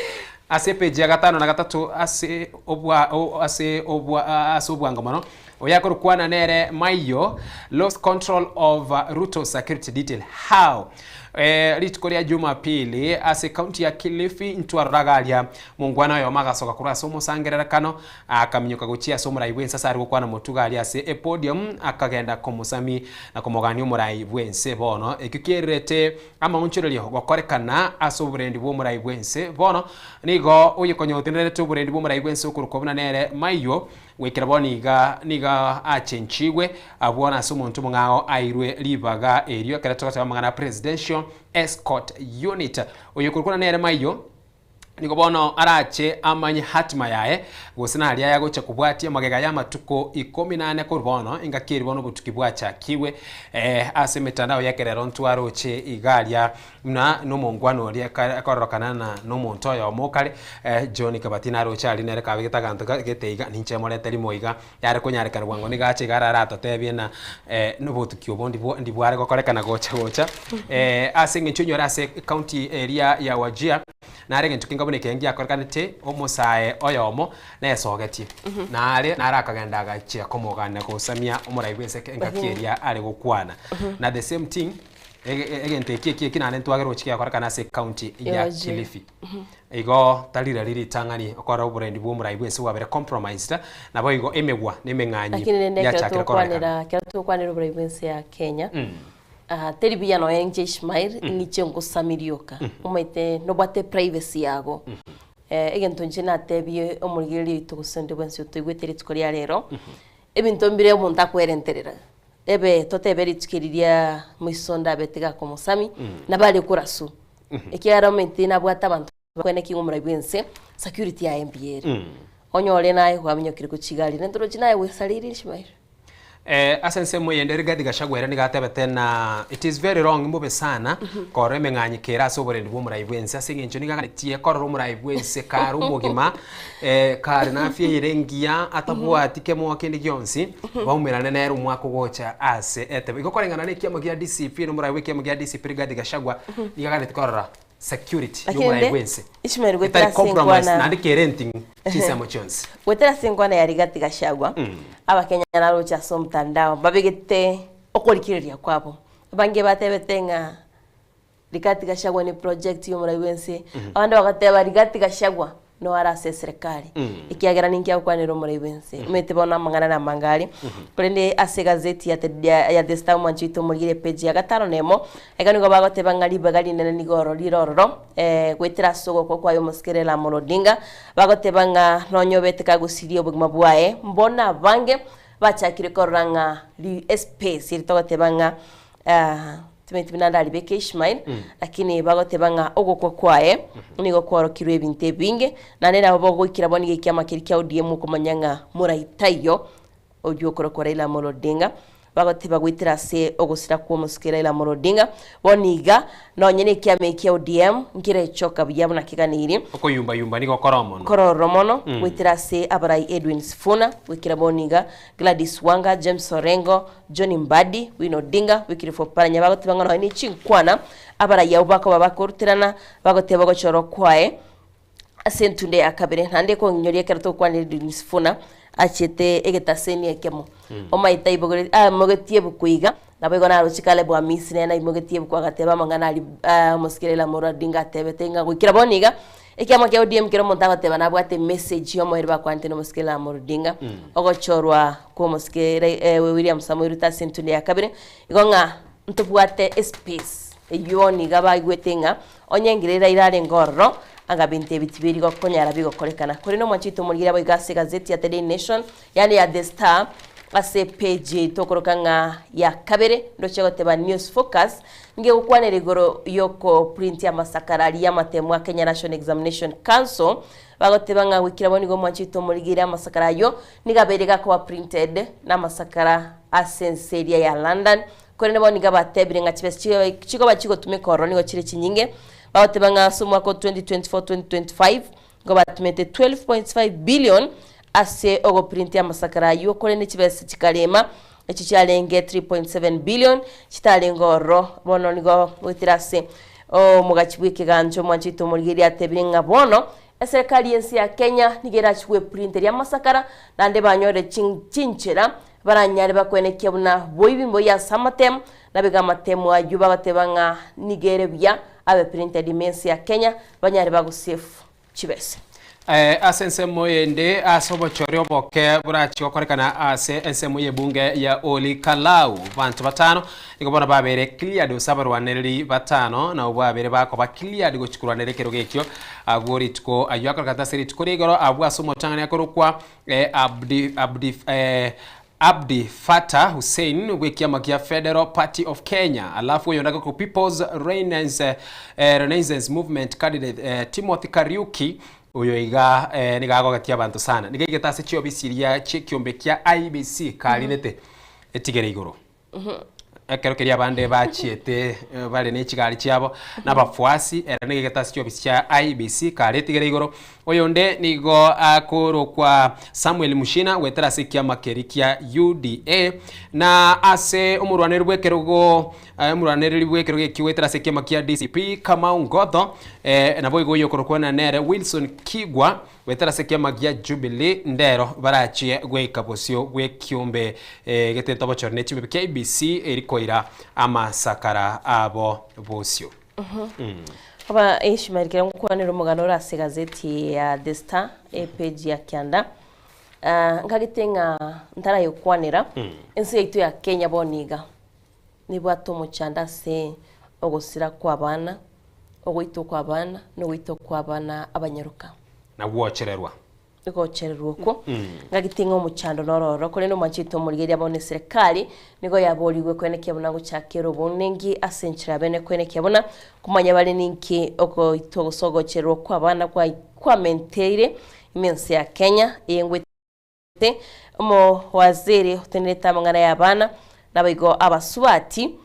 Ase epeji ya gatano na gatato ase obwa ase obwa ase obwango mono Oyakorokwana nere Maiyo lost control of Ruto security detail how? Eh, rituko ria Jumapili ase county ya Kilifi ntwaroraga aria mongwana oyomo agasoka korwa ase omosangererekano akaminyoka gochia ase omorai bwense ase are gokwana motuga aria ase epodium akagenda komosami na komogania omorai bwense bono ekio kiererete amaonchorerio gokorekana ase oborendi bw'omorai bwense bono nigo oyokonya otenererete oborendi bw'omorai bwense okorokwa buna nere Maiyo Goikera bono iga nigo achenchigwe abwo ase omonto omong'ao airwe ribaga erio ekero togoteba amang'ana a Presidential Escort Unit. Oyo okorokwa nere maiyo nigo bono arache amanye hatima yaye gose naria yagocha kobwatia magega y'amatuko ikomi na ane korwa bono engaki eria bono obotuki bwachakigwe ase emetandao y'ekerero ntwaroche iga aria Buna nomongwana oria akororokana na nomonto oyomo okare, John Kabati naroche aria nere kabegete aganto gete iga, ninche morete rimo iga, yare konyarekana bwango nigo ache iga arare atotebie ng'a nobotuki obo ndibware gokorekana gocha gocha, ase eng'encho onyore ase ecounty eria ya Wajir, nare egento kenge buna eke ngiakorekanete, omosae oyomo nesogetie, nare nare akagenda agachia komogania gosamia omorai bwense engaki eria are gokwana. Na the same thing. Egento eki eki eki naende ntwagere gochia gekorekana ase ecounty ya Yoje. Kilifi. Igo tari riria ritang'ani okora oborendi bwa omorai bwense bwabere compromised, naboigo emegwa na emeng'anyi Lakini rende ekero yachakire kororekana. togokwanera ekero togokwanera oborai bwense ya Kenya, Ah, teri buya nonya inche Ishmael, ing'iche ngosami rioka. Omanyete nobwate privacy yago. Eh, egento inche natebie omorigereria oito gose onde bwensi otoigwete rituko ria rero, ebinto mbire omonto akwerenterera. Ebe totebe rituko eri ria moiso ndabete gakomosami, nabo are korasu. Ekiagera omanyete nabwate abanto bakwene ki ng'a omorai bwense, security yaye mbuya ere. Onyore naye kwaminyokire gochia iga aria, nentorochi naye gwesareire Ishmael. Eh, ase ensemo eyende Rigathi Gachagua ere nigo atebete na it is very wrong mbobe sana korora emeng'anyi kere ase oborendi bw'omorai bw'ense ase eng'encho nigo aganetie korora omorai bw'ense kare omogima eh, kare nafia ere engiya atabwati kemoa kende gionsi baumerane nere omwaka ogocha ase etebe. Igo koreng'ana na ekiama gia DCP na omorai bw'ekiama gia DCP Rigathi Gachagua nigo aganetie korora security Lakini y'omorai rende, bw'ense Ishmael goetera etari ase compromise enkwana naende kere enting'u chinsemo chionsi. Goetera ase enkwana ya Rigathi Gachagua, Abakenya naroche ase omotandao babegete okorigereria kwabo. Abange batebete ng'a Rigathi Gachagua ne project y'omorai bw'ense, abande bagateba Rigathi Gachagua no are ase eserekari, ekiagera ninki agokwanera omorai bw'ense. Omanyete bono amang'ana namange are, korende ase egazeti ya The ya The Star omwanchi oito omorigere epage ya gatano na emo, iga nigo bagoteba ng'a ribaga rinene nigo oro rire ororo goetera ase ogokwa kwaye omosike Raila Amolo Odinga, bagoteba ng'a nonye obete kagosiria obogima bwaye, mbono abange bachakire korora ng'a ri espace eri togoteba ng'a Timanyeti buna ndaribeke Ishmael, lakini bagoteba ng'a ogokwa kwaye nigo kworokirwe ebinto ebinge, naende nabo bogoikera bono iga ekiama keria kia ODM okomanya ng'a morai taiyo oyio okorokwa Raila Amolo Odinga. Bagoteba goetera ase ogosira kwa omosike Raila Amolo Odinga, bono iga nonye na ekiama eki kia ODM nkerechoka buya buna keganeiri. Okoyumbayumba nigo kore omono. Kore ororo mono, goetera ase abarai Edwin Sifuna, goikera bono iga Gladys Wanga, James Orengo, John Mbadi, Winnie Odinga, Wycliffe Oparanya bagoteba ng'a nonya ne chinkwana abarai abwo bakoba bakoruterana bagoteba ogochorwa kwaye ase entunde ya kabere. Naende ekong'inyoria ekero togokwanera Edwin Sifuna achiete egetaseni ekemo omaete aibogore aimogetie ebuku iga naboigo naroche Caleb Amisi nere naimogetie ebuku agateba amang'ana aria omosike Raila Amolo Odinga atebete ng'a goikera bono iga Ekiama kia ODM kera omonto agoteba nabwate emessage y'omoerio bakwanete nomosike Raila Amolo Odinga, ogochorwa kw'omosike William Samoei Ruto ase entunde ya kabere, igo ng'a ntobwate espace eyio bono iga baigwete ng'a onye engire Raila arenge ororo, anga binto ebi tibiri gokonyara bigokorekana. Korende omwanchi oito omorigeri aboigo ase egazeti ya The Daily Nation, yaani ya The Star, ase epage yaito okoroka ng'a ya kabere, ndoche goteba News Focus, Ngegokwanera igoro y'okoprintia amasakara aria y'amatemo a Kenya National Examination Council, bagoteba ng'a goikera bono nigo omwanchi oito omorigeire amasakara ayio nigo abeire gakoba printed namasakara ase ense eria ya London, korende bono nigo abatebire ng'a chibesa chigoba chigotumeka ororo nigo chire chinyinge, bagoteba ng'a ase omwaka o 2024-2025 nigo batumete 12.5 billion ase ogoprintia amasakara ayio korende chibesa chikarema Echi chiarenge 3.7 billion chitarenge ororo. Bono nigo goetera ase omogachi bw'ekegancha omwanchi oito omorigereria atebire ng'a bono eserekari y'ense ya Kenya nigo erachi gweprinteria amasakara naende banyore chinchera baranyare bakwenekia buna boibi mboiyo ase amatemo nabiga amatemo ayio bagoteba ng'a nigo ere buya abe printed ime ense ya Kenya banyare bagosave chibesa. Ase ensemo ende, ase obochori oboke borachie gokorekana ase ensemo y'ebunge ya Ol Kalou, banto batano nigo bono babeire cleared gose abarwanereri batano nabo babeire bakoba cleared gochia korwanera ekerogo ekio abwo rituko ayio akorekana ase rituko ria igoro abwo ase omotang'ani akorokwa Abdi Abdi Abdi Fattah Hussein bw'ekiama kia Federal Party of Kenya, alafu oyonde agakwa People's Renaissance, eh, Renaissance Movement candidate eh, Timothy Kariuki oyo iga eh, nigo agogetia abanto sana nigo aigete ase chiobisi iria chi'ekiombe kia IEBC karinete etigere igoro Ekero keria abande bachiete bare ne chigari chiabo na abafuasi, ere nigo egete ase chiofisi chia IEBC kare etigere igoro. Oyonde nigo akorokwa Samuel Mushina goetera ase ekiama keria kia UDA. Na ase omorwanereri bw'ekerogo omorwanereri bw'ekerogo ekio goetera ase ekiama kia DCP Kamau Ngotho, naboigo oyokorokwa nere Wilson Kigwa Goetera ase ekiama gia Jubilee ndero barachie goika bosio bw'ekiombe getente obochori ne chimbebe KBC eri koira amasakara abo bosio. Oba Ishmael kero ngokwanera omogano ore ase egazeti ya The Star epage ya kianda ah, nkagete ng'a ntarayokwanera ense yaito ya Kenya bono iga. Nibwate omochando ase ogosira kw'abana, ogoitwa kw'abana, na ogoitwa kw'abana abanyaroka. Na gwochererwa. Gochererwa okwo. Ngaki ting'a omochando noro ororo, korende omwanchete omorigereria bono eserekari nigo yaborigwe koenekia buna gochakera obonengi ase enchera ya bene koenekia buna komanya bare ninki ogoitwa gose ogochererwa kw'abana kwamenteire ime ense ya Kenya eye ngwete Omowaziri otenerete amang'ana y'abana, naboigo abasubati,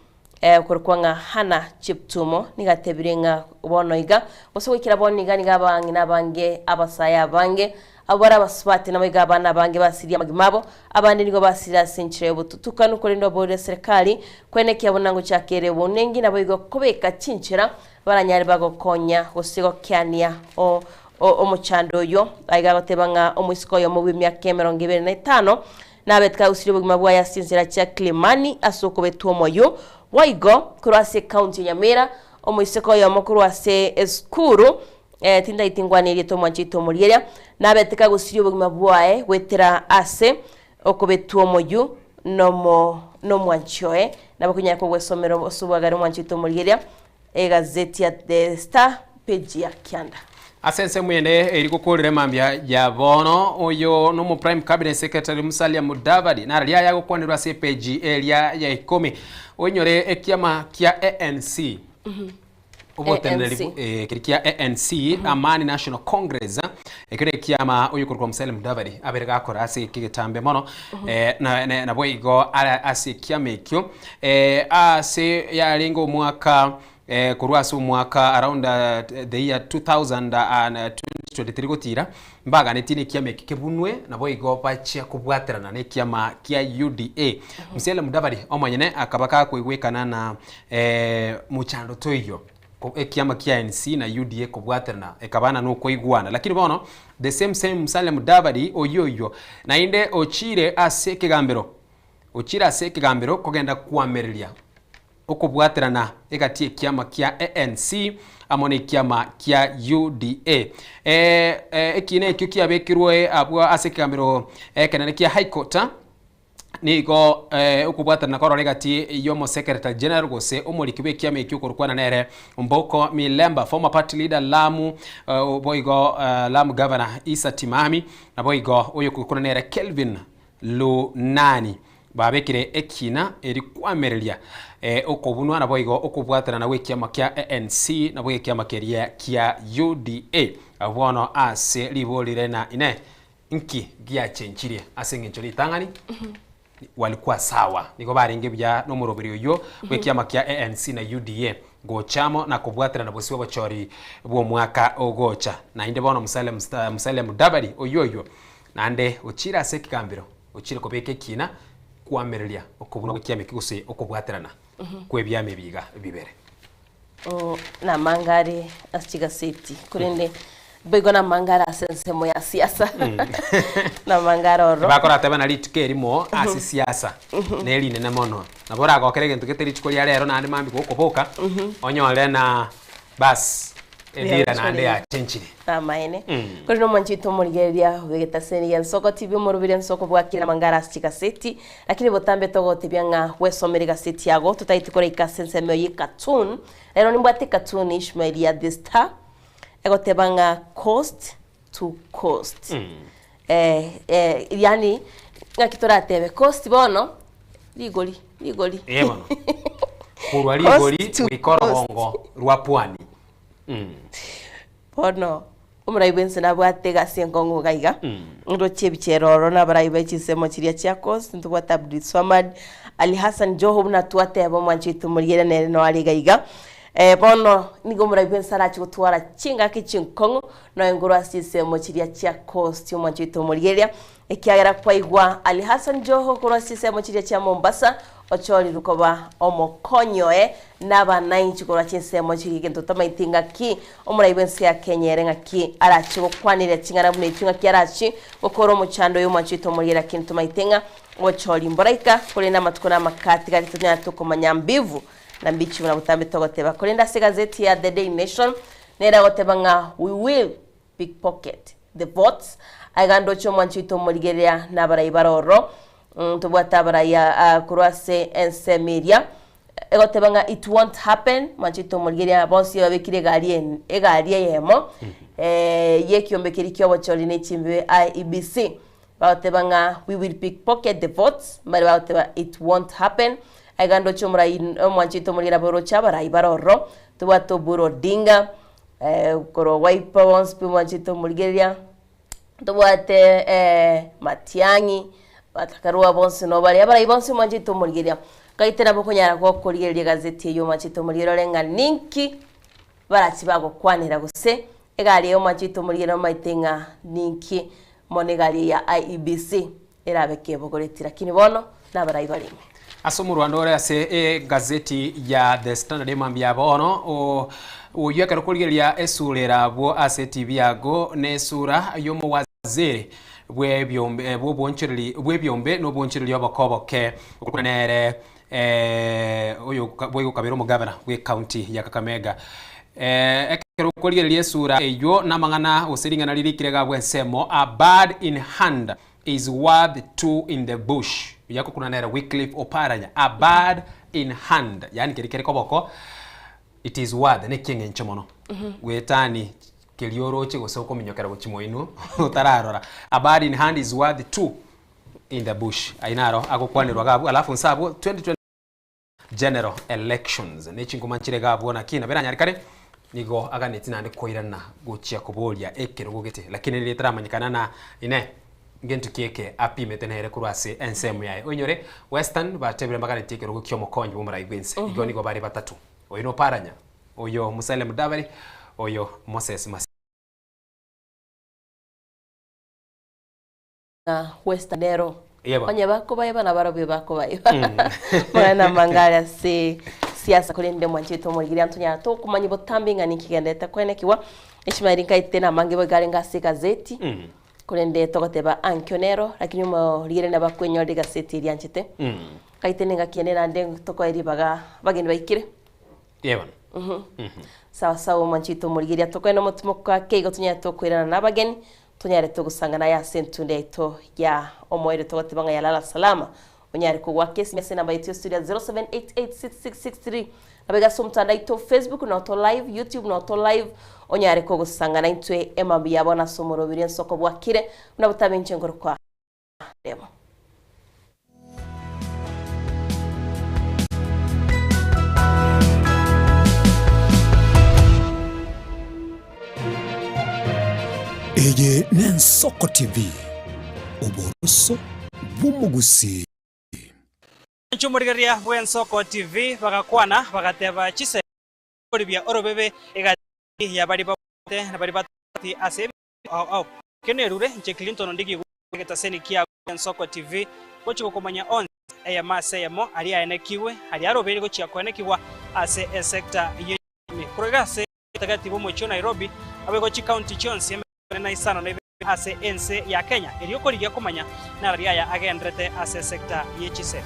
okorokwa ng'a Hannah Cheptumo, nigo atebire ng'a bono iga, gose goikera bono iga nigo abang'ina abange, abasae abange, abwo bare abasubati naboigo abana abange basirie amagima abo, abande nigo basirire ase enchera y'obotutukanu, korende oboorire eserekari koenekia buna ngochaka ere obonengi naboigo kobeka chinchera baranyare bagokonya gose gokeania o Omochando oyio aiga agoteba ng'a omoiseke oyomo bw'emiaka 25 nabete kagusirie obogima bwaye ase chinchera chia Kilimani ase okobetwa omoyio. Boigo korwa ase ekaunti ya Nyamira omoiseke oyomo korwa ase esukuru tindaiti ngwane erieta omwanchete omorieria nabete kagusirie obogima bwaye goetera ase okobetwa omoyio nomo nomwanchi oye. Nabo konyara kogwesomera ase obwagare omwanchete omorieria Egazeti ya The Star, peji ya kianda. Ase ensemo ende eri gokorera mambia ya bono, oyo nomo Prime Cabinet Secretary Musalia Mudavadi nararia aya agokwanerwa ase epeji eria ya ikomi. Oinyore ekiama kia ANC. Oboteneneri ANC. eh, keri kia ANC, Amani National Congress, ekio nekiama oyo okorokwa Musalia Mudavadi abere gakora ase eke getambe mono eh, na, na, naboigo ara ase ekiama ekio Ase yarenge omwaka korwa ase omwaka around the year 2023 gotira, mbaganetie nekiama eke kebunwe naboigo bachia kobwaterana nekiama kia UDA. Musalia Mudavadi omonyene akaba gakoigwekana na mochando toiyo ekiama kia ANC na UDA kobwaterana ekabana nokoigwana. Lakini bono the same same Musalia Mudavadi oyio oyio naende ochire ase ekegambero Ochire ase ekegambero kogenda koamereria okobwaterana egati y'ekiama kia ANC amo nekiama kia UDA. Ekiina ekio kiabekirwe abwo ase ekegambero ekenene kia High Court nigo okobwaterana korora egati y'omosekeretari general gose omoriki bw'ekiama ekio okorokwana nere Mboko Milemba, former party leader Lamu boigo Lamu governor Issa Timami naboigo oyokorokwana nere Kelvin Lunani babekire ekina eri kwamereria okobunwa naboigo okobwaterana gw'ekiama kia ANC naboigo ekiama keria kia UDA. Abwo bono ase ribori rire na inee nki giachenchirie ase eng'encho ritang'ani walikuwa sawa nigo barenge buya nomoroberi oyio bw'ekiama kia ANC na UDA gocha amo na kobwaterana bosio obochori bw'omwaka ogocha. Naende bono Musalia Musalia Mudavadi oyio oyio Naende ochiire ase ekegambero, ochiire kobeka ekiina koamereria okobunwa gw'ekiama eki gose okobwaterana kw'ebiama ebi iga bibere. Namanga are ase chigaseti, korende boigo namanga are ase ensemo ya siasa. Namanga are ororo. Bakoratebe na rituko erimo ase siasa nerinene mono. Nabo oragokere egento gete rituko ria rero naende mambia gokoboka onyore na Bas, edira naende yachenchire. Amaene. Korende omwanchi oito omorigereria bw'egetaseni gia Nsoko TV omorobiri Nsoko bwakire amang'ana ase chigaseti, lakini botambe togotebia ng'a bwesomere egaseti yago totagete koraika ase ensemo eye cartoon. Rero nimbwate cartoon Ishmael ya The Star egoteba ng'a coast to coast. Eh, eh, yaani ng'aki toratebe coast bono rigori rigori. Ee bono. Korwa Coast rigori to goika coast. orogongo rwa pwani. Bono omorai bwense nabwate egasi enkong'u iga iga, nroche ebichera ororo na abarai be chinsemo chiria chia Coast, ntobwate Abdulswamad Ali Hassan Joho buna twateba omwanchi oito omorigereria nere noyo are iga iga. Bono nigo omorai bwense arache gotwara chingaki chinkong'u noyo nkorwa ase chinsemo chiria chia Coast omwanchi oito omorigereria, Ekiagera kwaigwa Ali Hassan Joho korwa ase chinsemo chiria chia Mombasa ochorirwe koba omokonyi oye na abanainchi korwa chinsemo chiria egento totamaeti ng'aki omorai bw'ense ya Kenya ere ng'aki arache gokwaneria ching'ana buna echio ng'aki arache gokora omochando oyo omwanchi oito omorigereria lakini tomaete ng'a obochori mboraika korende amatuko na amakati gari tonyare tokomanya mbivu na mbichi buna botambe togoteba korende ase egazeti ya The Daily Nation nere agoteba ng'a we will pickpocket the votes. Aiga ndoche omwanchi oito omorigereria na abarai bare ororo. Ntobwate abarai aa korwa ase ensemo eria. Egoteba ng'a it won't happen, mwanchete omorigereria bonsi babekire egari en egari eyemo y'ekiombe keria ki'obochori ne chimbibe IEBC. Bagoteba ng'a we will pickpocket the votes, mbare bagoteba it won't happen. Aiga ndoche omorai omwanchete omorigereria aboroche abarai bare ororo, tobwate Oburu Odinga, korwa Wiper bonsi pi mwanchete omorigereria. Ntobwate Matiang'i, batakarua bonsi noo bare, abarai bonsi mwanchete omorigereria. Nkaite nabo okonyara gokorigereria egazeti eyio mwanchete omorigereria ore ng'a ninki barachi bagokwanera gose egari eye mwanchete omorigereria omaete ng'a ninki mono egari eye ya IEBC erabe kebogoretie lakini bono nabarai bare ime. Ase omorwando ore ase egazeti ya The Standard emambia ya bono, oyio ekero korigereria esura ere abwo ase etibi yago nesura y'omowaziri bw'ebiombe bw'obwonchoreri bw'ebiombe na obwonchoreri oboke oboke okwana nere oyo boigo kabere omogavana bw'ecounty ya Kakamega. Ekero okorigereria esura eyio namang'ana gose ring'ana ririkire iga abwo ensemo, a bird in hand is worth two in the bush. Buya kokuna nere Wycliffe Oparanya. A bird in hand, yaani keria kere koboko, it is worth, nekieng'encho mono. Gwetani keria oroche gose okominyokera gochia moino otararora. A bird in hand is worth two in the bush. Ayio naro agokwanerwa iga abwo, alafu nse abwo 2020 General elections ne chinguma nchire iga abwo naki nabo eranyarekane nigo aganeti naende koirana gochia koboria ekerogo gete lakini riria etaramanyekana na inee ngento ki eke apimete nere korwa ase ensemo yaye oinyore Western batebire mbaganeti ekerogo kia omokonyi bw'omorai bwense igo nigo bare batato oyo noparanya oyo Musalia Mudavadi oyo Moses Masika. Ng'a Western nero Yebo. onye bakobaeba nabarobio bakobaeba Amang'ana amange are ase siasa korende mwanchete omorigereria ntonyara tokomanya botambe ng'a ninki kigenderete koenekigwa Ishmael nkaete namange boigo arenge ase egazeti korende togoteba ankio nero lakini omorigereria nabo akwenyorera egazeti eria anchete nkaete nengaki ende naende tokoe ribaga abageni baikire. Yebo. Sawa sawa omwanchete omorigereria tokoe nomotimoko ake igo tonyare tokoirana na abageni Tonyare togosangana aye ase entunda yaito ya omoerio togoteba ng'a yalala salama. Onyare kogoaka esimi ase enamba yaito ya studio ya 07886663 nabo iga ase omotandao aito Facebook noo to live, YouTube noo to live onyare kogosangana intwe emambia ya bono ase omoroberi ensoko bwakire buna botabe inche nkorokwa Demo. Eye n'Ensoko TV, oboroso bw'omogusii. Inche omorigereria bw'Ensoko TV bagakwana bagateba chisemi bia orobebe egati ya baria babwate na baria batabwati ase ebinto ao ao. Ekio nerure inche Clinton Ondigi Egetaseni kia Ensoko TV gochia gokomanya onsi eyemo ase eyemo aria aenekigwe, aria arobeire gochia koenekigwa ase esecta y'echumi. Korwa iga ase obotagati bw'omochie o Nairobi naboigo chikaunti chionsi emerongo ene na isano na ibere ase ense ya Kenya erio korigia komanya narari aya agenderete ase esecta ye chisemi.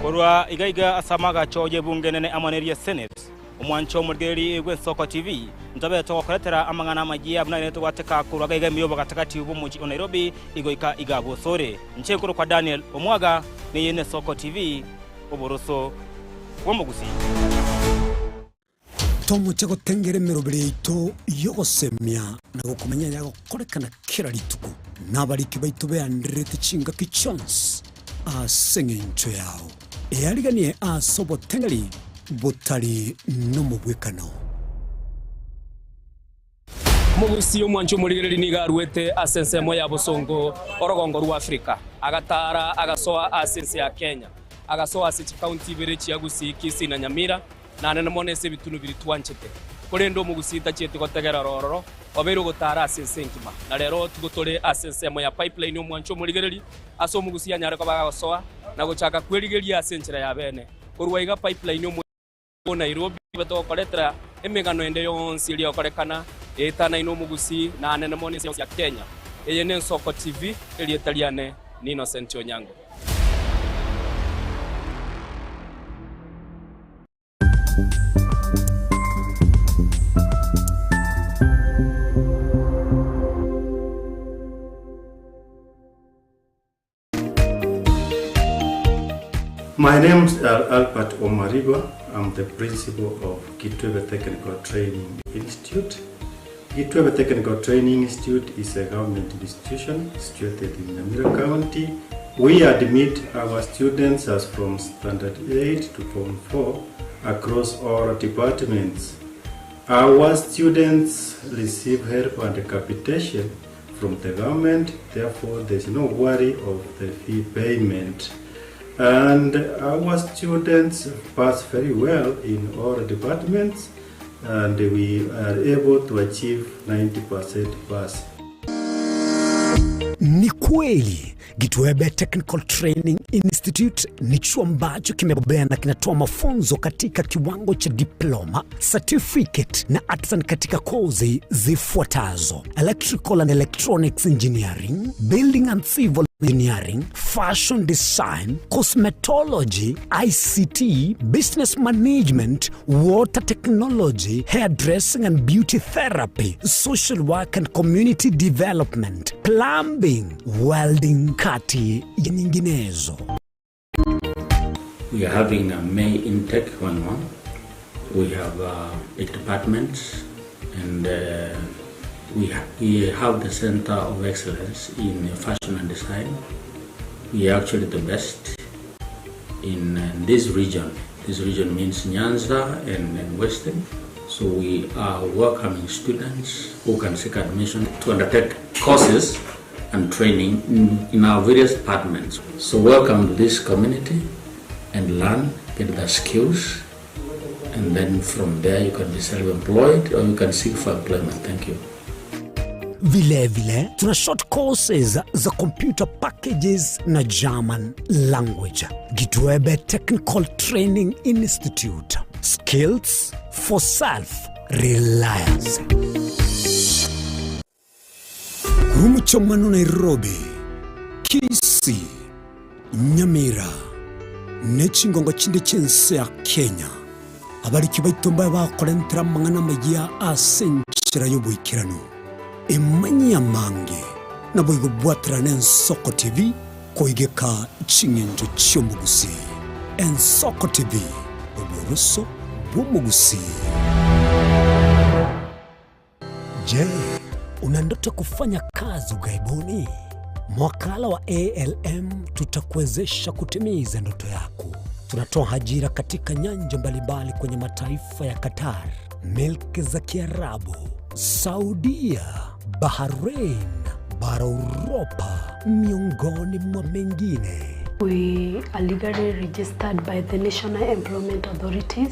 Korwa iga iga ase amagacho y'ebunge enene amo neria Senate, Omwancho omorigereria bw'Ensoko TV, ntobe togokoretera amang'ana amayia buna ere togwateka korwa gaiga ime y'obogatagati bw'omochie o Nairobi igoika iga bosore. Inche nkorokwa Daniel Omwaga, neye n'Esoko TV, oboroso bw'omogusii. Tomoche gotengera emeroberi yaito y'ogosemia na gokomanya ayagokorekana kera rituko, na abariki baito beandererete chingaki chionsi ase engencho yao. Eariganie ase obotengeri botari nomobwekano. Omogusii omwanchi omorigereria nigo aruete ase ensemo ya bosongo orogongo rwa Afrika, agataara agasoa ase ense ya Kenya, agasoa ase chikaunti ibere chia Gusii, Kisii na Nyamira, naende mono ase ebitunu biria twanchete. Korende omogusii tachieti gotegerera ororo, obeire ogotaara ase ense engima. Na rero tigo tore ase ensemo ya Pipeline omwanchi omorigereria, ase omogusii anyare koba agosoa na gochaka kwerigeria ase enchera ya bene. Korwa iga Pipeline omwanchi O Nairobi nigo togokoretera emegano ende yonsi eria egokorekana etanaine omogusii na anene mono ense yonsi ya Kenya. Eye n'Ensoko TV, erieta riane ni Innocent Onyango. My name is Albert Omariba. I'm the principal of Kitwebe Technical Training Institute. Kitwebe Technical Training Institute is a government institution situated in Nyamira County. We admit our students as from Standard 8 to Form 4 across all departments. Our students receive help and capitation from the government, therefore there's no worry of the fee payment. And our students pass very well in all departments and we are able to achieve 90% pass. Ni kweli Gitwebe Technical Training Institute ni chuo ambacho kimebobea na kinatoa mafunzo katika kiwango cha diploma, certificate na artisan katika kozi zifuatazo: electrical and electronics engineering, building and civil engineering, fashion design, cosmetology, ICT, business management, water technology, hairdressing and beauty therapy, social work and community development, plumbing, welding, kati ya nyinginezo. We are having a May intake going on. We have 8 departments and we have the Center of Excellence in Fashion and Design. We are actually the best in this region. This region means Nyanza and Western. So we are welcoming students who can seek admission to undertake courses and training in our various departments. So welcome to this community and learn, get the skills, and then from there you can be self-employed or you can seek for employment. Thank you. Vilevile tuna short courses za computer packages na German language. Gitwebe Technical Training Institute. Skills for self reliance. Korwa omochie Nairobi, Kisii, Nyamira, ne chingongo chinde chi'ense ya Kenya, abariki baito mbabe bakorentera amang'ana amayia ase enchera y'oboikeranu. Emanyie amange, naboigo bwaterane Ensoko TV koigeka ching'encho chi'omogusii. Ensoko TV, oboroso bw'omogusii. Je, una ndoto kufanya kazi ughaibuni? Mwakala wa ALM tutakuwezesha kutimiza ndoto yako. Tunatoa ajira katika nyanja mbalimbali kwenye mataifa ya Qatar, milki za Kiarabu, Saudia, Bahrain, bara Uropa, miongoni mwa mengine. We are legally registered by the National Employment Authorities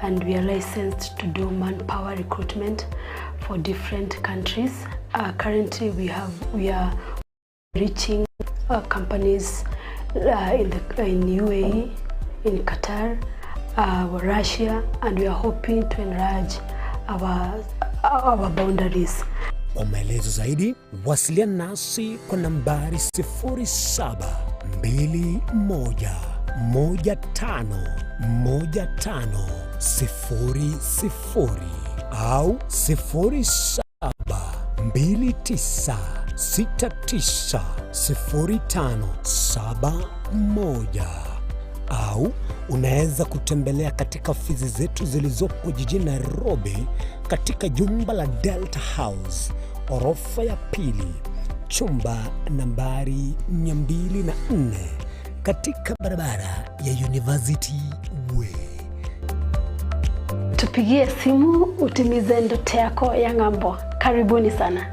and we are licensed to do manpower recruitment for different countries. Currently we are reaching companies in UAE, in Qatar, Russia, and we are hoping to enlarge our boundaries. Kwa maelezo zaidi wasiliana nasi kwa nambari 0721151500 au 0729690571 au unaweza kutembelea katika ofisi zetu zilizopo jijini Nairobi katika jumba la Delta House orofa ya pili chumba nambari 204 katika barabara ya University Way. Tupigie simu utimize ndoto yako ya ng'ambo. Karibuni sana.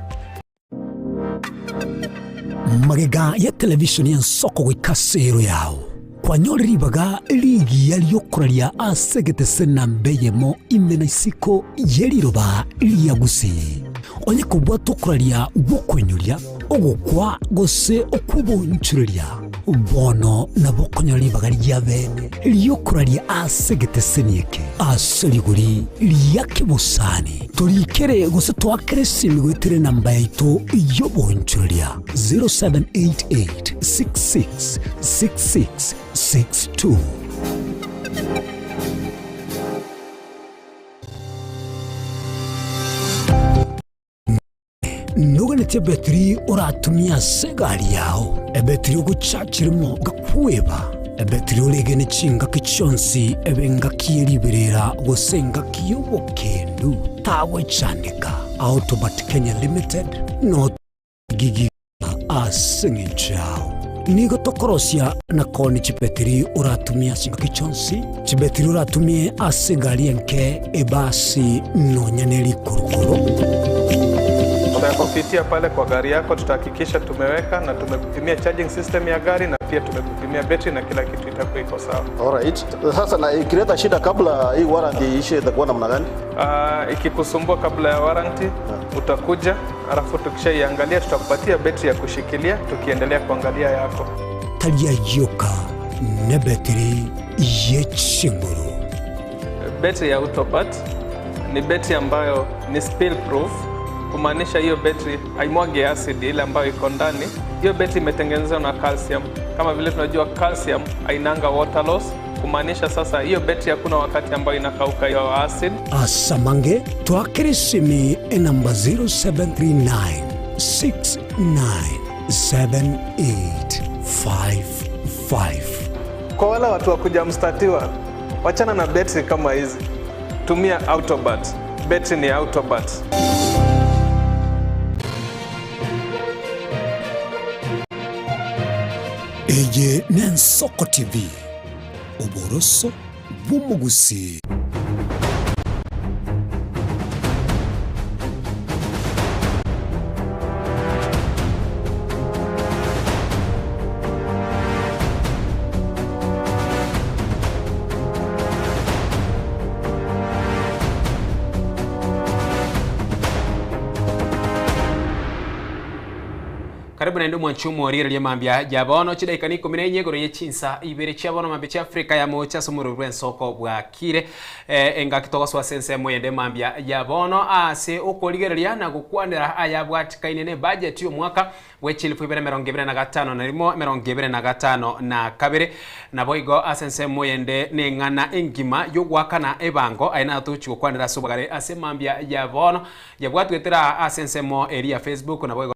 Magega ya televisheni y'ensoko goika sero yao kwanyore ribaga rigiya riokoraria ase egetese namba eyemo ime na isiko ye riroba ria Gusii. Onye kobwata okoraria gw'okoinyoria, ogokwa, gose okw'obonchoreria, bono nabo okonyora ribaga ria bene ri'okoraria ase egeteseni eke ase rigori ria kebosani. Torikere gose toakere esimi goetera enamba yaito y'obonchoreria 0788 66 66 62. Noganetie ebetiri oratumie ase egari yao, ebetiri ogochachirimo gakweba. Ebetiri oregene chingaki chionsi, ebe engaki ye riberera gose engaki y'obokendu, tagwechandeka. Autobat Kenya Limited no gigi ase engencho yao. Nigo tokorosia na koonia chibetiri oratumie ase chingaki chionsi, chibetiri oratumie ase egari enke, ebasi, nonya ne rikurukuru. Tutakupitia pale kwa gari yako, tutahakikisha tumeweka na tumekupimia charging system ya gari na pia tumekupimia betri na kila kitu itakuwa iko sawa. Alright. Sasa na ikileta shida kabla hii warranty iishe itakuwa namna gani? Ikikusumbua kabla ya warranty utakuja, alafu tukishaiangalia tutakupatia betri ya kushikilia tukiendelea kuangalia yako. Tari ayio ka nebetiri ye chinguru. Betri ya Autobat ni betri ambayo ni spill proof, kumaanisha hiyo betri haimwagi acid ile ambayo iko ndani. Hiyo betri imetengenezwa na calcium. Kama vile tunajua calcium hainanga water loss, kumaanisha sasa hiyo betri hakuna wakati ambayo inakauka hiyo acid. Asamange twakere esimi enamba 0739 697855. Kwa wale watu wa kujamstatiwa, wachana na betri kama hizi, tumia Autobat. Betri ni Autobat. Eye n'Ensoko TV, oboroso bw'omogusii. Karibu naende omwanchi omorigereria mambia ya bono chidaika ni ikomi na inye igoro ye chinsa ibere chia bono mambia chia Afrika ya mocha ase omorweri bw'ensoko bwakire. Eh, engaki togosoa ase ensemo eyende mambia ya bono ase okorigereria na gokwanera ayabwatikaine ne budget y'omwaka bwe chilifu ibere emerongo ebere na gatano na rimo 25 na kabere. Naboigo ase ensemo eyende neng'ana engima yogoakana ebango aye natochi gokwanera ase obogare ase mambia ya bono yabwatwetera ase ensemo eri ya Facebook naboigo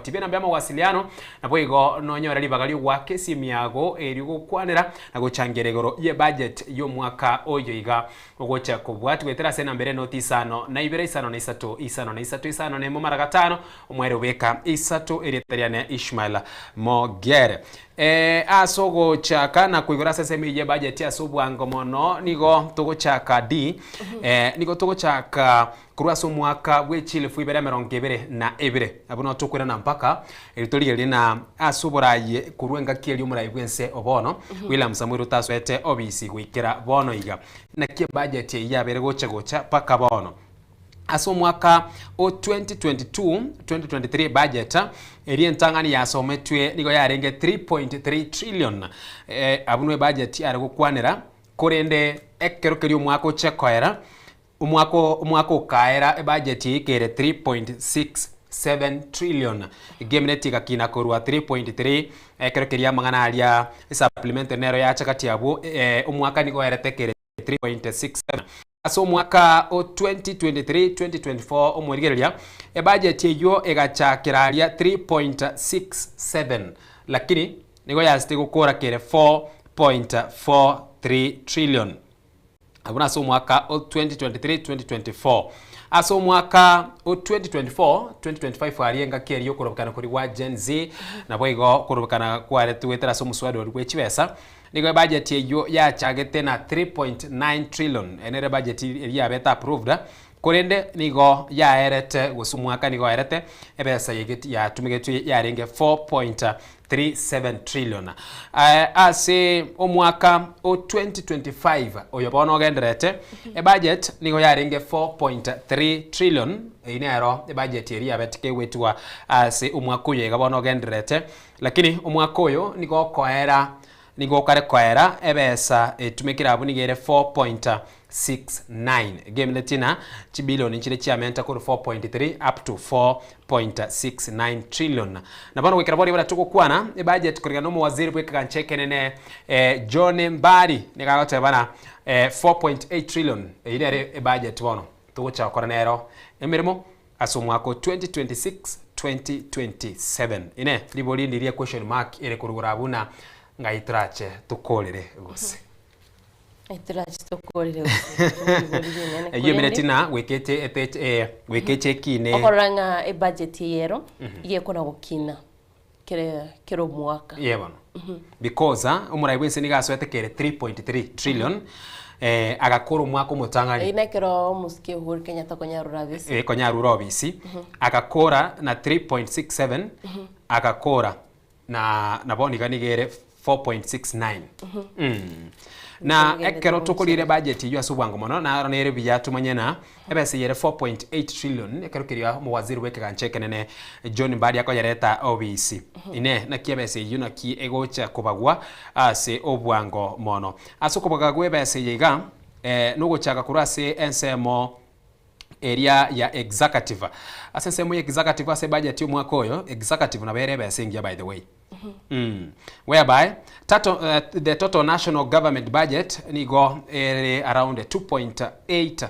tibia namba ya mawasiliano naboigo nonyora ribaga riogwaka esimu yago eri gokwanera na gochangera igoro ye budget y'omwaka oyo iga ogocha kobwati gwetera ase enamba ere noti 52 53 53 51 mara gatano omwere obeka isato erieta riane Ishmael Mogere. Ase ogochaka na koigora ase ensemo eye budget ase obwango mono nigo togochaka d nigo togochaka korwa ase omwaka bwa 2022 abwo no tokoirana mpaka eri torigererie na ase oborayi korwa engaki eria omorayi bwense obono William Samoei Ruto asoete obisi goikera bono iga naki ebudget eye yabere gocha gocha mpaka bono. Ase omwaka o 2022 2023 budget eri entang'ani yasometwe nigo yarenge 3.3 trillion. Abwo no ebudget yare gokwanera korende ekero keria omwaka oche koera omwaka omwaka okaera ebudget ikere 3.67 trillion gemineti gakina korwa 3.3 ekero keria amang'ana aria supplementary nero yacha kati abwo. Omwaka nigo erete kere 3.67 ase omwaka o 2023 2024 omwerigereria ebudget eywo egachakera aria 3.67 lakini nigo yasete gokora kere 4.43 trillion abwo ase omwaka o 2023 2024. Ase omwaka o 2024 2025 aria engaki eria okorobekana kori gwa Gen Z nabo igo okorobekana kwaretwe ase omuswada ori bwa chibesa nigo ebudget eywo yachagete na 3.9 trillion enere budget eri yabete approved korende nigo yaerete gose omwaka nigo yaerete ebesa yatumigetwe yarenge 4.37 trillion. Ase omwaka o 2025 oyo bono ogenderete ebudget nigo yarenge 4.3 trillion eyi nero ebudget eri yabete kegwetwa ase omwaka oyo iga bono ogenderete lakini omwaka oyo nigo okoera nigo okare koera ebesa etumekire abwo nigo ere 4.69 gemine tina chibilioni chire chiamenta korwa 4.3 up to 4.69 trillion. Na bono goikera boria buna togokwana ebudget korigana na omowaziri bwa ekegancha ekenene John Mbadi nigo agotebana 4.8 trillion eyi nere ebudget bono togocha gokora nero emeremo ase omwaka o 2026. 2027. Inee, ribori ndiria question mark ere korugoro abwo buna ng'ai torache tokorere gose? Turache tokorere gose ribori rinene. Eyio emene tina goika eche eh, goika eche ekine. Okorora ng'a ebudget eye ero iga ekona gokina kere kera omwaka. Ye bono. Because ah, omorai bwense nigo asoete kere 3.3 trillion eh, agakora omwaka omotang'ani. Eyio nekero omosike Uhuru Kenyatta konyarure abisi. Eh, konyarure obisi. Agakora na 3.67 agakora na na bono iga nigo ere 4.69. Mm. Na ekero tokorire budget eyio ase obwango mono naro nere buya tumanye na ebesa eye ere 4.8 trillion ekero keria omowaziri bwa ekegancha ekenene John Mbadi akoyereta obisi. Inee naki ebesa eyio naki egocha kobagwa ase obwango mono. Ase okobaga gwa ebesa eye iga eh, nogochaka korwa ase ensemo eria ya executive. Ase ensemo ya executive ase ebudget ya omwaka oyo, executive nabo ere ebesa engiya by the way. Mm. Whereby tato, uh, the total national government budget nigo ere around 2.8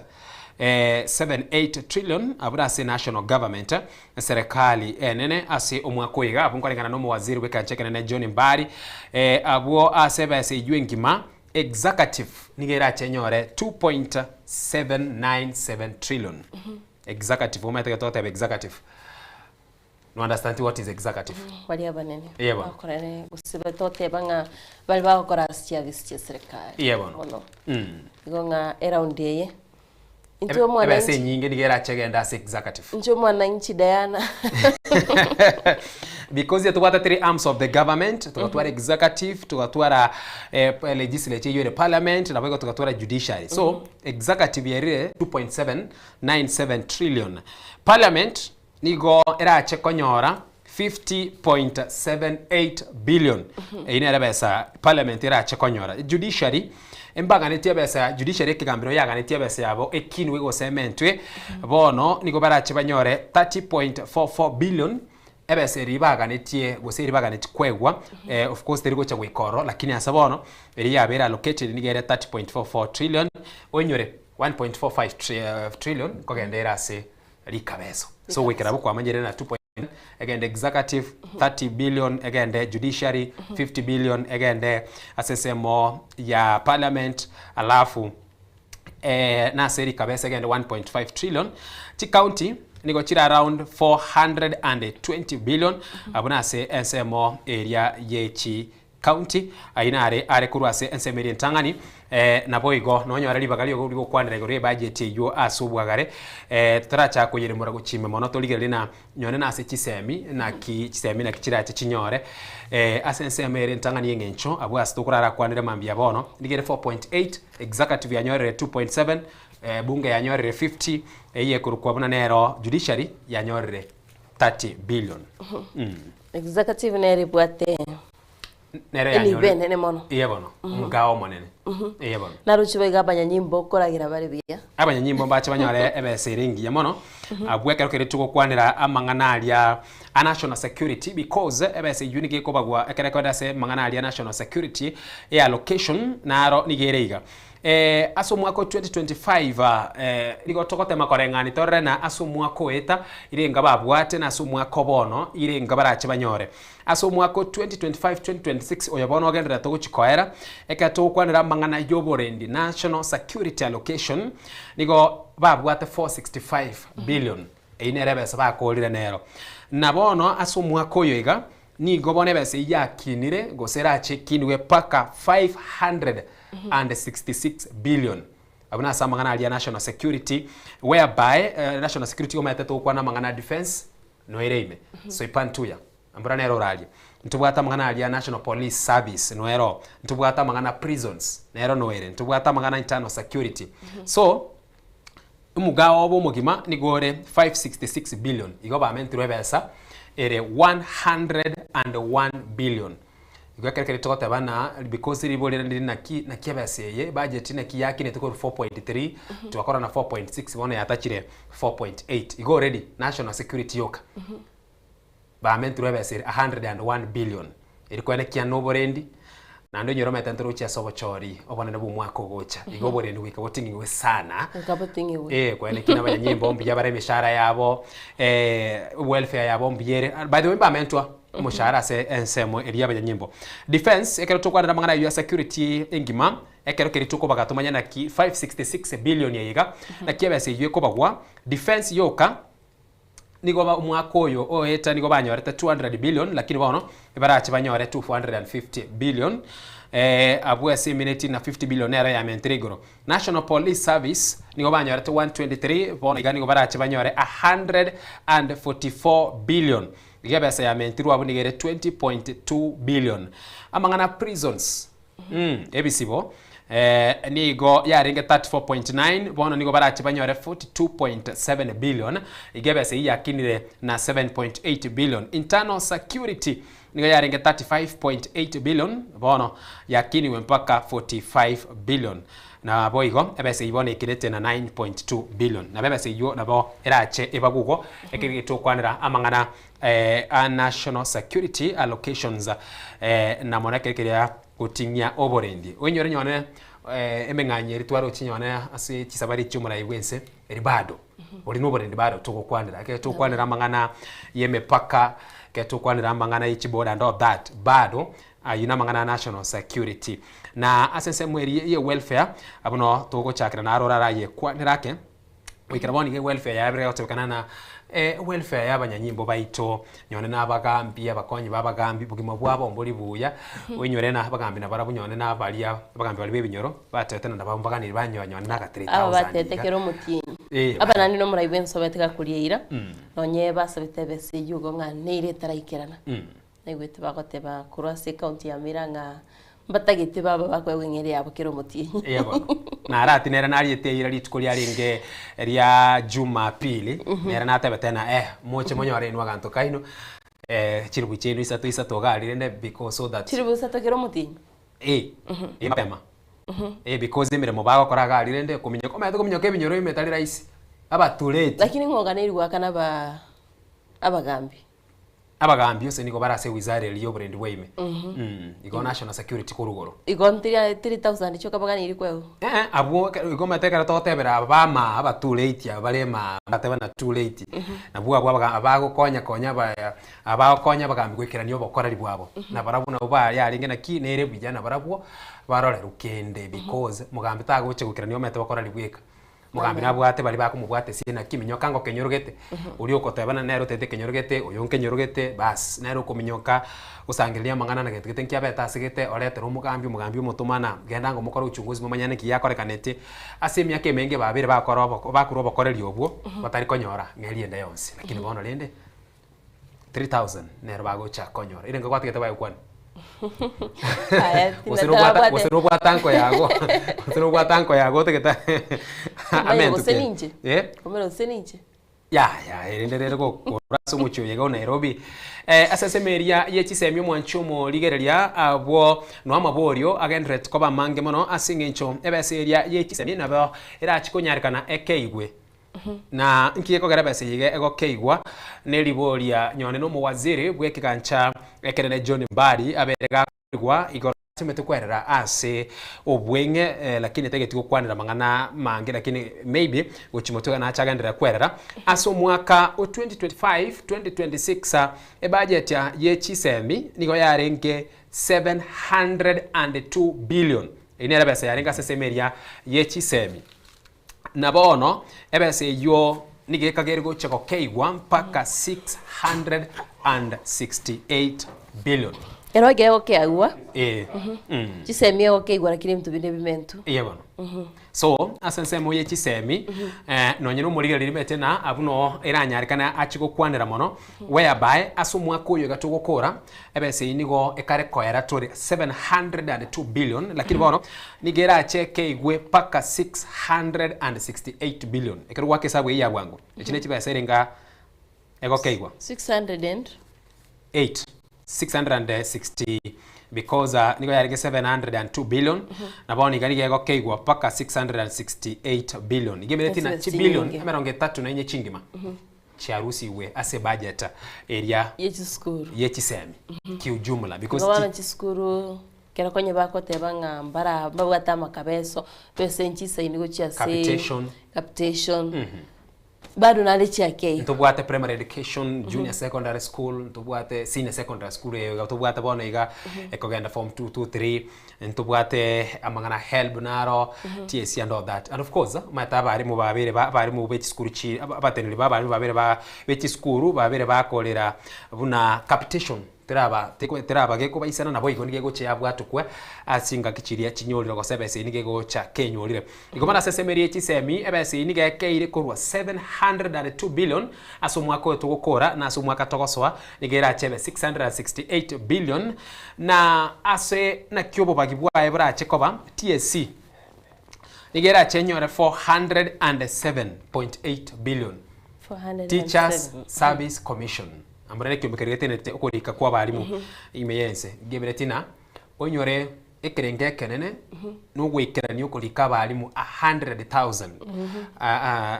eh, 78 trillion abura ase national government serikali enene ase omwaka oyo iga abwo nkoreng'ana na omowaziri bw'ekeancha ekenene John Mbari eh, abwo ase ebesa eywo engima Executive nigo erache enyore 2.797 trillion. Executive omanyete ekero togoteba executive no understand what is executive. Baria abanene Eye bono. bakorere gose toteba ng'a baria bagokora ase chiafisi chia serikali. Eye bono. Bono. Mm. Igo ng'a eround eye Intwe Ebesa omwananchi enyinge nigo erache egende ase executive. Inche omwananchi Diana. Because tobwate three arms of the government, togatwara executive, togatwara eh, legislature eywo ere parliament, nabo igo togatwara judiciary. So, executive yerire 2.797 trillion. Parliament nigo erache konyora 50.78 billion. Eyio nere ebesa parliament erache konyora. Judiciary, embaganetie ebesa judiciary ekegambero yaganetie ebesa yabo ekinwe gose ementwe, bono nigo barache banyore 30.44 billion, ebesa eria baganetie gose eria baganetie koegwa, of course teri gocha goika ororo lakini ase bono, eria yabeire allocated nigo ere 30.44 trillion, oinyore 1.45 trillion nkogenda ere ase rikabeso. So goikera abwo kwamanyire na 2. Egende executive 30 billion, egende judiciary 50 billion, egende ase ensemo ya parliament, alafu eh, nase rikabesa egende 1.5 trillion. Chicounty nigo chire around 420 billion, abwo nase ensemo eria ye chi County, ayio nare are korwa ase ensemo eria entang'ani, naboigo nonyore ribaga rigokwanera igoro y'ebudget eyio ase obwagare, totarachaka koyeremora gochia ime mono torigererie na nyone nase chisemi naki chisemi naki chirache chinyore ase ensemo ere entang'ani y'eng'encho abwo ase tokorarakwanere mambia bono, nigo ere 4.8, executive yanyorire 2.7, bunge yanyorire 50, eyio ekorokwa buna nero judiciary yanyorire 30 billion. Executive nere ebwate Nere enibo yanyore enene mono. Iye bono, omogao omonene. Iye bono. Naroche boigo abanyanyimbo okoragera bare buya. Abanyanyimbo mbache banyore ebesa ere engiya mono, abwo ekero keria togokwanera amang'ana aria a national security because ebesa eywo nigo ekobagwa ekero ekoenda ase amang'ana aria a national security, e allocation naro nigo ere iga. Ase omwaka o 2025 nigo togotema koreng'ania torore na ase omwaka oeta irenga babwate na ase omwaka o bono irenga barache banyore. Ase omwaka o 2025-2026 oyo bono ogendererete gochia koera, ekero togokwanera amang'ana y'oborendi, National Security Allocation, nigo babwate 465 billion. Eyio nere ebesa bakorire nero. Na bono ase omwaka oyo iga, nigo bono ebesa eyio yakinire gose erache ekinwe mpaka 566 billion. Abwo nase amang'ana aria national security, whereby national security omanyete togokwana amang'ana a defence noere ime. Soipantuya, mbura nere orarie. Ntobwate amang'ana aria national police service noere oo. Ntobwate amang'ana prisons nero noere. Ntobwate amang'ana internal security. So, Omogao obo omogima nigo ore 566 billion, igo bamentirwe ebesa ere 101 billion. Igo ekero keria togoteba na because ribo rire ndiri naki naki ebesa eye ebudget naki yakinete korwa 4.3 twakora na 4.6 bono yatachire 4.8 igo already national security yoka bamentirwe ebesa ere 101 billion eri koenekia noborendi. Naende onyore omanyete ntoroche ase obochori obonene bw'omwaka ogocha. Igo oborendi goika boting'igwe sana. Goika boting'igwe. Eh, kwene ki nabanyanyimbo mbuya bare emeshahara yabo, welfare yabo mbuya ere. By the way mbamentwa omoshahara ase ensemo eria y'abanyanyimbo. Defence, ekero tokwanera amang'ana ayio ya security engima, ekero keria tokobaga tomanye naki 566 billion eye iga, naki ebesa eyio ekobagwa. Defence yoka, Nigo ba omwaka oyo oeta nigo banyorete 200 billion lakini bono barache banyore 250 billion eh, abwo ase emineti na 50 billion nero yamentire igoro. National Police Service nigo banyorete 123 bono iga nigo barache banyore 144 billion. Iga ebesa yamentirwe abwo nigo ere 20.2 billion. Amang'ana prisons Mm, ebisibo eh, nigo yarenge 34.9 bono nigo barache banyore 42.7 billion iga ebesa eyio yakinire na 7.8 billion. Internal security nigo yarenge 35.8 billion bono yakiniwe mpaka 45 billion naboigo ebesa eyio bono ekinete na 9.2 billion nabo ebesa eyio nabo erache ebagwe igo ekero getokwanera amang'ana eh, a national security allocations eh, na mono ekero keria goting'ia oborendi oinyore nyone eh, emeng'anyi eri twaroche nyone ase chisabari chi'omorai bwense eri bado ori na oborendi bado togokwanera ekero togokwanera amang'ana ya emepaka ekero togokwanera amang'ana ya chiboda and all that bado ayio na amang'ana ya national security na ase ensemo eria ya welfare abwo no togochakera naro orarayekwanere ake. Goikera bono iga ewelfare yabere egotebekana na ewelfare ya abanyanyimbo baito, nyone na abagambi, abakonyi ba abagambi, bogima bwabo mbori buya, oinyore na abagambi nabarabwo nyone na baria abagambi baria ba ebinyoro, batebete naende abwo mbaganire banyoa nyone na aga Aba 3000 batete iga. kera omotienyi. Eh, Abanani na omorai bwensi obete gakoria eira, nonye basabete ebesa eyio igo ng'a neira etaraikerana. Naigwete bagoteba korwa ase ecounty ya Mira ng'a mbatagete baba bakoegwa eng'ere yabo kera omotienyi. Eeh bono. Narati nere nariete eira rituko riarenge ria Jumapili, nere natebete ng'a eh moche monyore inwe aganto kaino, chiribu chiaino isato isato iga aria rende because so that. Chiribu isato kera omotienyi? Eh, eh mapema. Eh because emeremo bagokora iga aria rende kominyoka, omanyete kominyoka ebinyoro ime tari rahisi, abatureti. Lakini ng'o oganeiri goakana aba abagambi? Abagambi ose nigo bare ase ewizara eria y'oborendi bwa ime. Igo national security korwa igoro. Igo ntiria 3000 chioka baganeiri koegwa. Eh, abwo ekero igo omanyete ekero togotebera aba ba amaa aba too late aba bare emaa bateba na too late. Nabwo abwo abaga abagokonya konya aba abagokonya abagambi goikerania obokoreri bwabo. Nabarabwo nabo ba yarenge naki nere buya nabarabwo barorerwe kende because mogambi tagocha goikerania omanyete bokoreri bweka. Omogambi nabwate baria bakomobwata esie naki minyoka ngo kenyorogete, oria okotebana nere otebete kenyorogete, oyo nkenyorogete, baas, nere okominyoka gosangereria amang'ana na gento gete nkiabete ase gete oretere omogambi, omogambi omotomana, genda ngo mokore uchunguzi momanye naki yakorekanete. Ase emiaka emenge babere bakora oboko bakorwa obokoreri obwo, batari konyora ng'eria ende yonsi. Lakini bono rende, 3000 nero bagocha konyora. Ere nkagwatigete bayokwana. Aya, Gose tina nobwata tabwate. gose nobwata anko yago gose nobwata anko yago otagete Manya amentu gose kende. ninche. Eh? Komera gose ninche. Yaya erinde rere gokora ase omochie oyo iga o Nairobi. Eh, ase ensemo eria ye chisemi omwanchi omorigereria abwo no amaborio agendererete koba amange mono ase eng'encho ebesa eria ye chisemi nabo erachi konyarekana ekeigwe. Na nki gekogera ebesa eye iga egokeigwa neriboria nyone nomowaziri bw'ekegancha ekenene John Mbadi abere gakorigwa igoro asemete kwerera ase obweng'e lakini tageti gokwanera amang'ana mange lakini maybe gochia motwe nache agenderere kwerera ase omwaka o 2025 2026 ebudget ye chisemi nigo yarenge 702 billion eyio nere ebesa yarenge ase esemo eria ye chisemi. Na bono ebesa eyio nigo ekagere gochia gokeigwa mpaka 668 billion. Ero ekero egokeagwa, Eh. Chisemi egokeigwa lakini ebinto binde ebimentu. Eeh bono. So ase ensemo ye chisemi, nonye na omorigereria rimete na abwo noo eranyarekane achie gokwanera mono, whereby ase omwaka oyo iga togokora, Ebesa eyio nigo ekare koera tore 702 billion, lakini bono nigo erache ekeigwe mpaka 668 billion. Ekero gwaka esabu eyio ya bwango, echi ne chibesa ere nga egokeigwa. 600 and? 8, 660 because nigo yarenge 702 billion, na bono iga nigo egokeigwa mpaka 668 billion. Iga emereti na Ase chibillion chinyinge. emerongo etato na inye chingima. Chiarusigwe ase ebudget eria Ye chisukuru. ye chisemi kiujumla because Igo bono chisukuru. Ekero konye bagoteba ng'a mbara mbabwate amakabeso, besa enchisaini gochia ase Capitation. capitation. Bado nare chiake igo. Ntobwate primary education, junior secondary school, ntobwate senior secondary school eye iga tobwate bono iga ekogenda form two, two, three, ntobwate amang'ana helb naro, TSC and all that. And of course, omanyete abarimu babere ba abarimu be chisukuru chi aba abateneneri ba abarimu babere ba be chisukuru babere bakorera buna capitation. Teraba teko teraba gekobaisana naboigo nigo egocha yabwatokwa ase chingaki chiria chinyorire gose ebesa eyio nigo egocha kenyorire. Igo bono ase ensemo eria ye chisemi, ebesa eyio nigo ekeire korwa 702 billion ase omwaka oyo togokora na ase omwaka togosoa nigo erache ebe 668 billion na ase naki obobagi bwaye borache koba TSC nigo erache enyore 407.8 billion. Teachers 407. Service Commission. Amorere ekiombe keria getenenete okorika kw'abalimu ime y'ense. Ngebere tina, onyore ekerengo ekenene na ogoikerania okorika abalimu 100,000.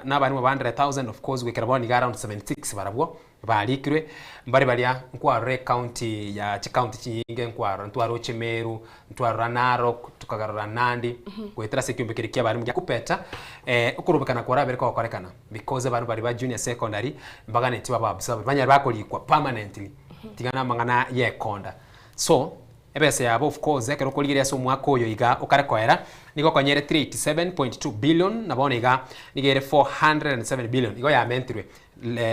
Na abalimu ba 100,000 of course goikera bono nigo around 76 barabwo barikirwe, mbare baria nkwarora ecounty ya chicounty chinyinge nkwarora, ntwaroche Meru, ntwarora Narok, tokagarora Nandi, goetera ase ekiombe keria kia abalimu gia Kupeta, okorobekana kwarabere kogokorekana. Because abanto baria ba junior secondary mbaganetie babe absorbed banyare bakorikwa permanently tiga na amang'ana ya ekonda. So ebesa yabo of course ekero okorigereria ase omwaka oyo iga okare koera nigo okonyere 387.2 billion na bono iga nigo ere 407 billion igo yamentirwe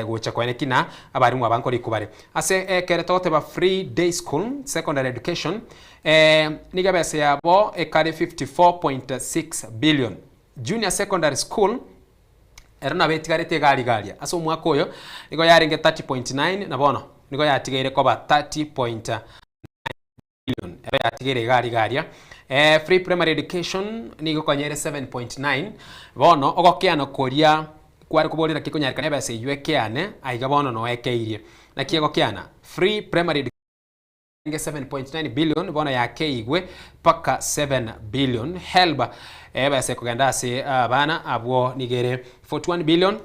gocha koene ki na abarimu aba nkorikwa bare. Ase ekere togoteba free day school secondary education nigo ebesa yabo ekare 54.6 billion. Junior secondary school Ero nabo etigarete egari garia ase omwaka oyo nigo yarenge 30.9 na bono nigo yatigaire koba 30.9 billion. Ero yatigaire egari garia. Eh, free primary education nigo konya ere 7.9 bono ogokeana koria kware koborera ki konyarekana ebesa eywo ekeane aiga bono no ekeirie. Naki egokeana? Free primary education. 7.9 billion bono yakeigwe mpaka 7 billion. Helb ebesa ekogenda ase abana abwo nigo ere 41 billion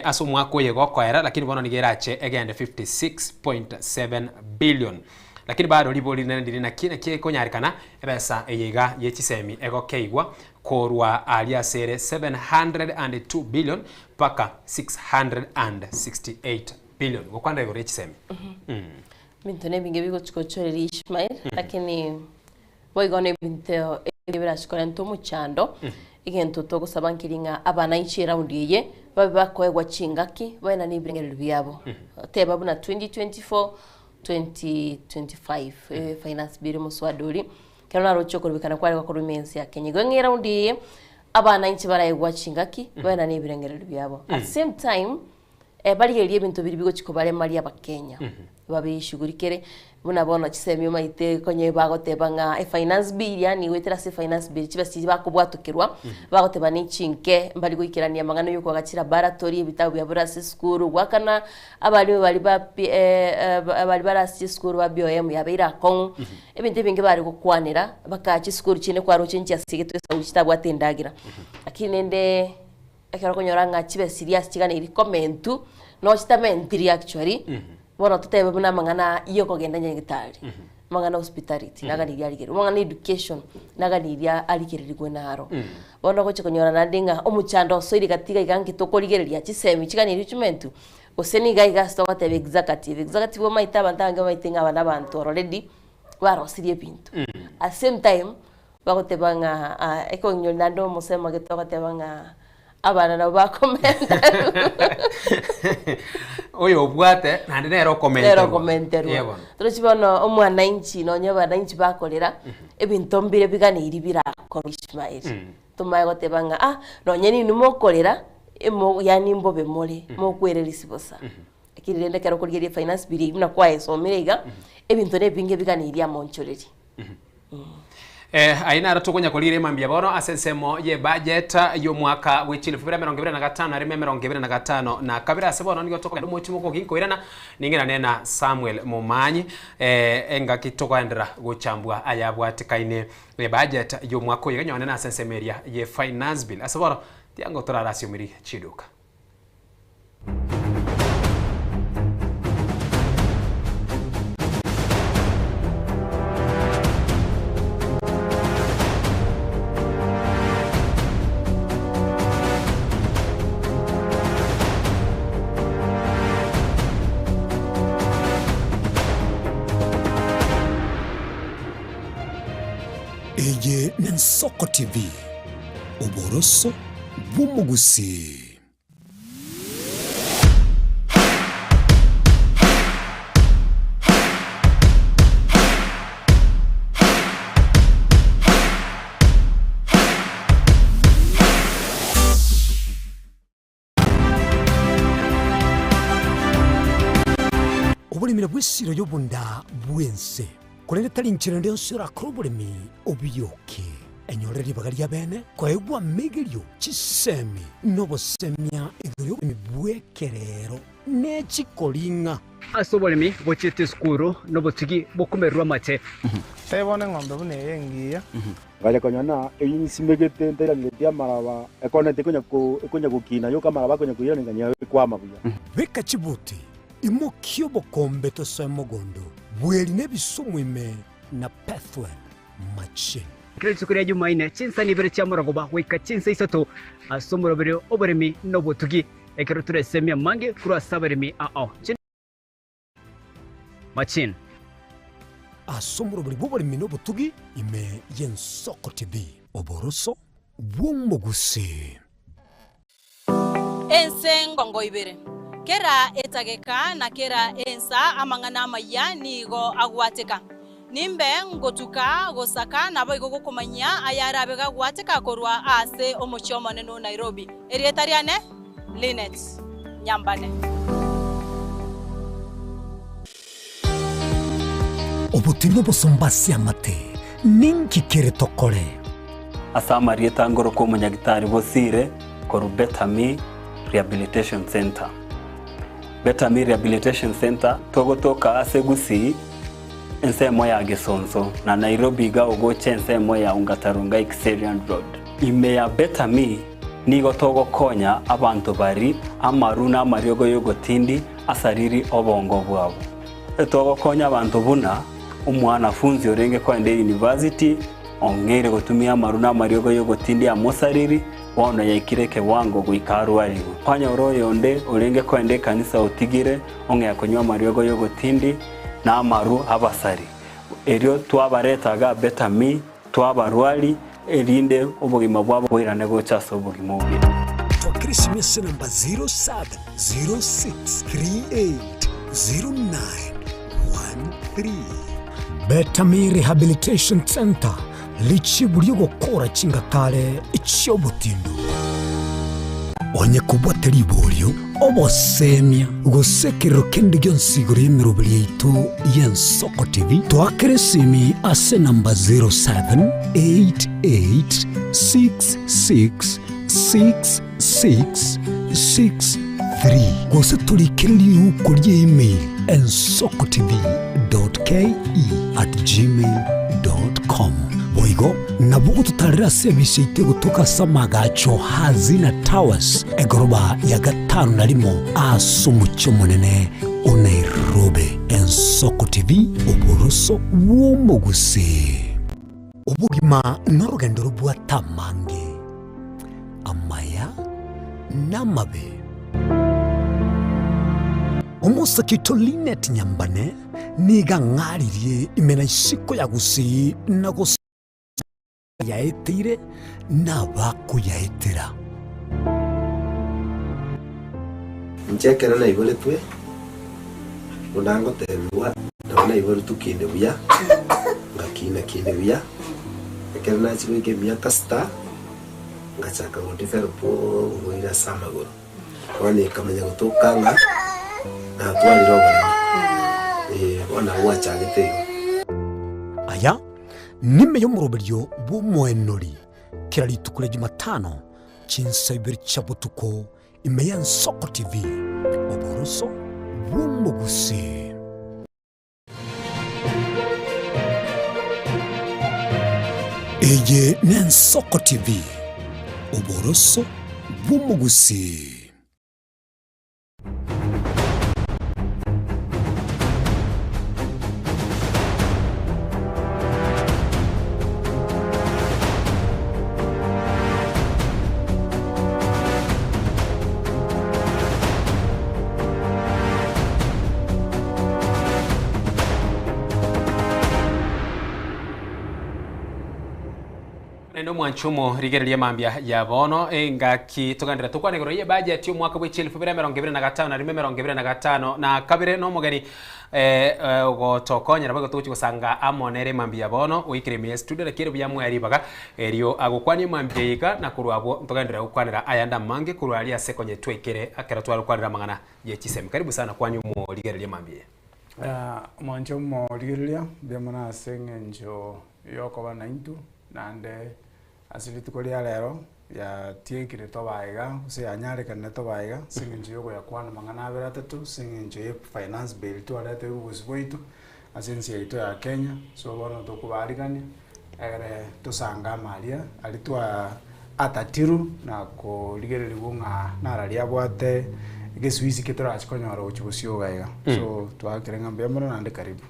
ase omwaka oyo egokoera lakini bono nigo erache egende 56.7 billion. Lakini bado ribori rinene ndiri naki naki ekonyarekana ebesa eye iga ye chisemi egokeigwa korwa aria ase ere 702 billion mpaka 668 billion. Gokwanera igoro ye chisemi. Ebinto nebinge bigochia gochoreria Ishmael, lakini boigo nebinto ebi birachie korenta omochando, egento togosaba nkeri ng'a abananchi eround eye, babe bakoegwa chingaki, baenane ebirengererio biabo. Teba buna 2024, 2025 eh, finance bill omoswada oria, ekero naroche okorobekana kware gokorwa ime ense ya Kenya. Igo ng'a eround eye, abananchi baraegwa chingaki, baenane ebirengererio biabo. At the same time, Barigererie ebinto biria bigochia kobaremaria abakenya, babishugurikere, buna bono chisemi omanyete konye bagoteba ng'a efinance bill yaani goetera ase efinance bill chibesa chiria bakobwatokerwa, bagoteba ne chinke mbari goikerania amang'ana ya okoagacha chilaboratory, ebitabu biabo bire ase esukuru, goakana abalimu baria ba P baria bare ase chisukuru ba BOM yabeire akong'u, ebinto ebinge bare gokwanera, baka chisukuru chinde kwaroche nchiasigetwe esauri chitabwate endagera. Lakini rende. Ekero okonyora ng'a chibesa chiria ase chiganeiri komentwa, no chitamentiri actually, bono totebe buna amang'ana ya okogenda nyagetari, amang'ana hospitality naganeiri arigererigwe, amang'ana education naganeiri arigererigwe naro. Bono ogochia konyora naende ng'a omochando osoire gati iga iga nki tokorigereria chisemi chiganeiri chimentwe, gose niga iga ase togoteba executive, executive omanyete abanto abange bamaete ng'a aba nabanto already barosirie ebinto. At the same time, Bagoteba ng'a ekonyori naende omosemo gete ogoteba ng'a abana nabo bakomenterwa. Oyo obwate naende nere okomenterwa. Nere okomenterwa. Ee bono. Torochi bono omwananchi nonye abananchi bakorera, ebinto mbire biganeiri birakorwe Ishmael. Tomanye goteba ng'a ah nonye ninwe mokorera, emo yaani mbobe more, mokwererisia bosa. Lakini rende ekero okorigereria efinance bill eywo buna kwayesomire iga, ebinto na ebinge biganeiri amonchoreri. Eh, aye naro tokonya korira emambia bono ase ensemo ye budget y'omwaka bwe chilifu bire emerongo ebere na gatano arimo emerongo ebere na gatano na kabere ase bono nigo tokogenda omochie mokogi nkoirana ning'irane na Samuel Momanyi eh, engaki togoendera gochambwa ayabwatekaine ne budget y'omwaka oyo iga nyone nase ensemo eria ye finance bill ase bono tiango torarasiomiri chiduka. Eye n'Ensoko TV, oboroso bw'omogusii. Oboremi nabwo esiro y'obonda bw'ense, korende tari inchera ende yonsi orakore oboremi obioke. Enyore ribaga ri'abeene koegwa amegerio, chisemi, na obosemia igoro y'oboremi bw'ekerero ne chikoring'a. Ase oboremi bochiete esukuru nobotugi bokomererwa amache. Tari bono eng'ombe buna eye engiya. Ngacha konyora ng'a eyio nsimegete ntairaneretie amaraba, ekoneti ekonya gokina yoka amaraba akonya koiraneria nigo ekwama buya. Beka chibuti, imokia obokombe tosoe mogondo, bweri nebisumu ime na Pethuel machine. Kera rituko ria Jumaine, chinsani ibere chia morogoba goika chinsa isato ase omoroberi oboremi na obotugi, ekero toresemie amange korwa ase abaremi ao. Machine. Ase omoroberi bw'oboremi na obotugi ime y'Ensoko TV. Oboroso bw'omogusii. Ense ngongo ibere. Kera etageka na kera ensa amang'ana amayia nigo agwateka. Nimbe ngotuka gosaka naboigo gokomanyia ayarabe gagwateka korwa ase omochie omonene o Nairobi. Erieta riane Linet Nyambane. Obotiri nobosomba ase amate, ninki kere tokore? Ase amarieta ngoroka omonyagitari Bosire korwa Better Me Rehabilitation Centre. Better Me Rehabilitation Centre togotoka ase Gusii ensemo ya Gesonso na Nairobi iga ogocha ensemo ya Ongata Rongai Kiserian Road. Ime ya Better Me nigo togokonya abanto bari amaru na amariogo y'ogotindi asariri obongo bwabo. Togokonya abanto buna omwanafunzi orenge koenda eyunivasiti ong'eire gotumia amaru na amariogo y'ogotindi amosariri, bono yaikire ekewango goika arwarigwe. Kwanyora oyonde orenge koenda ekanisa otigire ong'ea konywa amariogo y'ogotindi na amaru abasari. Erio twabareta iga Better Me, twabarwari, erinde obogima bwabo boirane gocha ase obogima obuya. Twakera esimi ase enamba 0706380913. Better Me Rehabilitation Centre, richibu ri'ogokora chingatare chi'obotindu. Onye kobwate riborio, obosemia, gose ekerero kende gionsi igoro y'emeroberi yaito y'Ensoko TV, toakere esimi ase enamba 0788666663 gose torikere riuko ria email ensokotv.ke@gmail.com. Boigo nabo ogototarera ase ebise yaito egotoka ase amagacho Hazina Towers, egoroba ya gatano na rimo ase omochie omonene o Nairobi. Ensoko TV, oboroso bw'omogusii. Obogima norogendo robwate amange, amaya na amabe. Omosake oito Linet Nyambane nigo ang'aririe ime na isiko ya Gusii na gose yaeteire nabakoyaetera. Inche ekero naiboretwe, buna ngotebigwa, nabo naiboretwe kinde buya, ngakina kinde buya, ekero nachia goika emiaka sita, ngachaka go develop oborwaire ase amagoro. Bono ekamanya gotoka ng'a natwarire oboremo, eh, bono nabo gwachagete igo. Aya nime y'omoroberio bw'omoenori kera rituko ria Jumatano chinsa ibere chia botuko ime y'Ensoko TV, oboroso bw'omogusii. Eye n'Ensoko TV, oboroso bw'omogusii. Naende omwanchi omorigereria mambia ya bono, engaki togenderere tokwane igoro ye budget y'omwaka bwe chielfu ibere emerongo ebere na gatano na rimo emerongo ebere na gatano na kabere na omogeni ogotokonyera boigo togochia gosanga amo nere mambia ya bono oikire ime ya studio naki ere buya amoe ribaga erio agokwanie mambia iga na korwa abwo ntogenderere gokwanera ayande amange korwa aria ase konye twaikere ekero tware gokwanera amang'ana ye chisemi. Karibu sana kwania omorigereria mambia eye. Omwanchi omorigereria, mbuya mono ase eng'encho yokoba naintwe. Naende ase rituko ria rero yatiekire tobe aiga, gose yanyarekanire tobe aiga, ase eng'encho ya okoyakwana amang'ana abere atato, ase eng'encho ya finance bill twareteirwe obosio bwaito ase ense yaito ya Kenya, so bono tokobaarigania egere tosange amaria aria twa atatirwe na korigererigwa ng'a nararia abwate egesuisi ki torache konyora gochia bosio iga iga. So twakire ng'a mbuya mono naende karibu.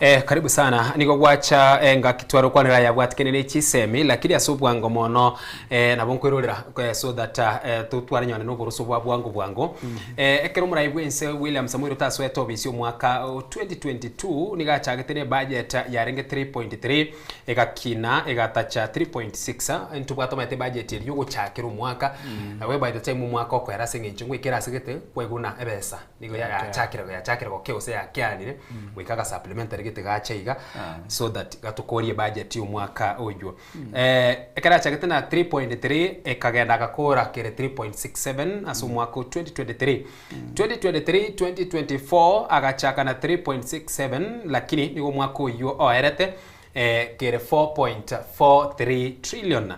Eh, karibu sana. Nigo gwacha engaki tware gokwanera aya abwatikene ne chisemi, lakini ase obwango mono eh, nabo nkoirorera eh, so that eh, totware nyone na oboroso bwa bwango bwango. Eh, ekero omorai bw'ense William Samoei Ruto asoete obisi omwaka o 2022 nigo achagete ne budget yarenge 3.3 egakina egatacha 3.6 ntobwate omanyete budget eria yogochakera omwaka whereby the time omwaka okoera ase eng'encho ngoikera ase gete kwaiguna ebesa. Nigo yachakire yachakire gokea gose yakeanire goika aga supplementary gete gacha iga so that gatokorie budget ya omwaka oywo. Ekero yachagete na 3.3 ekagenda agakora kere 3.67 ase omwaka o 2023. 2023 2024 agachaka na 3.67 lakini nigo omwaka oywo oerete kere 4.43 trillion.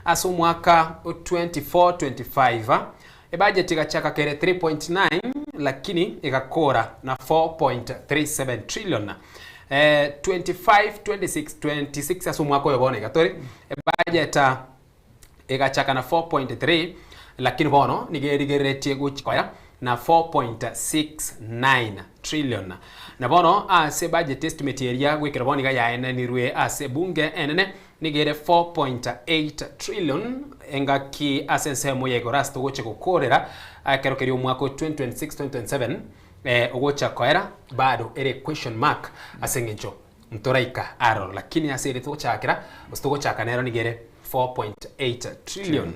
Ase omwaka o 24 25 Ebajeti egachaka kere 3.9 lakini egakora na 4.37 trillion. 25 26 26 ase omwaka oyo bono iga tore ebajeti egachaka na 4.3 lakini bono nigo erigereretie gochia koya na 4.69 trillion. Na bono ase budget estimate eria goikera bono iga yaenenirwe ase ebunge enene Nigo ere 4.8 trillion engaki ase ensemo ya igoro ase togochia gokorera ekero keria omwaka o 2026 2027 eh, ogocha koera bado ere question mark ase eng'encho ntoraika aroro lakini ase ere togochakera gose togochaka nero nigo ere 4.8 trillion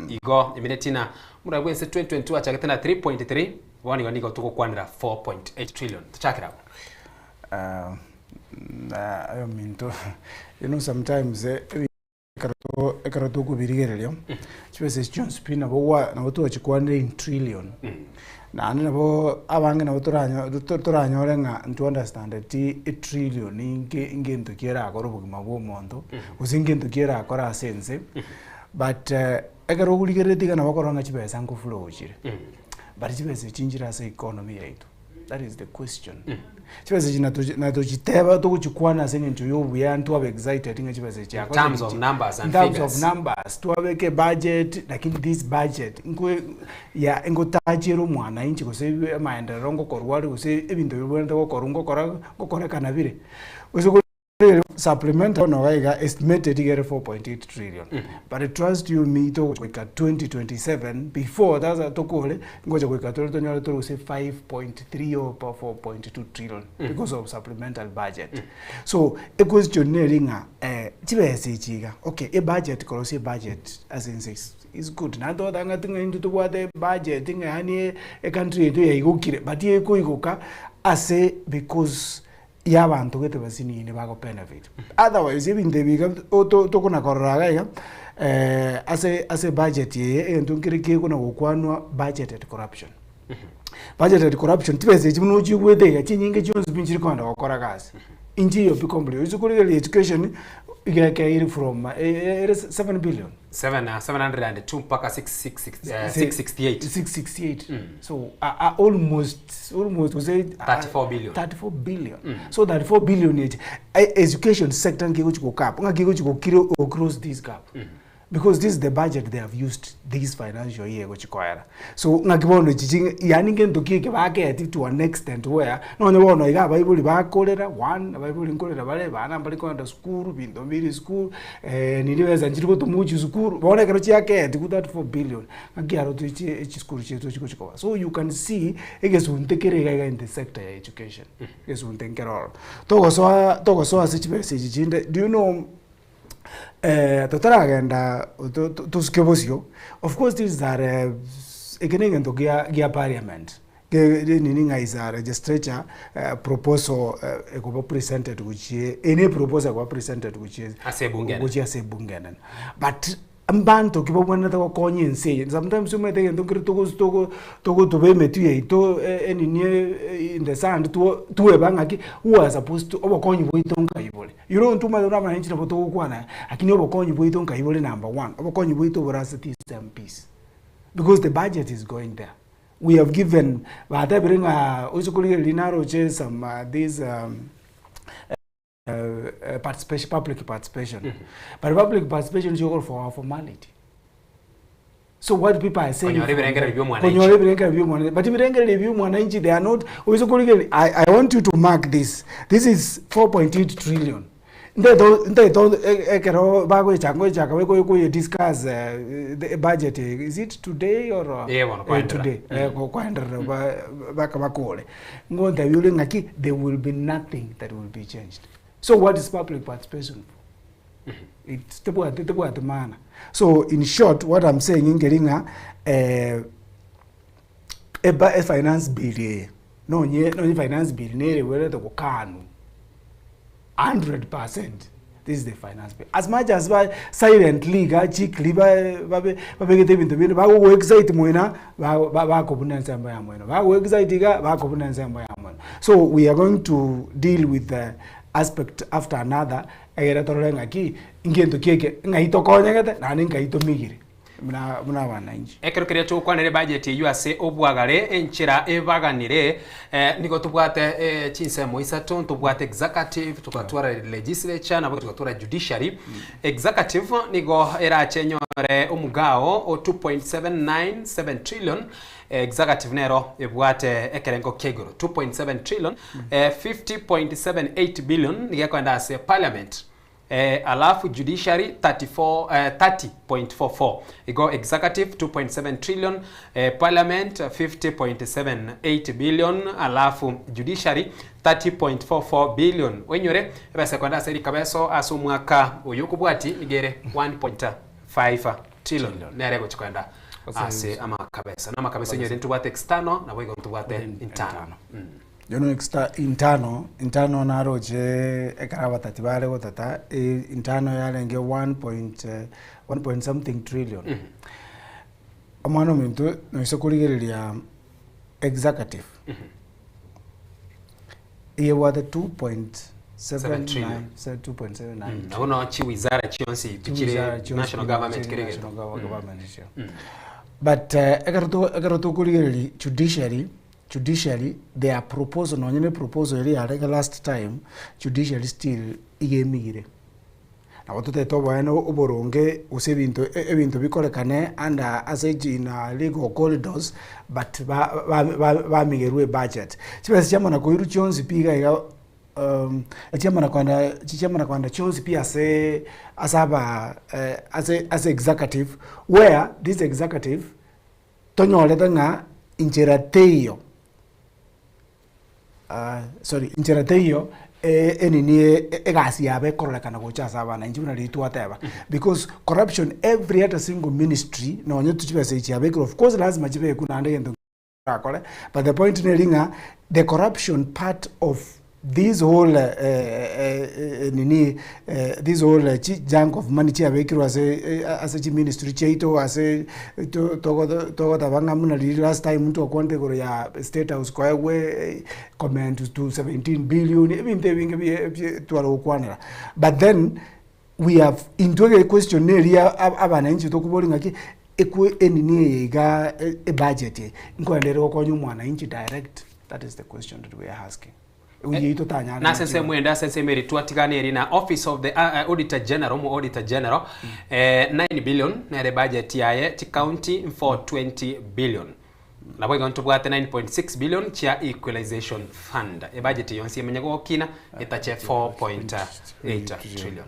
igo emineti na omorwani bwense 2022 achagete na 3.3 bono igo nigo togokwanera 4.8 trillion tochakere abwo. Na ayominto, you know sometimes ekero ekero tokobirigereria, chibesa echi chionsi pi nabo gwa nabo twachikwanire in trillion, naende nabo abange nabo toranyo toranyore ng'a ntwa understandeti etrillion inke ngento ki erakore obogima bwa omonto, gose ngento ki erakore ase ense, but ekero okorigereretie iga nabo okorora ng'a chibesa nkoflow chire, but chibesa echi nchire ase economy yaito. That is the question. Chibesa echi natochi natochiteba togochikwana ase eng'encho ya obuya ntwabe excited ng'a chibesa echi In terms of numbers and In terms figures. of numbers twabeka ebudget lakini this budget nkwe ya ngotachiere omwananchi gose amaenderero ngokorwa are gose ebinto bibwenerete gokorwa ngokora ngokorekana bire. Gose Supplementary bono iga iga estimated iga ere 4.8 trillion but trust you me togoika 2027 before that's tokore ngocha goika tore tonyore tore gose 5.3 or 4.2 trillion because of supplementary budget. So equestion neri ng'a chibesa echi iga okay ebudget korosia ebudget ase ense is is good naende togoteba ng'a ting'a intwe tobwate ebudget ng'a yaani ecountry yaito yaigokire but ekoigoka ase because y'abanto gete basinini bago benefit. Otherwise ebinto ebi iga tokona korora iga iga ase ase ebudget eye egento nkere kekona gokwanwa budgeted corruption. Budgeted corruption chibesa echi buna ochigwete iga chinyinge chionsi pi nchiri kogenda gokora gasi, inchiyo pi complete. Oise korigereria education iga ekeire from ere 7 billion. 702 mpaka 668. 668 so almost almost gose 34 billion. 34 billion so 34 billion echi education sector nki egochi gokap ng'aki egochi gokire go close this gap because this is the budget they have used this financial year egochi koera so ng'aki bono echi ching'e yaani ngento ki eke baketi to an extent where nonye bono iga abaibori bakorera one abaibori nkorera bare abana mbari kogenda sukuru binto mbiri sukuru Nini besa nchiri gotomwa gochia sukuru, bono ekero chiakeetigwe 34 billion, ng'aki aro toiche echisukuru chiaito chigochi koba. So you can see, egesunte kere iga iga in the sector ya education, egesunte nkere ororo. Togosoa togosoa ase chibesa echi chinde, do you know, Totaragenda tosuke bosio, of course these are eke na egento gia gia parliament, nini ng'a is a legislature proposal ekoba presented gochia eye ne proposal ekoba presented gochia Ase ebunge enene. gochia ase ebunge enene. But mbanto ki babwenerete gokonya ense eye, sometimes omanyete egento nkere togo togo togotuba emetwe yaito enini in the sand tweba ng'aki who are supposed to obokonyi bwaito nkai bore. You know intwe omanyete buna abananchi nabo togokwana lakini obokonyi bwaito nkai bore number one, obokonyi bwaito bore ase these MPs because the budget is going there. We have given batebire ng'a oise korigereria naroche some these participation, public participation. But public participation is for formality. So what people are saying Konyora ebirengererio bia omwananchi. Konyora ebirengererio bia omwananchi. But ebirengererio bia omwananchi they are not oise korigereria I, I want you to mark this. This is 4.8 trillion. Ntaete ntaete ekero bagocha ngochaka bakoye discuss the budget is it today or Eh, bono, kwaenderera. today kwaenderera baka bakore. Ngontebia ore ng'aki there will be nothing that will be changed. So what is public participation for? It's tebwati tebwati maana. So in short what I'm saying nkeri ng'a eba efinance bill eye nonye nonye finance bill nere ewerete gokanwa 100% this is the finance bill. As much as ba silently iga chikri ba babe babegete ebinto binde bagogo excite moina ba ba bakobuna ensemo ya moino bago excite iga bakobuna ensemo ya moino. So we are going to deal with the aspect after another egere torore ng'aki ngento ki eke ng'ai tokonyegete naende nkai tomigire buna buna abananchi. Ekero keria togokwanera ebudget eyio ase obwagare, enchera ebaganire, nigo tobwate chinsemo isato, ntobwate executive, togatwara legislature, nabo togatwara judiciary. Executive nigo erache enyore omogao o 2.797 trillion, executive nero ebwate ekerengo kia igoro 2.7 trillion, 50.78 billion nigo ekoenda ase parliament. Alafu judiciary 34, 30.44 igo executive 2.7 trillion, parliament 50.78 billion alafu judiciary 30.44 billion oinyore ebesa ekwenda ase rikabeso ase omwaka oyo okobwati nigo ere 1.5 trillion nere egochi koenda ase amakabeso na amakabeso oinyore ntobwate external naboigo ntobwate internal. Yono exter intano, intano naroche ekero abatati bare gotata, intano yarenge one point one point something trillion. Omwana ominto noise korigereria executive, eyebwate 2.79 2.79 Nabo no chiwizara chionsi Chiwizara chire chionsi national government chire kere egento. national government icio. But ekero to ekero tokorigereria judiciary, Judiciary their proposal nonye ne proposal eria yarenge last time judiciary still iga emigire. Nabo totagete oboene oboronge gose ebinto ebinto bikorekane under ase in legal corridors but ba ba bamigerwe ebudget. Chibesa chiamana koirwa chionsi pi iga iga chiamana kogenda chiamana kogenda chionsi pi ase ase aba ase ase executive where this executive Tonyorete ng'a inchera teiyo sorry inchera teiyo enini egasi yabo ekororekana gocha ase abana inche buna riria twateba because corruption every other single ministry nonye chibesa echi chiabekirwe of course lazima chibekwe naende egento orakore but the point neri ng'a the corruption part of This whole nini this whole chi junk of money chiabekirwe ase ase chiministry chiaito ase togotaba ng'a buna riria last time ntwakwanete igoro ya state house koegwe comment to 17 billion ebinto ebinge bie bie tware gokwanera. But then we have intwe equestion neria abananchi tokoboria ng'aki ekwe enini eye iga ebudget eye nkoenda ere gokonya omwananchi direct. That is the question that we are asking. Oyeito tanyare Nase ensemo ende ase ensemo eri twatigana eri na office of the auditor general omo auditor general 9 billion nere budget yaye chicounty 420 billion nabo igo ntobwate 9.6 billion chia equalization fund ebudget yonsi emenye gokina etache 4.8 trillion.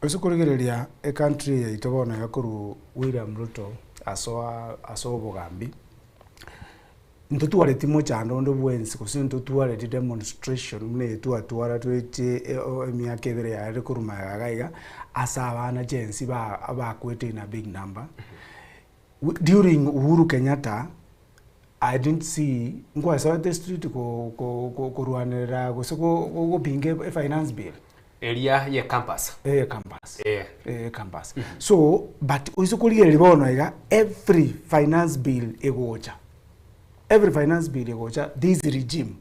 Ase korigereria ecountry yaito bono iga korwa William Ruto asoa ase obogambi. Ntotwareti mochando onde bwensi gose ntotwareti demonstration buna eye twatwara toetie emiaka ebere yaerire korwa magega iga iga, ase abana Gen Z ba bakwete in a big number. During Uhuru Kenyatta, I didn't see nkwasoete street ko ko ko korwanerera gose go gopinga e finance bill. Eria ye campus. Eye campus. Eh. Eye campus. So, but oise korigereria bono iga, every finance bill egocha, every finance bill egocha, this regime,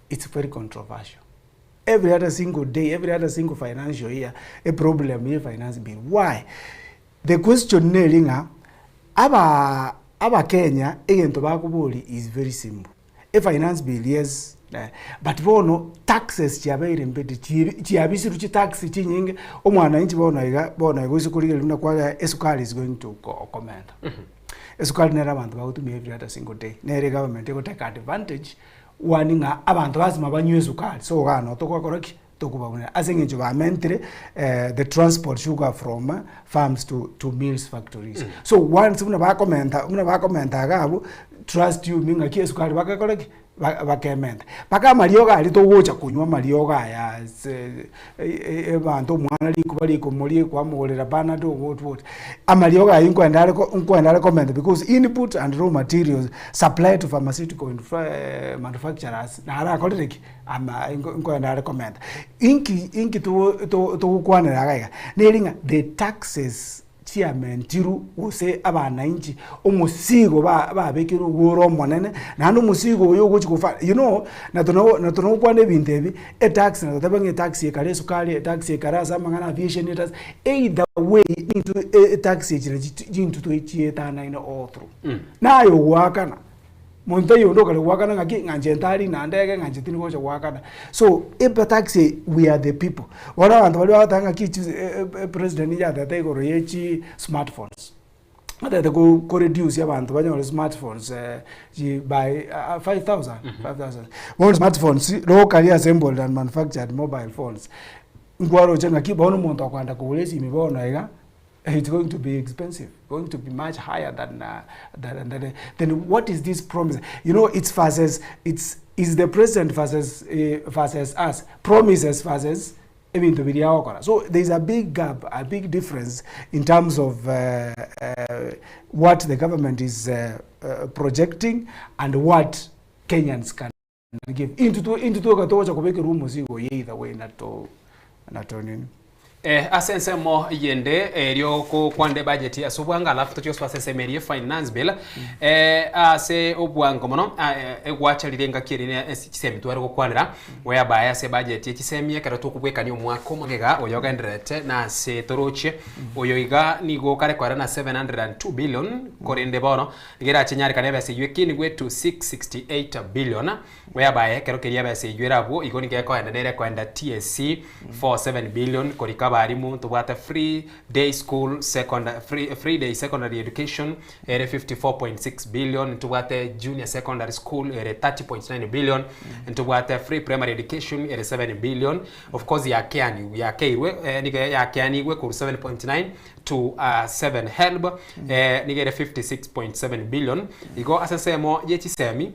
it's very controversial. Every other single day, every other single financial year, a problem ye finance bill. Why? The question neri ng'a, aba abakenya egento bakoboria is very simple. E finance bill yes, but bono taxes chiabeire mbete chiabisirwe chitax chinyinge, omwananchi bono iga bono iga oise korigereria buna kwagera esukari is going to komenta. Esukari nere abanto bagotumia every other single day, nere egovernment ego take advantage one ng'a abanto lasima banywe esukari, so igaa noo togokora ki? Tokobabunera ase eng'encho bamentire the transport sugar from farms to to mills factories. So once buna bakomenta buna bakomenta iga abwo, trust you me ng'aki esukari bagakora ki? Ba bakementa. Mpaka amariogo aria togocha konywa amariogo aya ase abanto omwana rikuba rikomoria kwamogorera panadol what what, amariogo aywo nkoenda are nkoenda are komenta because input and raw materials supply to pharmaceutical manufacturers narakorire ki? Ama nkoenda are komenta. Inki inki togokwanera iga iga? Neri ng'a the taxes chiamentirwe gose abanainchi omosigo babekerwe igo ore omonene, naende omosigo oyo ogochi gofa you know, na tona gokwana ebinto ebi, etax na totebe ng'a etax ekare esukari, etax ekare ase amang'ana aviation, etax, either way nintwe etax echi nachi chintwe chietanaine all through. Naye ogoakana. Monto oyio onde okare goakana ng'aki, ng'a inche ntari na ndege, ng'a inche tindi gocha goakana. So, ebe tax eye, we are the people. Bono abanto baria bagoteba ng'aki chi president nigo atete igoro ye chi smartphones, atete ko koreduce abanto banyore smartphones chi by 5000, 5000. Bono smartphones, locally assembled and manufactured mobile phones, nkwaroche ng'aki bono omonto okoenda kogora esimi bono iga, It's going to be expensive, going to be much higher than, uh, than, than, then what is this promise? You know, it's versus, it's, is the president versus, uh, versus us, promises versus ebinto biria agokora. So there is a big gap, a big difference in terms of uh, uh, what the government is uh, uh, projecting and what Kenyans can give. Into into toga togocha kobekerwa omosigo oyo either way na to na to nini. Eh, ase ensemo yende erio kokwanda ebudget ase obwango alafu tochie gosoa ase ensemo eria finance bill eh, ase obwango mono ah, eh, egwacharire engaki eria ne ase chisemi tware gokwanera whereby ase ebudget ye chisemi ekero tokobwekania omwaka omogega oyo ogendererete na ase torochie oyo iga nigo okare koera na 702 billion korende bono Nigo erache nyarekane ebesa eyio ekinigwe to 668 billion, whereby ekero keria ebesa eyio ere abwo igo nigo ekoenda nere ekoenda TSC 47 billion korika abarimu ntobwate free day school secondary free, free day secondary education ere 54.6 billion ntobwate junior secondary school ere 30.9 billion ntobwate free primary education ere 7 billion of course yakeaniwe yakeirwe eh, nigo yakeanigwe korwa 7.9 to 7 helb eh, nigo ere 56.7 billion igo ase ensemo ye chisemi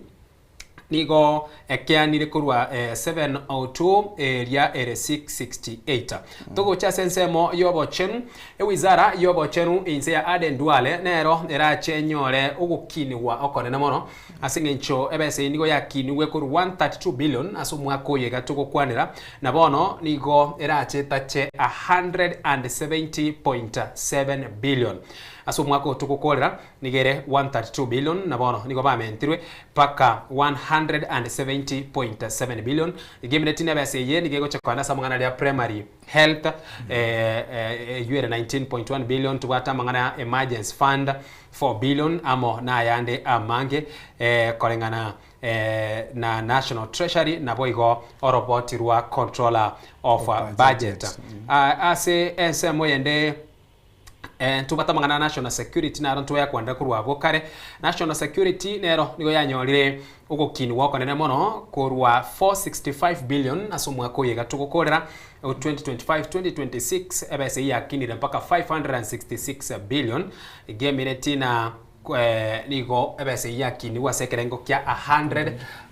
nigo ekeanire korwa eh, 702 eria ere 668 togocha ase ensemo y'obochenu ewizara y'obochenu inse ya Aden Duale nero erache enyore ogokinigwa okonene mono Ase engencho ebesa eye nigo yakinigwe korwa 132 billion ase omwaka oyo iga togokwanera, na bono nigo erache etache 170.7 billion. Ase omwaka oyo togokorera nigo ere 132 billion na bono nigo bamentirwe mpaka 170.7 billion. Iga emineti na ebesa eye nigo egocha koenda ase amang'ana aria primary health eywo ere 19.1 billion, tobwate amang'ana ya emergency fund 4 billion amo nayande amange koreng'ana na National Treasury naboigo oroboti rwa Controller of Budget. Ase ensemo yende ntobwate amang'ana a National Security naro ntwayakwanera korwa abwo kare. National Security nero nigo yanyorire ogokinigwa okonene mono korwa 465 billion ase omwaka oyo iga togokorera 2025-2026 ebesa eyio yakinire mpaka 566 billion. Iga emineti na. Nigo ebesa eyio yakinigwe ase ekerengo kia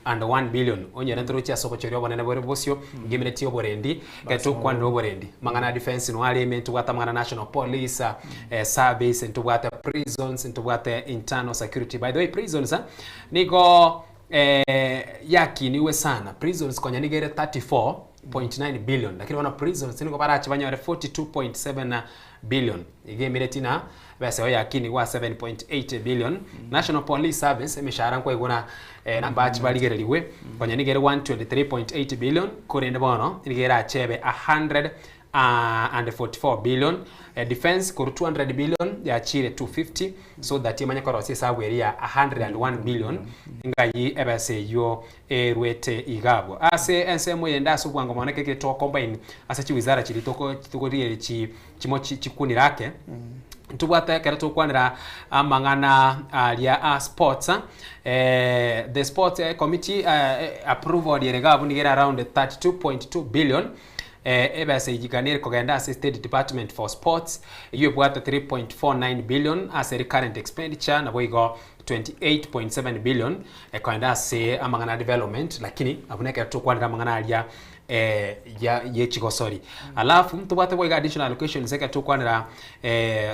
101 billion. Onyore ntoroche ase obochori obonene bore bosio, ngemineti oborendi, ekero tokwanire oborendi, amang'ana a defence noyo are ime, ntobwate amang'ana national police service, ntobwate prisons, ntobwate internal security. By the way prisons nigo yakinigwe sana, prisons konya nigo ere 34.9 billion, lakini bono prisons nigo barache banyore 42.7 billion. Iga emireti na ebesa eyo yakinigwe ase 7.8 billion. National Police Service emeshahara nkwaigwa na nambachi barigererigwe konya nigo ere 123.8 billion korende bono nigo erache ebe 144 billion. Defence korwa 200 billion yachire 250 so that emanye korosia esabu eria ya 101 billion ngai ebesa eyio erwete iga abwo. Ase ensemo eyende ase obwango mono ekero to combine ase chiwizara chiria toko tokorigereria chi chimo chi chikunire ake, ntobwate ekero tokwanera amang'ana aria a sports, the sports committee approval ere iga abwo nigo ere around 32.2 billion, ebesa eyio iga nere kogenda ase state department for sports, eyio ebwate 3.49 billion ase recurrent expenditure, naboigo 28.7 billion ekoenda ase amang'ana a development lakini abwo nekero tokwanera amang'ana aria ya ye chigosori. Alafu ntobwate boigo additional allocations ekero tokwanera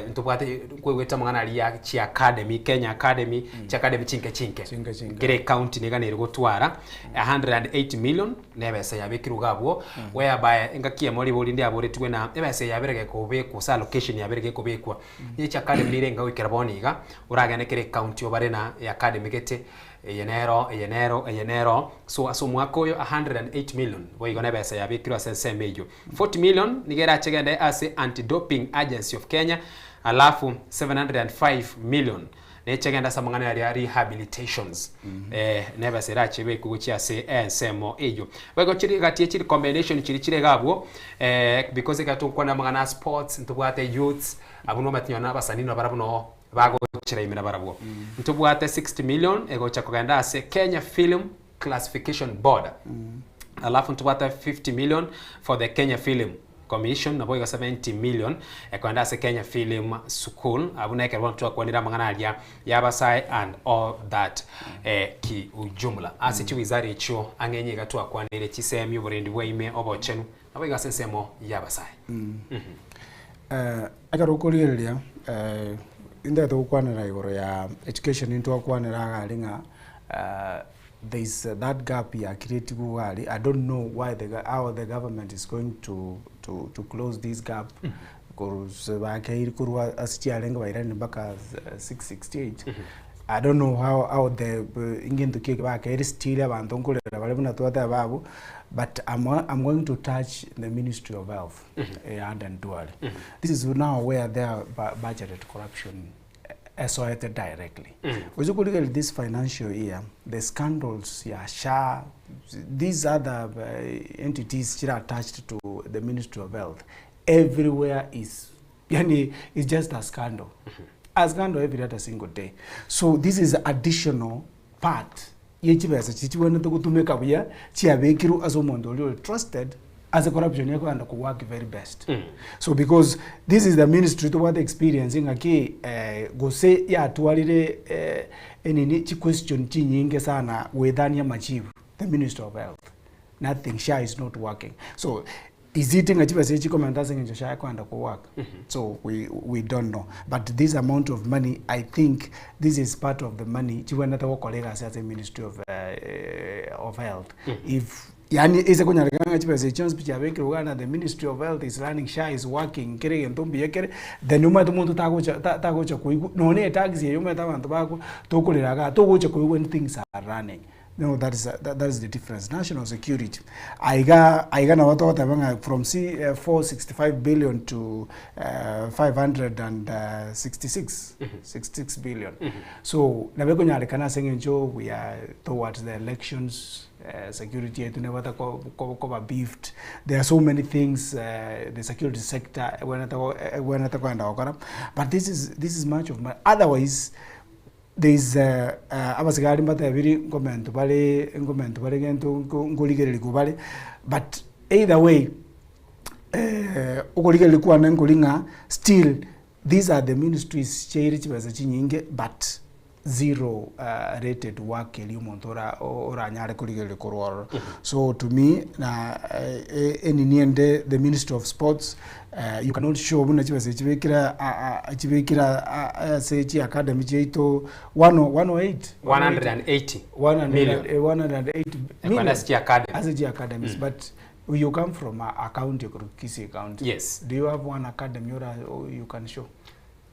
ntobwate nkoigwete amang'ana aria ya chi academy, Kenya Academy, chi academy chinke chinke. Chinke chinke. Kera ecounty niga nere gotwara 108 million na ebesa yabekirwe iga abwo whereby engaki eyemo ribori ndiaboretigwe na ebesa eye yabere gekobekwa gose allocation yabere gekobekwa. Nigo chiacademy nirenga goikera bono iga, oragende kera ecounty obare na eacademy gete, eye nero, eye nero, eye nero, so ase omwaka oyo 108 million boigo na ebesa yabekirwe ase ensemo eyio. 40 million nigo erache egende ase Anti-Doping Agency of Kenya, alafu 705 million neche egende ase amang'ana aria rehabilitations, eh, na ebesa erache ebekwe gochia ase ensemo eyio. Boigo chiri gati ye chirecommendation chiria chire iga abwo, because ekero togokwana amang'ana a sports, ntobwate youths, abwo nomanyete nonya na abasanii nabarabwo noo bagochera ime nabarabwo. Ntobwate 60 million egocha kogenda ase Kenya Film Classification Board, alafu ntobwate 50 million for the Kenya Film Commission, naboigo 70 million ekogenda ase Kenya Film School, abwo nekero bono twakwanire amang'ana aria y'abasae and all that kiujumla. Ase chiwizara echio ang'e enye iga twakwanire chisemi, oborendi bwa ime, obochenu, naboigo ase ensemo y'abasae. Ekero okorigereria intagete gokwanera igoro ya education intwakwanera iga aria ng'a there is that gap ya creatigwe iga aria, I don't know why the how the government is going to to to close this gap korwa bakeire korwa ase chiarenge bairani mpaka 668 I don't know how how the ngento ki bakeire still abanto nkorera bare buna twateba abwo, but I'm I'm going to touch the ministry of health eye and Duale. This is now where their budgeted corruption esoete directly. Oche korigereria this financial year, the scandals ya SHA, these other entities chire attached to the Ministry of Health, everywhere is yani is just a scandal. A scandal every other single day. So this is additional part ye chibesa chiria chigwenerete gotumeka buya chiabekirwe ase omonto oria ore trusted ase corruption ekogenda ko work very best. So because this is the ministry tobwate experience ng'aki gose yatwarire enini chi question chinyinge sana goetania amachibu the ministry of health nothing SHA is not working so Is it ng'a chibesa echi chikomenta ase eng'encho SHA ekoenda ko work? So we, we don't know. But this amount of money, I think this is part of the money chibwenerete gokora egasi ase ministry of, of health. If yaani ase konyarekana ng'a chibesa echi chionsi pi chiabekirwe igaa na the ministry of health is running, SHA is working, kera egento mbuya kere, then omanyete omonto tagocha ta tagocha koigwa nonya na etax eye omanyete abanto bako tokorera igaa togocha koigwa when things are running. No, that is, that, that is the difference. National security. Aiga, aiga nabo togoteba ng'a from C, 465 billion to 566, 66 billion. So, nabo ekonyarekana ase eng'encho we are towards the elections, security yetu nebwate ko- ko- koba beefed. There are so many things the security sector ebwenerete go- ebwenerete kogenda gokora. But this is, this is much of money. Otherwise, There is abasigari mbatebiri nkomentwa bare nkomentwa bare gento nko nkorigererigwa bare, but either way okorigereria kwane nkori ng'a still these are the ministries chiaire chibesa chinyinge but. zero rated work eria omonto ora oranyare korigereria korwa ororo. So to me na enini ende the ministry of sports you cannot show buna chibesa echi chibekire chibekire ase chi academy chiaito one 108 180 million. 108 Ekwana ase chi academy. Ase chi academies but you come from a county korwa Kisii county. Yes. Do you have one academy ora you can show?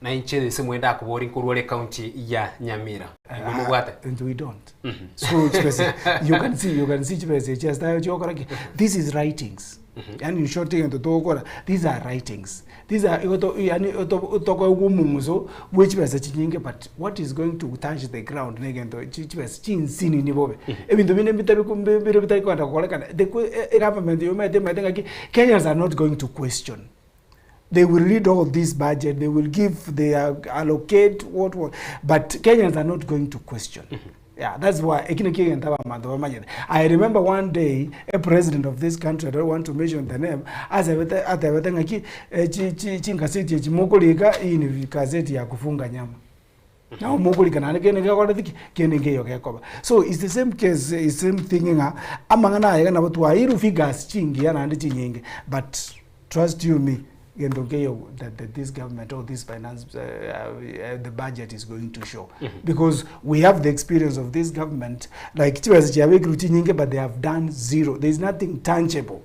Na inche ase mwenda akobori nkorwa ore county ya Nyamira. Inwe mobwate? And we don't. So chibesa you can see you can see chibesa echi ase tayo chigokora ki? This is writings. Yaani in short egento togokora these are writings. These are igo to yaani tokoegwa omong'uso bwe chibesa chinyinge but what is going to touch the ground na egento chi chibesa chinsinini bobe. Ebinto binde mbitabi mbire bitari kogenda gokorekana the egovernment yomanyete emanyete ng'aki Kenyans are not going to question. They will read all this budget, they will give, they allocate what, what, but Kenyans are not going to question. Yeah, that's why eki nakio egento abamanto bamanyete. I remember one day a president of this country, I don't want to mention the name, asebete atebete ng'aki eh, chi chi chingaseti echi mokorika hii ni gazeti ya kufunga nyama. Nabo mokorika naende kende gekorete ki? Kende nkeiyo gekoba. So it's the same case, it's the same thing ng'a amang'ana aya iga nabo twaeirwe figures chingiya naende chinyinge but trust you me gento nkeiyo that that this government or this finance the budget is going to show because we have the experience of this government like chibesa chiabekirwe chinyinge but they have done zero, there is nothing tangible.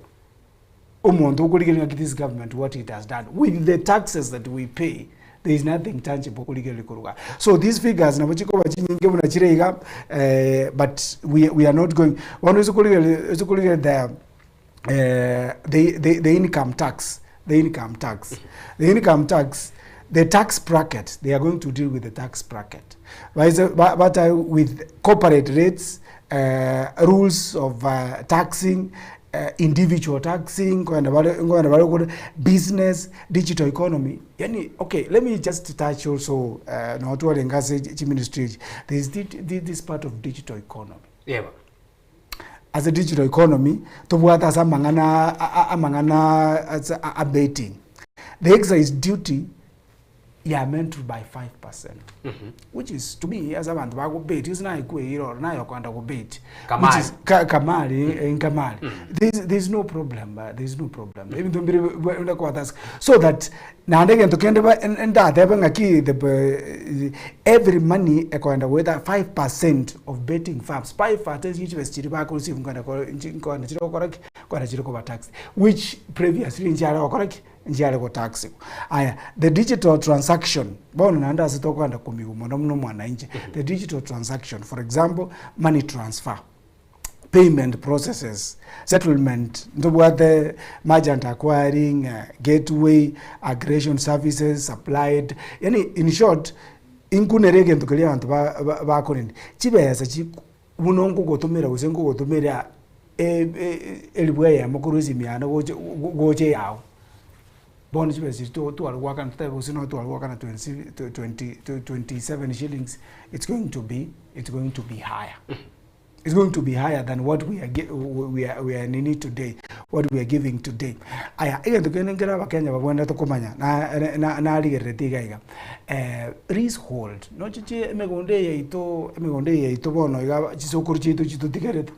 Omonto okorigereria ng'aki this government what it has done with the taxes that we pay there is nothing tangible okorigereria korwa igaa. So these figures nabo chikoba chinyinge buna chire iga eh, but we, we are not going bono ase okorigereria ase okorigereria the eh, the, the, the income tax the income tax the income tax the tax bracket they are going to deal with the tax bracket Baise ba, batae with corporate rates eh, rules of uh, taxing individual taxing, nkoenda bare nkoenda bare kore business, digital economy, yaani okay let me just touch also nabo twarenge ase chiministry echi, there is this part of digital economy. Yebo. Ase digital economy, tobwate ase amang'ana amang'ana ase a betting, the excise duty yamentirwe by 5%, which is to me ase abanto bagobeti gose naye kweira oro naye okoenda gobeti Kamari. which is ka, kamari mm. kamari mm. there's, there's no problem uh, there's no problem mm. ebinto mbire ndakwatasa so that naende egento kende ba- en- ndatebe ng'aki the eh, every money ekoenda goeta 5% of betting firms 5% chibesa chiria bakoreceive nkoenda ko- nchi- nkoenda chire gokora ki nkoenda chire koba tax which previously nchiare gokora ki Nchiare gotaxigwa. Aya, the digital transaction, bono naende ase tokogenda komigwa mono buna omwananchi, the digital transaction, for example, money transfer, payment processes, settlement, ntobwate merchant acquiring, gateway, aggregation services supplied, yaani in short, inkunere egento keria abanto ba- ba- bakorenda, chibesa chi buna nkogotomera gose nkogotomera elifu eyemo korwa esimi yane gocha gocha eyao, bono chibesa chiria to tware goakana totebe gose nonye tware goakana twenty twenty 27 shillings, it's going to be it's going to be higher. It's going to be higher than what we are we are we are nini today, what we are giving today. Aya, egento kende nkere abakenya babwenerete komanya na na narigereretie iga iga, Leasehold, noche chi emegondo eye yaito, emegondo eye yaito bono iga chisokoro chiaito chitotigerete,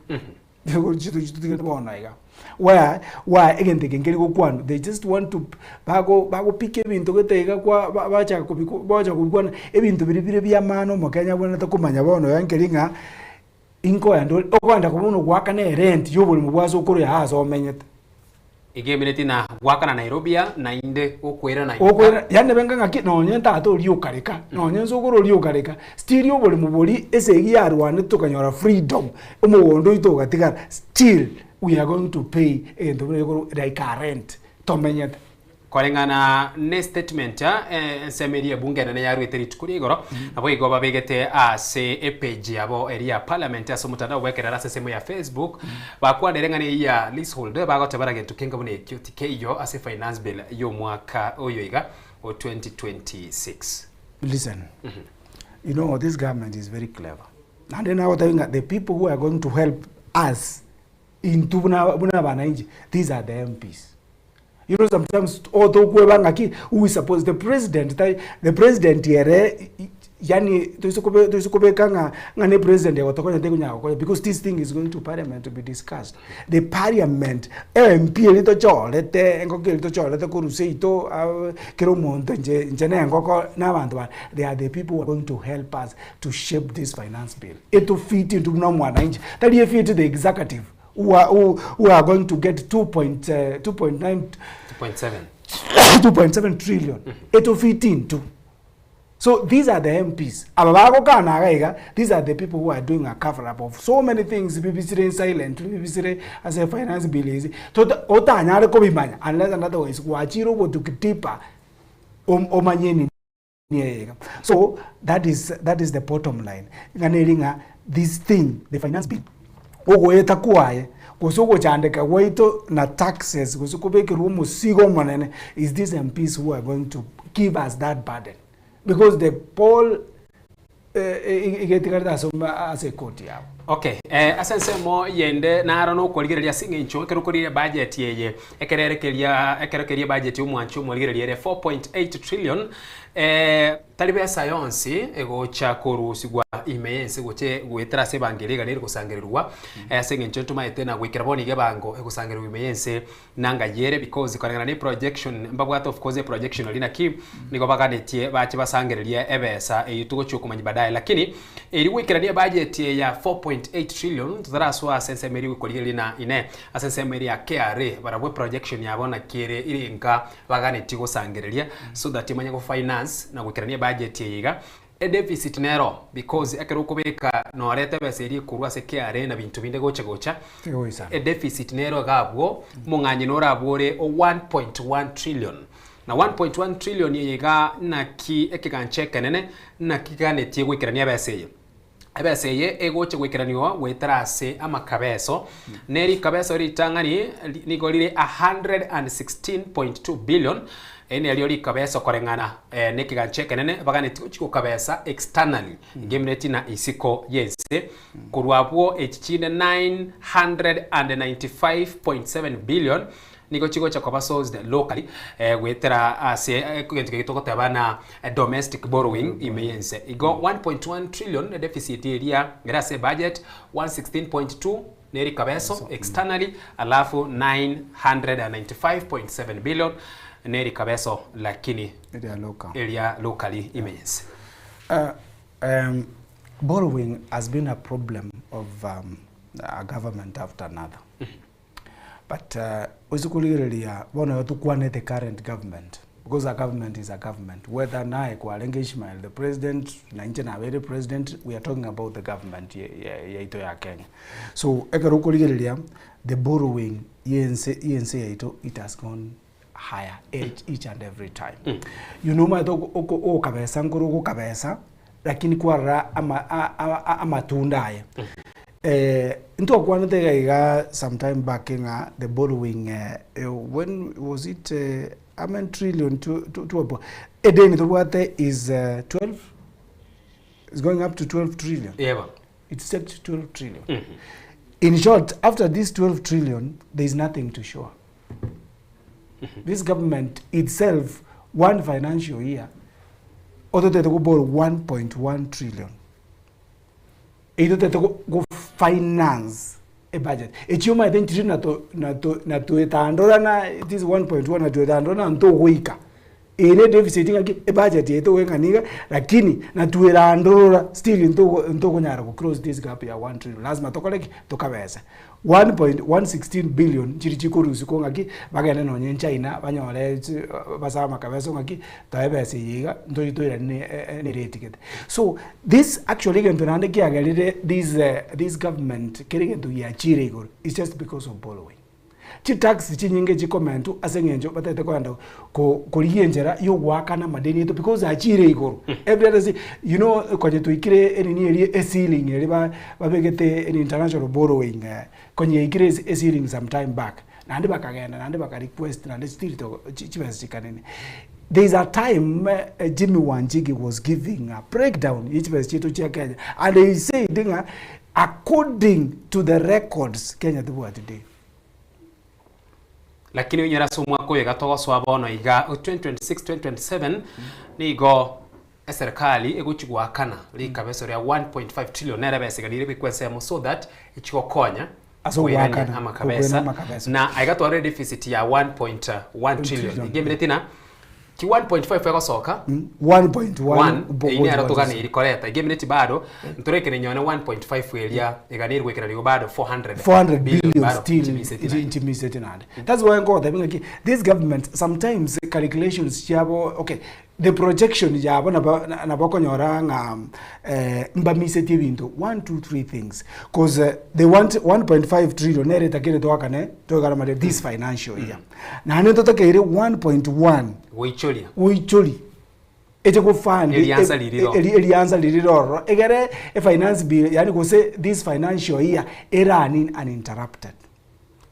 chisokoro chiaito chitotigerete bono iga. Where, why egento eke nkeri gokwanwa, they just want to bago bagopika ebinto gete iga kwa ba bachaka kobiku bacha kobikwana, ebinto biria bire bia maana omokenya abwenerete komanya bono iga nkeri ng'a, inkoenda ore okoenda koba buna ogoakana erent ya oboremo bwa sokoro yaye ase omenyete. Egemereti na goakana Nairobi aa nainde gokoirana inka. Okoirana yaani nebe nka ng'aki nonye tata oria okareka, nonye nsokoro oria okareka, still oboremo boria esegi yarwanete tokanyora freedom, omogondo oito ogatigara, still we are going to pay egento buna ekorwa like a rent tomenyete. Koreng'ana ne statement ensemo eria ebunge enene yaruete rituko ria igoro, naboigo babegete ase epage yabo eria ya parliament ase omotandao bw'ekerero ase ensemo ya Facebook, bakwanire ng'a neyio ya leasehold bagoteba buna gento kenga buna ekio tikeiyo ase finance bill y'omwaka oyo iga o 2026. Listen, you know this government is very clever. Naende nagotebia ng'a the people who are going to help us intwe buna buna abananchi, these are the MPs. You know sometimes otokweba ng'aki who is suppose the president tai the president ere Yani toise kobe toise kobeka ng'a ng'a ne president egotokonya tekonyara gokonya because this thing is going to parliament to be discussed. The parliament, MP eria tochorete engoko eria tochorete korwa seito kera omonto inche inche na engoko na abanto bande, they are the people who are going to help us to shape this finance bill. Etofiti intwe buna omwananchi, tari efiti the executive who are, who, who are going to get 2.9 2.7 2.7 trillion etofiti intwe. So these are the MPs aba bagokana iga iga, these are the people who are doing a cover up of so many things bibisire silently bibisire ase finance bill ezi tota otanyare kobimanya unless and otherwise gwachire obotuki deeper omanye nini eye iga. So that is that is the bottom line ng'a neri ng'a this thing the finance bill ogoeta kwaye gose ogochandeka gwaito na taxes gose kobekerwa omosigo omonene is these MPs who are going to give us that burden because the poll igetigarete ase ase ekoti yabo. Okay, eh, ase ensemo yende naro nokorigereria ase eng'encho ekero okorigereria budget eye ekero ere keria ekero keria ebudget ya omwancho omorigereria ere 4.8 trillion eh, Tari besa yonsi egocha korusigwa ime y'ense gocha goetera ase ebango eria egane gosangererigwa, ase eng'encho ntomaete na goikera bono iga ebango egosangererigwa ime y'ense nanga ere because koreng'ana ne projection mbabwate of course eprojection aria naki nigo baganetie bache basangererie ebesa eyio togochia okomanya baadaye lakini eri goikerania ebudget eye ya 4.8 trillion totarasoa ase ensemo eria gokorigereria na ine ase ensemo eria ya KRA barabwo eprojection yabo naki ere ere nka baganetie gosangereria so that emanye go finance na goikerania ebudget eye iga, edeficit nero because ekero okobeka norete ebesa eria ekorwa ase KRA na binto binde gocha gocha, edeficit nero iga abwo, omong'anyi noro abwo ore o 1.1 trillion. Na 1.1 trillion eye iga naki ekegancha ekenene naki keganetie goikerania ebesa eye. Ebesa eye egocha goikeranigwa goetera ase amakabeso, ne rikabeso ritang'ani nigo rire 116.2 billion, eri nerio rikabeso koreng'ana nekegancha ekenene baganetie gochia gokabesa externally, ngemineti na isiko y'ense. Korwa abwo echi chinde 995.7 billion Nigo chigocha koba sourced locally goetera ase egento keria togoteba na domestic borrowing ime y'ense. Igo 1.1 trillion deficit eria ere ase ebudget, 116.2 neri kabeso externally alafu 995.7 billion neri kabeso lakini eria locally ime y'ense. Borrowing has been a problem of a government after another. But ase korigereria bono iga tokwanete current government because a government is a government whether naye kwarenge Ishmael the president na inche nabeire president we are talking about the government yaito ya Kenya. So ekero okorigereria the borrowing yense yense yaito it has gone higher each and every time. You know omanyete ogokabesa nkoro ogokabesa lakini kwarora ama amatunda aye. Ntwakwanete iga iga some time back ng'a the borrowing when was it how many trillion edeni tobwate is 12 is going up to 12 trillion. Yebo. It's set to 12 trillion. In short, after this 12 trillion, there is nothing to show. This government itself, one financial year, ototete go borrow 1.1 trillion. Eitotete go, go finance a budget. Echio omanyete nchiri nato nato natoetandora na this 1.1 natoetandora na ntogoika. Eye ne deficit ng'aki ebudget yaito goika niga lakini natwerandorora still ntogo ntokonyara go close this gap ya 1 trillion. Lazima tokore ki? Tokabese. 1.116 billion nchiri chikorusia ng'aki bagende nonye China banyore basabe amakabeso ng'aki toe ebesa eye iga ntochi toirane nerate gete. So this actually egento naende kiagerire this this government kere egento giachire igoro is just because of borrowing. Chitax chinyinge chikomentwa ase eng'encho batagete kogenda korigia enchera ya ogoakana amadeni aito because achire igoro. Every other si you know konya twaikire enini eria eceiling eria ba babegete an international borrowing konya yaikire eceiling some time back naende bakagenda naende baka request naende still to chibesa chikanene. There is a time Jimmy Wanjigi was giving a breakdown ye chibesa chiaito chia Kenya and he said ng'a according to the records Kenya tebwati deni. Lakini onyore ase omwaka oyo iga togosoa bono iga 2026 2027 nigo. Eserikali egochi goakana rikabeso ria 1.5 trillion nere ebesa iga nire ebekwe ensemo so that echi gokonya Ase koirania ogoakana, amakabesa koirania amakabesa. na aiga twarore deficit ya 1.1 trillion iga emineti na ki 1.5 egosoka 1.1 1 eyio nero toganeiri koreta iga emineti bado ntorekere nyone 1.5 eria eganeiri goikera rigo bado 400 400 billion billion bado still chimiseti naende. nchimiseti naende that's why nkogotebia ng'aki this government sometimes calculations chiabo okay The projection yabo nabo nabo okonyora ng'a mbamisetie ebinto one two three things cause they want 1.5 trillion nere etakeire toakane toigaramare this financial year naende ntotakeire 1.1 Goichoria. goichoria eche go fund Eriansa ririro. eriansa ririro ororo egere efinance bill yaani gose this financial year erun uninterrupted.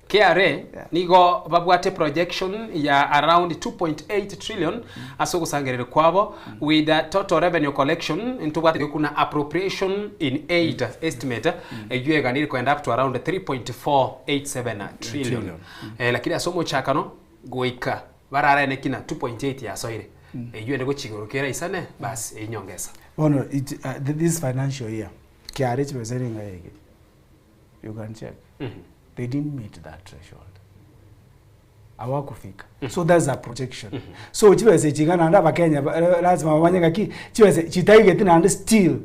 KRA nigo babwate projection ya around 2.8 trillion ase ogosangereria kwabo with a total revenue collection ntobwate kuna appropriation in aid estimate eyio eganire koenda up to around 3.487 trillion. Eh, lakini ase omochakano goika bararene kina 2.8 yasoire eyio ende gochia igoro kera isane bas eyio nyongesa. Bono it, uh, this financial year KRA chibesa ere enga ege you can check they didn't meet that threshold hawakufika so that's a projection so chibesa echi iga naende abakenya ba- eh, lazima bamanye ng'aki chibesa chitaigeti naende still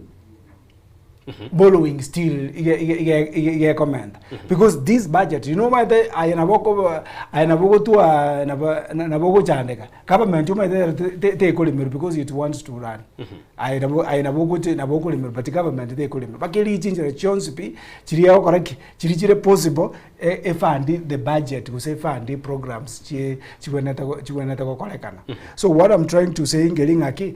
borrowing still ige ige ige ige igekomenta because this budget you know omanyete aye nabo okoba aye nabo ogotwa nabo nabo ogochandeka government omanyete ere te- te- tekoremerwa because it wants to run Aye nabo aye nabo ogoche nabo okoremerwa but government tekoremerwa mpaka erie chinchera chionsi pi chiria egokora ki chiria chire possible e efund the budget gose efund programs chie chibwenerete go chibwenerete gokorekana. So what I'm trying to say nkeri ng'aki,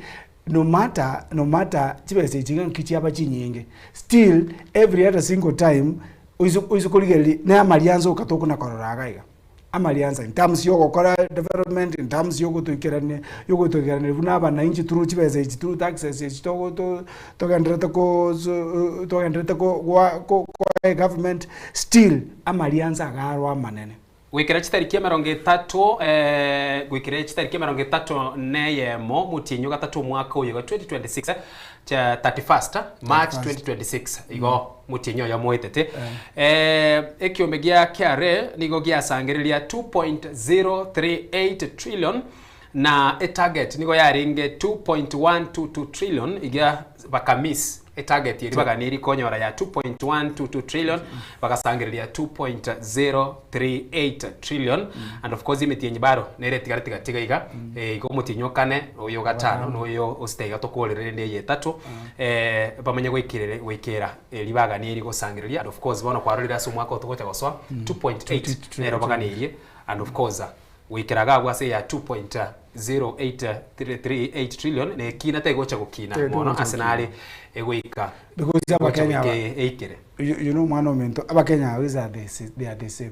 no matter no matter chibesa echi ng'a nki chiaba chinyinge, still every other single time oise oise korigereria na amariansa oka tokona korora iga iga. Amariansa in terms ya ogokora development, in terms ya ogotoikerania ya ogotoikeranera buna abanainchi through chibesa echi through taxes echi togo to togendererete ko so togendererete ko goa ko koa egovernment, still amariansa iga aro amanene. Goikera chitariki emerongo etato goikera chitariki emerongo etato na eyemo omotienyi o gatato omwaka oyo iga 2026 cha 31st March 2026 igo omotienyi oyomo oetete ekiombe gia KRA nigo giasangereria 2.038 trillion na etarget nigo yarenge 2.122 trillion iga bakamiss Etarget eria baganirie konyora ya 2.122 trillion bagasangereria 2.038 trillion and of course emetienyi baro nere etigare tiga tiga iga eh, igo omotienyi o kane oyo o gatano na oyo o sita iga tokorere rende eye etato eh, bamanye goikerere goikera eri baganirie gosangereria and of course bono kwarorire ase omwaka oyo togocha gosoa 2.8 nero baganirie and of course Goikera iga agwo ase eya 2.0838 trillion na ekina tegocha gokina Te- mono tegocha ase gokina. nare egoika Because egocha abakenya goika aba eikere. you, you know mwana ominto abakenya aba is are the, sa- they are the same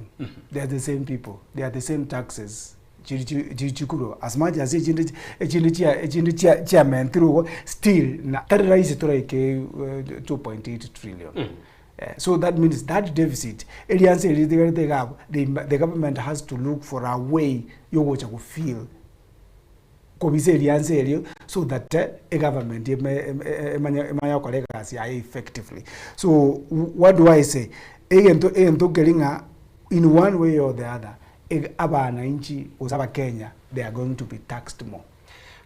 they are the same people they are the same taxes chiri chi- chiri chikorwa as much as echinde chi- echinde chia echinde chia chiamentirwe igo still na tari rahisi toraike eh, 2.8 trillion Eh, so that means that deficit eriansa eri ritigarete iga abwo the, the government has to look for a way yogocha go fill kobisa eriansa erio so that eh, egovernment eme- em- e- emanye emanye gokora egasi yaye effectively so what do I say egento egento nkeri ng'a in one way or the other eg- abananchi gose abakenya they are going to be taxed more.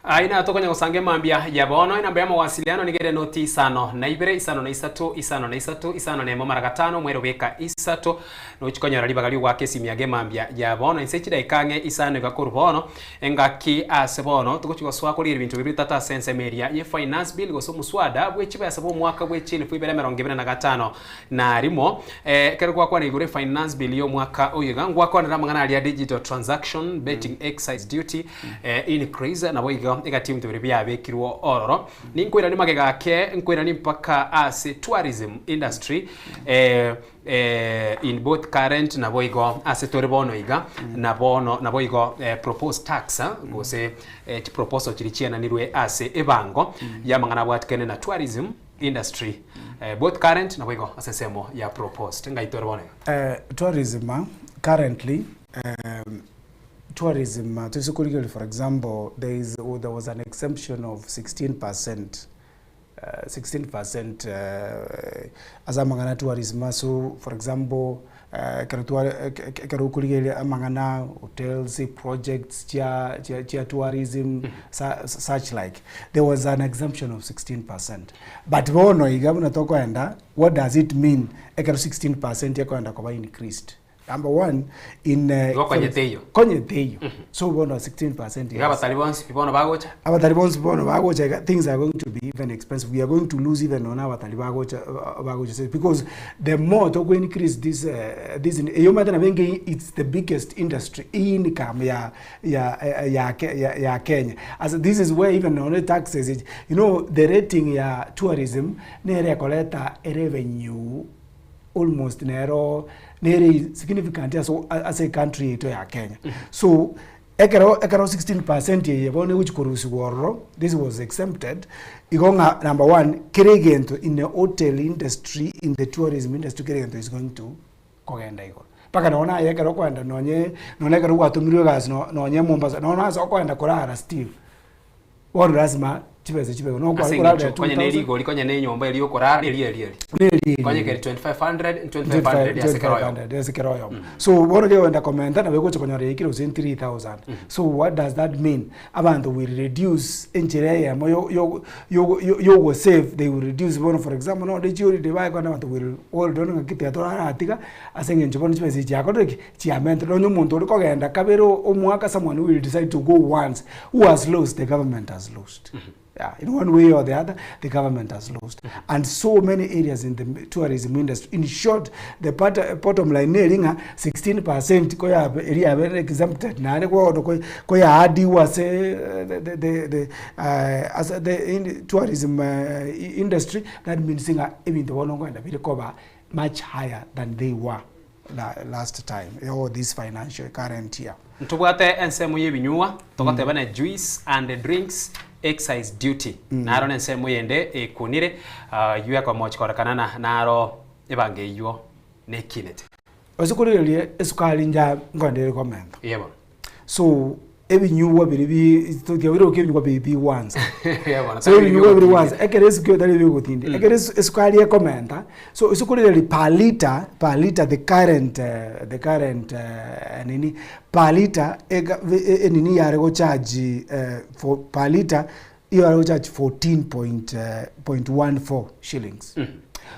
Aye natokonya gosanga emambia ya bono. Enamba y'amawasiliano nigo ere noti isano na ibere, isano na isato, isano na isato, isano na emo mara gatano, omwero beka isato. Nochi konyora ribaga ri'ogoaka esimi yago emambia ya bono inse chidaeka ang'e isano iga korwa bono. Engaki ase bono togochi gosoa korigereria ebinto bibere bitato ase ensemo eria ye Finance Bill gose omuswada bwe chibesa bw'omwaka bwe chielfu ibere emerongo ebere na gatano na rimo. Ekero gwakwana igoro efinance bill y'omwaka oyo iga ngwakwanera amang'ana aria digital transaction, betting excise duty, increase naboigo egati ebinto biria biabekirwe ororo. Ninkoiranie magega ake, nkoiranie mpaka ase tourism industry in both current naboigo ase tore bono iga, na bono naboigo proposed tax gose chiproposal chiria chienanirwe ase ebango y'amang'ana abwatikene na tourism industry both current naboigo ase ensemo ya proposed. Ngai tore bono iga. Tourism currently. tourism toise korigereria for example there is there was an exemption of 16 percent 16 percent ase amang'ana a tourism aso for example ekero tware ekero okorigereria amang'ana hotels, projects chia chia chia tourism such like, there was an exemption of 16 percent. But bono iga buna tokoenda, what does it mean ekero 16 percent ekoenda koba increased? Number one, in Igo konye teiyo. Konye teiyo. So bono 16% Iga abatari bonsi pi bono bagocha. Abatari bonsi bono bagocha iga things are going to be even expensive. We are going to lose even nonya abatari bagocha bagocha because the more toko increase this this eyo omanyete nabo enge it's the biggest industry income ya ya ya ya ya Kenya. As this is where even nonya taxes you know the rating ya tourism nere ekoreta erevenue almost nero nere significant ase ase ecountry yaito ya Kenya. So ekero ekero 16% eye bono egochi korusigwa ororo, this was exempted, igo ng'a number one, kera egento in the hotel industry, in the tourism industry kera egento is going to kogenda igoro. Mpaka nonye naye ekero okoenda nonye nonye ekero gwatomirwe egasi no nonye Mombasa, nonye ase okoenda korara still, Bono lasima chibesa chibe igo. Ase eng'encho konya ne rigori konya ne enyomba eria okorara neri eri eri. Neri eri. Konya ekeri 2500, 2500 ase kera oyomo. 2500 ase kera oyomo. So bono kegogenda komenta nabo egocha konyora yaikire gose 3000. So what does that mean? Abanto will reduce enchera eyemo yo yo yo yo gosave they will reduce bono for example nonye chiholiday bagokora abanto will hold on ng'aki tiga toraratiga ase eng'encho bono chibesa echi chiakorire ki? Chiamentire. Nonye omonto ore kogenda kabere omwaka someone will decide to go once who has lost the government has lost yeah, in one way or the other the government has lost and so many areas in the tourism industry in short the part, bottom line neri ng'a 16 percent koyabe eri yabere exempted naende bono koyaadiwa ase the, the, the, the, uh, ase the in, tourism uh, industry that means ng'a ebinto bono nkoenda bire koba much higher than they were last time or this financial current year. Ntobwate ensemo y'ebinyuwa togoteba ne juice and drinks excise duty naro nensemo yende ekunire aywo ekomochi korekana na naro ebango eywo nekinete. Ase korigereria esukari nja nkoenda ere komenta. Yebo. So ebinyugwa biria bi totiga birokia ebinyugwa biria bigwansa. So ebinyugwa biri gwansa ekero esukari etari bigotindia ekero esukari ekomenta so ase korigereria per litre per litre the current the current nini per litre ega enini yare gocharge for per litre Iyo are gocharge 14.14 shillings.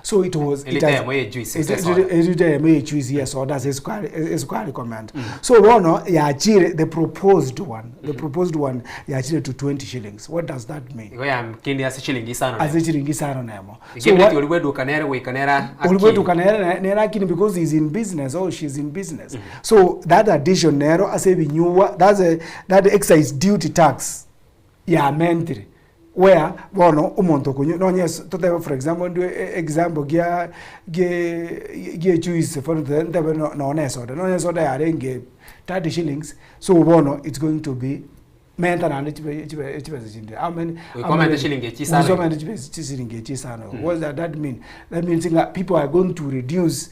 So it was it Elita has- eyemo ye juice, it- ase esoda. it- elita eyemo ye juice ye soda ase esukari esukari komenta. So bono yachire the proposed one the proposed one yachire to 20 shillings. What does that mean? Igo yakindi ase chilingi isano Ase chilingi isano nemo. So what ori bweduka nere goika nera Ori bweduka nere nere akini because he's in business or she's in business. So that addition nero ase ebinyuwa that's a, that excise duty tax yamentire where bono omonto okonywa nonye ase totebe for example ndue e- example gia gie gie juice for ntebe nonye na esoda nonye esoda yarenge 30 shillings so bono it's going to be menta naende chibe chibe chibesa chinde how many Goika omente chilingi echi isano Goika omente chibesa chisiringi echi isano what does that mean that means ng'a people are going to reduce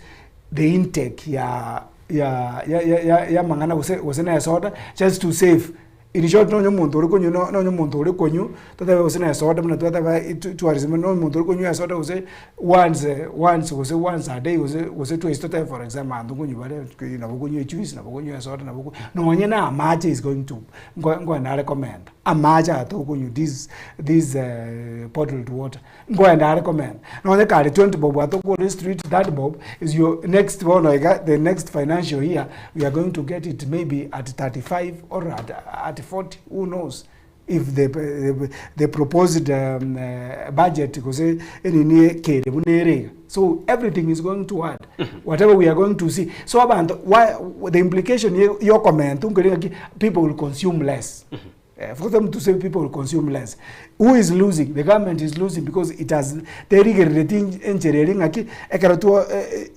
the intake ya ya ya ya ya ya amang'ana gose gose na esoda just to save In short nonye omonto ore konywa no nonye omonto ore konywa totebe gose na esoda buna twateba tourism nonye omonto ore konywa esoda gose once once gose once a day gose gose twice totebe for example abanto nkonywa bare nabo okonywa ejuice nabo okonywa esoda nabo okonywa nonye na amache is going to nko nkoenda are komenta amache aya tokonywa this this bottled water Nkoenda are komenta nonye kare 20 bob atokore street 30 bob is your next bono iga the next financial year we are going to get it maybe at 35 or at, at 40 who knows if the, the, the proposed um, uh, budget gose enini kere buna ere iga so everything is going to add whatever we are going to see so abanto why, the implication yokomenta nkeri ng'aki people will consume less Eh, for them to say people will consume less. Who is losing? The government is losing because it has terigerereti enchera eria ng'aki ekero two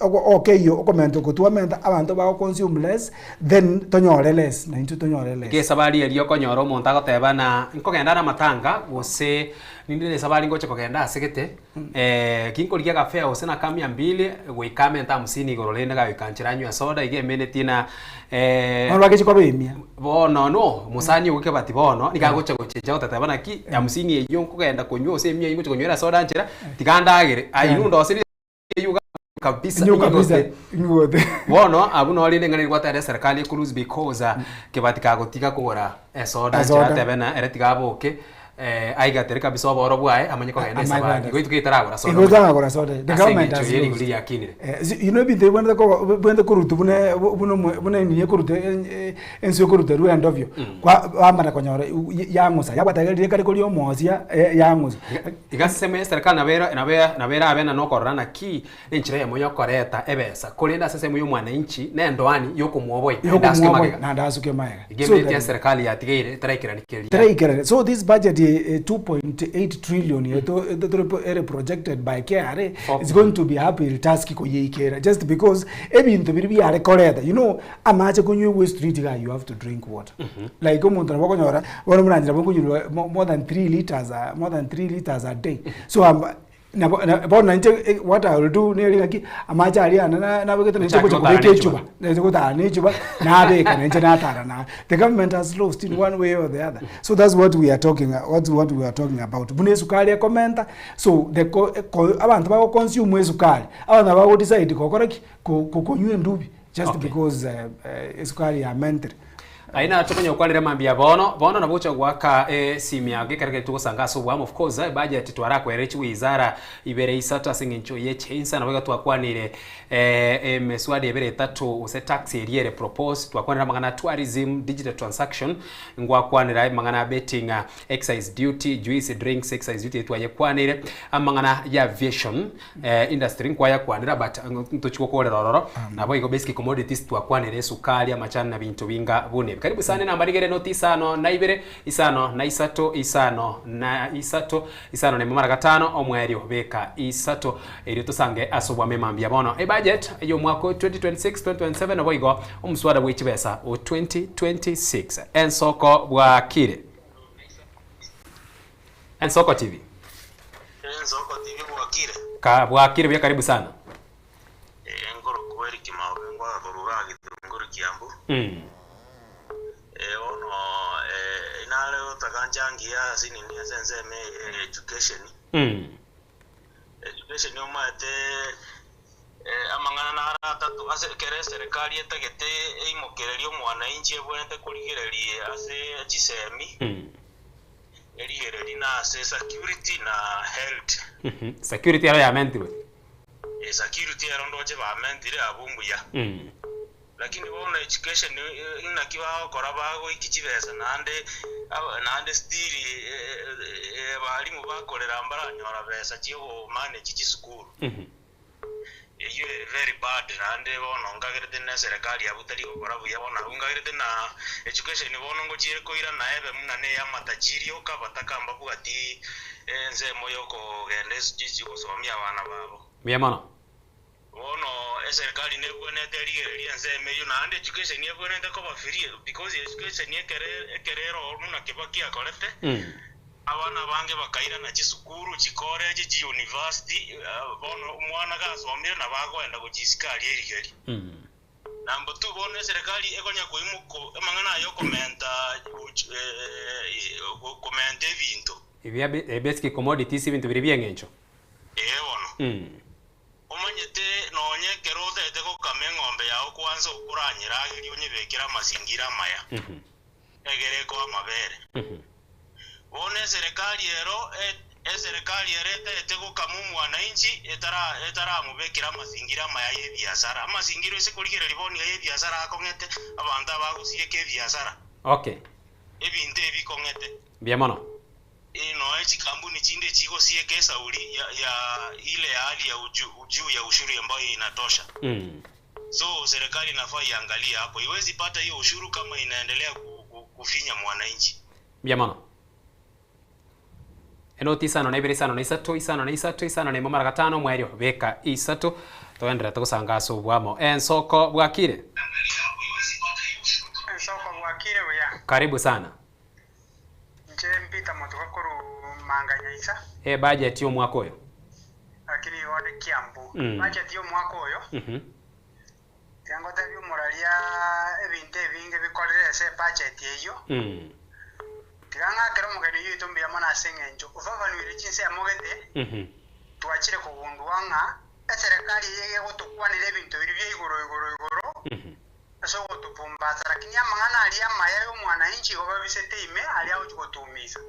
okeyia okomenta oko twamenta abanto bago consume less then tonyore less na intwe tonyore less. Iga esabari eria okonyora omonto agoteba na nkogenda are amatanga gose ninde na esabari ngocha kogenda ase gete ginkorigia agafare gose na ka mia mbili goika amente hamsini igoro rende gagoika nchera anywe esoda iga emenetie na Bono bagechi koba emia. Bono no mosani ogoika bati bono nigo agocha gochencha gotateba naki hamsini eywo nkogenda konywa gose emia eywo ngocha konywera esoda nchera tiga ndagere aye inwe ndoseri eywo iga kabisa Inwe kabisa, inyigote. inyigote. Bono abwo noo rende eng'ana rigwatera eserekari ekoruse because kebati kagotiga kogora esoda nchera Esoda. atebe na ere tiga aboke aigatere kabisa oboro bwaye amanye kogenda Amanye esabari kogenda. igo rituko etaragora soda Igo etaragora soda. The Ase government eng'encho has ye lost. rigori riakinire. You know ebinto ebibwenerete koba bibwenerete korutwa buna buna omo buna eninya ekorutwa ensu ekorutwa rwendobio, kwa bamana konyora yang'usa yabwata iga riria kare koria omosia yang'usa. Iga ase ensemo ya eserekari nabo ere nabo nabo erabe na nokorora naki enchera eyemo yokoreta ebesa korende ase ensemo ya omwananchi na endoani yokomwoboyia naende asuke Yokomwoboyia magega. naende asuke magega. Iga So emineti that ya eserekari yatigeire etaraikerani keria. Taraikerani. So this budget 2.8 trillion eto ere projected by KRA is going to be uphill task koyeikera just because ebinto biria biare koreta you know amache konywa egwe street iga you have to drink water. Like omonto nabo okonyora bono buna inche nabo nkonywa more than 3 litres more than 3 litres a day so Nabo na bono nainche eh, what I will do neri ng'aki, amache aria ane na nabegete nainche Ochake ngocha gotara kobeka na echuba. echuba, nainche gotara na echuba, nabeka nainche natara na. The government has lost in one way or the other. So that's what we are talking, what's what we are talking about. Buna esukari ekomenta, so the ko ko abanto bago consume esukari, abanto nabo bago decide gokora ki, ko ko konywa endubi just Okay. because esukari yamentire. Aye nache konya gokwanera mambia bono, bono nabo ogocha goaka esimi yago ekero keria togosanga ase oboamo of course ebudget twarakoereire chiwizara ibere isato ase eng'encho ye chinsa nabo iga twakwanire emeswada ebere etato gose tax eria ere proposed twakwanire amang'ana a tourism, digital transaction, ngwakwanera amang'ana a betting, excise duty, juice, drinks, excise duty eyio twayekwaneire, amang'ana ya aviation industry nkwayakwanera but ntochi gokorera ororo nabo igo basic commodities twakwanera esukari amachani na binto binga buna ebi karibu sana enamba nigo ere noti isano na ibere isano na isato isano na isato isano na emo mara gatano omwerio beka isato erio tosange ase obwame mambia bono ebudget ya omwaka o 2026 2027 nabo igo omoswada bwe chibesa o 2026 ensoko bwakire Ensoko TV. Ensoko TV bwakire. Ka bwakire buya karibu sana. Eh nkorokwa Eric Maobe ngwaka korwa igaa Githunguri Kiambu. Eh bono eh nare gotaka nchangie ase nini ase ensemo eye ya education. Education omanyete amang'ana naro atato ase ekero eserekari etagete eimokererie omwananchi ebwenerete korigereria ase chisemi. Erigereria na ase security na health. Security ero yamentirwe. Eh, security ero ndoche bamentire abwo mbuya. Lakini bono education inaki bagokora bagoikia chibesa naende naende still abalimu bakorera mbaranyora besa chio manage chisukuru. Eyio ere very bad naende bono nkagerete na eserekari abwo tari gokora buya bono abwo nkagerete na education bono ngochiere koirana ebe buna ne ya amatajiri oka abataka mbabwati ensemo yokogenda gosomia abana babo. Mbuya mono. Bono eserekari nebwenerete erigererie ensemo eyio naende education ebwenerete koba free because education ekere ekere ero buna Kibaki akorete. Abana abange bakairana chisukuru, chikoreji, chiyunivasiti, bono omwana gasomire nabo akoenda gochia isiko aria erigeri. Number two, bono eserekari ekonya koimoka amang'ana aya okomenta komenta ebinto. Ebia basic commodities ebinto biria bi'eng'encho. Ee bono. Omanyete nonya ekero otagete gokama eng'ombe yao kwansa okoranyeragerie onyebekere amasingira amaya, egere ekoe amabere. Bono eserekari ero eserekari ero etaete gokama omwananchi etara etaramobekera amasingira amaya y'ebiasara. Amasingira ase korigereria bono iga y'ebiasara akong'ete, abanto abagosieka ebiasara. Okay. Ebinto ebi bikong'ete. Mbuya mono. Nonya chikampuni chinde chigosieka esauri ya ya ile ya hali ya uju juu ya ushuru ambayo inatosha. So serikali inafaa iangalie hapo, iwezi pata hiyo ushuru kama inaendelea ku, ku, kufinya mwananchi. Mbuya mono. Enoti isano na ibere isano na isato isano na isato isano na emo mara gatano omoerio beka isato togendererete gosanga ase obwamo. Ensoko bwakire? Ensoko bwakire buya. Karibu sana. Inche Peter Motuko korwa Manga Nyaisa. E budget ya omwaka oyo. Lakini igo onde Kiambu. Budget ya omwaka oyo. Tiga ngotebie omoraria ebinto ebinge bikorire ase ebudget eyio. Tiga ng'akere omogeni oyio oito mbuya mono ase eng'encho ofafanuire chinsemo gete, twachire kogundua ng'a eserekari eye egotokwanera ebinto biria bia igoro igoro igoro ase ogotopumbasa, lakini amang'ana aria amaya y'omwananchi igo babisete ime aria agochia gotuumisa.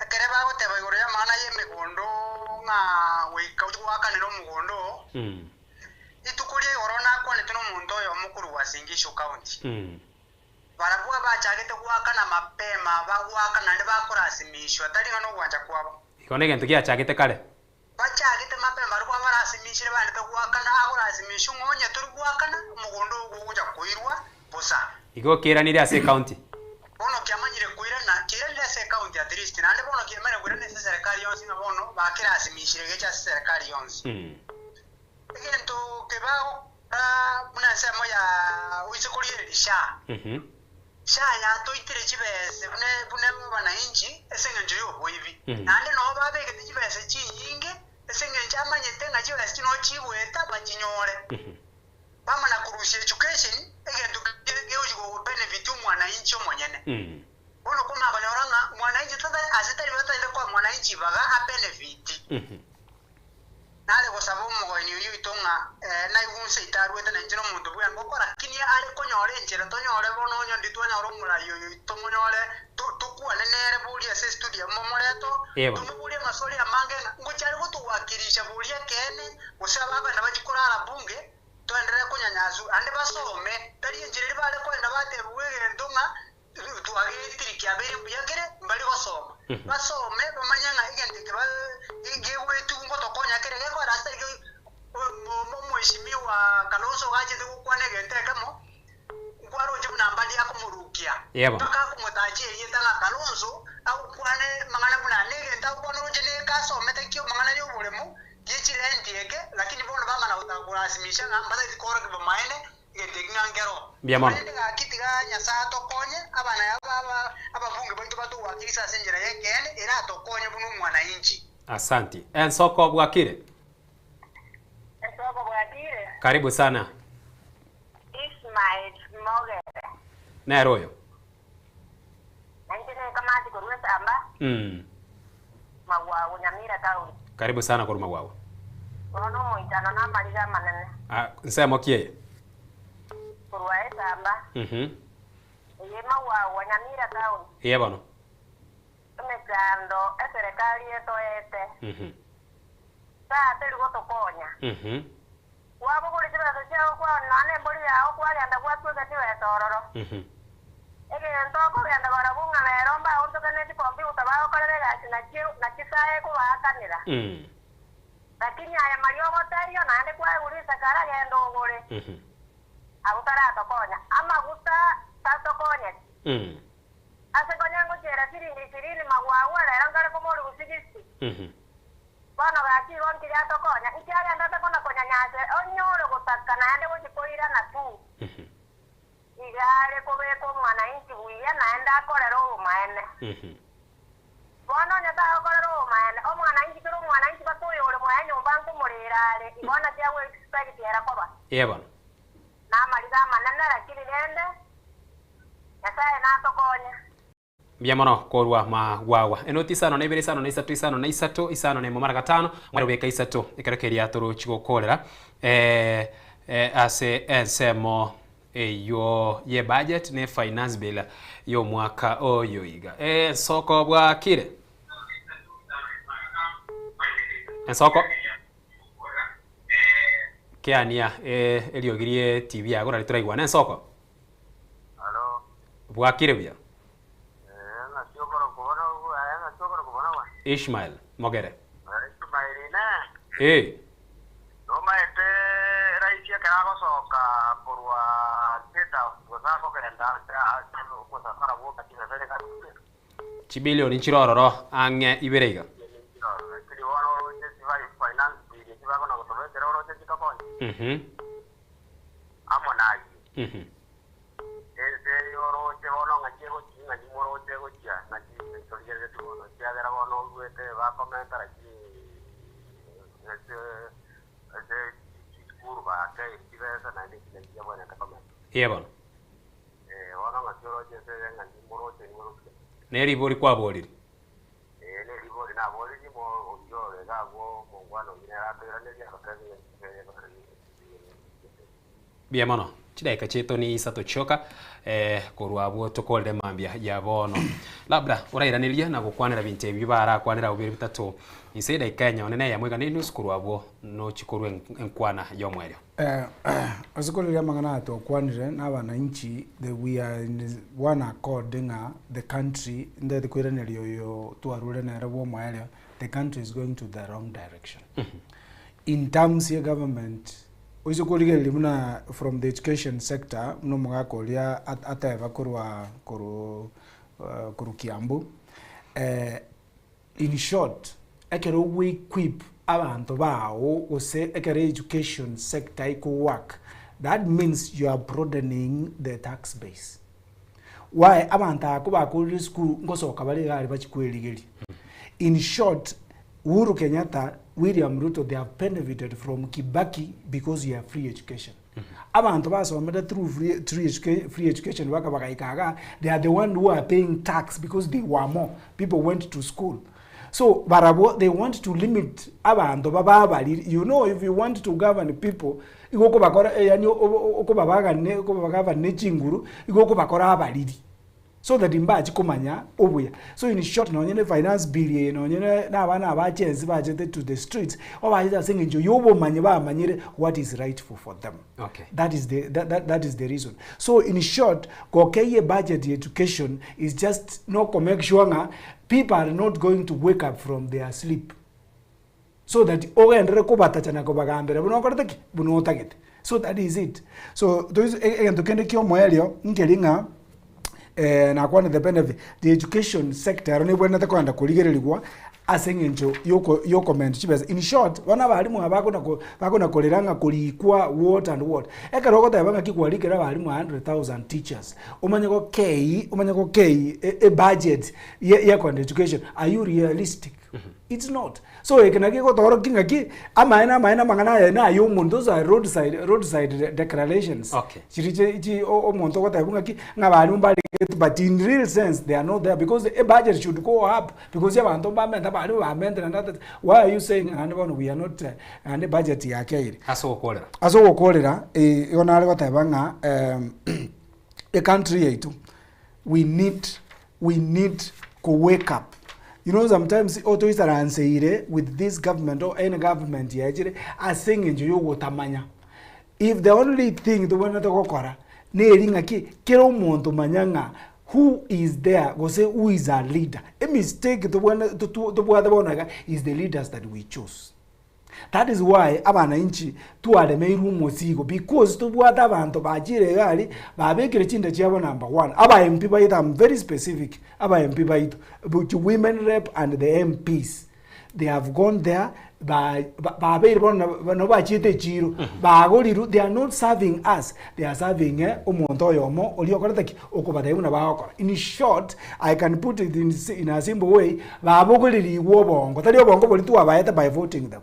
Ekere bagoteba igoro y'amang'ana y'emegondo ng'a goika ochie goakanera omogondo oo, Rituko ria igoro nakwanete nomonto oyomo korwa Uasin Gishu County. Barabwo abachagete goakana mapema bagoaka naende bakorasimishwa, tari ng'a nogwancha kwabo. Igo negento giachagete kare. Bachagete mapema barabwo abarasimishire baendete goakana, agorasimishwe ng'a onye tori goakana, omogondo ogo ogocha koirwa bosa. Igo kiaranire ase ecounty. Bono kiamanyire koirana, kiairanire ase ecounty at least, naende bono kiamanyire koirana ase eserekari yonsi ng'a bono bakerasimishire geche ase eserekari yonsi. Egento kebagokora buna ensemo ya oise korigereria SHA. SHA yatoitire chibese buna buna abanainchi ase eng'encho y'oboibi. Naende noo babegete chibese chinyinge ase eng'encho amanyete ng'a chibese echi noo chigoeta bachinyore. Bamana korusia education egento kegochi go benefit omwanainchi omonyene. Bono komanya konyora ng'a mwananchi tata ase tari bataete koa mwananchi ibaga a benefit. Nare gosaba omogoeni oyio oito ng'a naigwe inse itaruete na inche nomonto bw'engoko, lakini are konyora enchera tonyore bono onye ndi twanyora omorai oyo oito tomonyore tokwane nere boria ase estudio momoreto, tomoborie amaswali amange ng'a ngochia are gotowakilisha boria ekeene gose abagenda bachie korara bunge toenderere konyanyasu ande basome tari enchera eria bare koenda batebiwa egento ng'a Twagetiri kiabeire mbuya kere mbari gosoma. Basome bamanye ng'a egento eke gegoetigwa ngotokonya kere gekogera ase tari omweshimiwa Kalonzo ogachete gokwana egento ekemo, nkwaroche buna mbari akomorukia mpaka akomotachia erieta ng'a Kalonzo agokwane amang'ana buna aya. Negento agokwana oroche neke asomete ki amang'ana ya oboremo gie chirenti eke lakini bono bamana gotaka korasimisha ng'a mbatageti koorokia bomaene Egento eki ng'a nkero. Mbuya mono. Korende gaki tiga Nyasae atokonye, abana aba ababunge baito batogwakirisa ase enchera y'ekeene, ere atokonye buna omwanainchi. Asanti. Ensoko bwakire? Ensoko bwakire? Karibu sana. Ishmael Mogere. Nere oyo. Nainche nenkamati korwa esamba. Magwagwa, Nyamira town. Karibu sana korwa Magwagwa. Bono omoichano na amariga amanene. Ah, nsemo ki eye? Korwa esamba. Eye Magwagwa, Nyamira town. Eye bono. Emechando eserekari etoete. Saa teri gotokonya. Kwabogoria chibesa chiao kwaona nonya nembori yao kwagenda gwatweka chibesa ororo. Egento okogenda barabwo ng'a rero mbaontoke ne chikompiuta bagokorera egasi nachio na chisae ekobaakanera. Lakini aye maria ogotebio naende kwaigwa risakara genda ogore. Abwo taratokonya. Amaguta tatokonyeti. Ase konya ngochiera siringi ishirini magwagwa rero nkare komorigu sigisi. Bono gaki igo nki yatokonya? Inki agenderete kona-konyanyasa onyore gotaka naende gochia koirana tu? Iga are kobeka omwanainchi buya naende akorere obomaene. Bono onye tagokorera obomaene, omwanainchi kera omwanainchi baka oyore mwaye nyomba nkomorera are, igo naki agwo expect ere koba? Ee bono. Namariga amanene, lakini rende Nyasaye natokonye. Mbuya mono korwa magwagwa. Enoti isano na ibere isano na isato isano na isato isano na emo mara gatano mware beka isato ekero keria torochi gokorera eh, eh, ase ensemo eywo ye budget ne finance bill y'omwaka oyo iga. Ensoko bwakire? Ensoko keania eh, eriogi rie TV yago nari toraigwane ensoko. Bwakire buya. Ishmael Mogere. Ee. Nomaete raisi ekero agosoka korwa State House gose akogenda ase omosafara bwoka chinsa ere gati. Chibilioni nchire ororo ang'e ibere iga. Lakini bono oroche chibai finance bill echi bakona gotobekera oroche chitokonye. Amo nayio. Ense eye oroche bono ng'aki egochia, ng'aki moroche egochia, ng'aki torigereretie bono, ekiagera bono oruete bakomenta lakini ase ase chisukuru bakeire chibesa naende ching'aki chiabwenerete komenta. Eeh bono. Ee, bono ng'aki oroche ense eye ng'aki moroche egochia. Ne ribori kwaborire. Ee, neribori naboririe mo oyio ore iga agwo omongwana oyio nere atoiranerie agoteebie ng'a ense eye Mbuya mono. Chidaeka chiaito ni isato chioka eh, korwa abwo tokorere mambia ya bono. Labda orairanerie na gokwanera binto ebio barakwanere abwo bire bitato inse edaika enyone na eyemo iga na enusu korwa abwo nochi korwa enkwana y'omoerio. Ase korigereria amang'ana aya twakwanire na abananchi the we are in one accord ng'a the country ntagete koiraneria oyo twarure nere bwa omoerio the country is going to the wrong direction. In terms ya government oise korigereria buna from the education sector buna omogaka oria ateba korwa korwa korwa Kiambu In short, ekero ogoequip abanto bao gose ekero education sector ekowork, that means you are broadening the tax base. Why? Abanto aba kobakorire esukuru ngosoka bare iga aria bachie kwerigeria. In short, Uhuru Kenyatta, William Ruto they have benefited from Kibaki because he have free education. Abanto basomete through free, through educa free education baka bagaika igaa, they are the one who are paying tax because they were more, people went to school. So barabwo they want to limit abanto bababarire, you know if you want to govern people, igo okobakora yaani okobabagane okobagavern ne chinguru, igo okobakora abariri. So that mbachi komanya obuya. So in short nonye ne finance bill eye nonye ne na abana aba Gen-Z bachete to the streets, obachete ase eng'encho ya obomanyi bamanyire what is rightful for them. Okay. That is the, that, that, that is the reason. So in short, gokeyia budget ya education is just noko make sure ng'a people are not going to wake up from their sleep. So that ogenderere kobatacha na kobagambera buna okorete ki? Buna otagete. So that is it. So toise egento kende kia omoerio nkeri ng'a nakwane the benefit, the education sector ero nebwenerete kogenda korigererigwa ase eng'encho yoko yokomenta chibesa. In short, bono abalimu aba bakona ko bakona korera ng'a korikwa what and what. Ekero ogoteba ng'aki kwarikire abalimu 100,000 teachers, omanye gokei omanye gokei ebudget ye yekoenda education, are you realistic? It's not. So eke nakio egotorokia ng'aki amaene amaene amang'ana aya na omonto those are roadside roadside declarations. Okay. Chiri chi chi omonto ogotebiwa ng'aki ng'a abarimu mbarigete but in real sense they are not there because a budget should go up because abanto mbamente abarimu bamente naende ata why are you saying naende bono we are not naende budget yakeire. Ase ogokorera. Ase ogokorera igo nare goteba ng'a ecountry yaito we need we need ko wake up you know sometimes otoisaranseire with this government or any government yachire ase eng'encho yogotamanya if the only thing tobwenerete gokora neri ng'aki kera omonto manya ng'a who is there gose who is our leader emistake tobwene tobwate bono iga is the leaders that we chose. That is why abananchi twaremeirwe omosigo because tobwate abanto bachire iga aria babekire chinda chiabo number one. Aba MP baito I'm very specific, aba MP baito, which women rep and the MPs they have gone there ba babeire bono nabo bachiete echiro bagorirwe they are not serving us they are serving omonto oyomo oria okorete ki? Okobatebia buna bagokora. In short I can put it in in a simple way, Babogorerigwe obongo, tari obongo boria twabaete by voting them.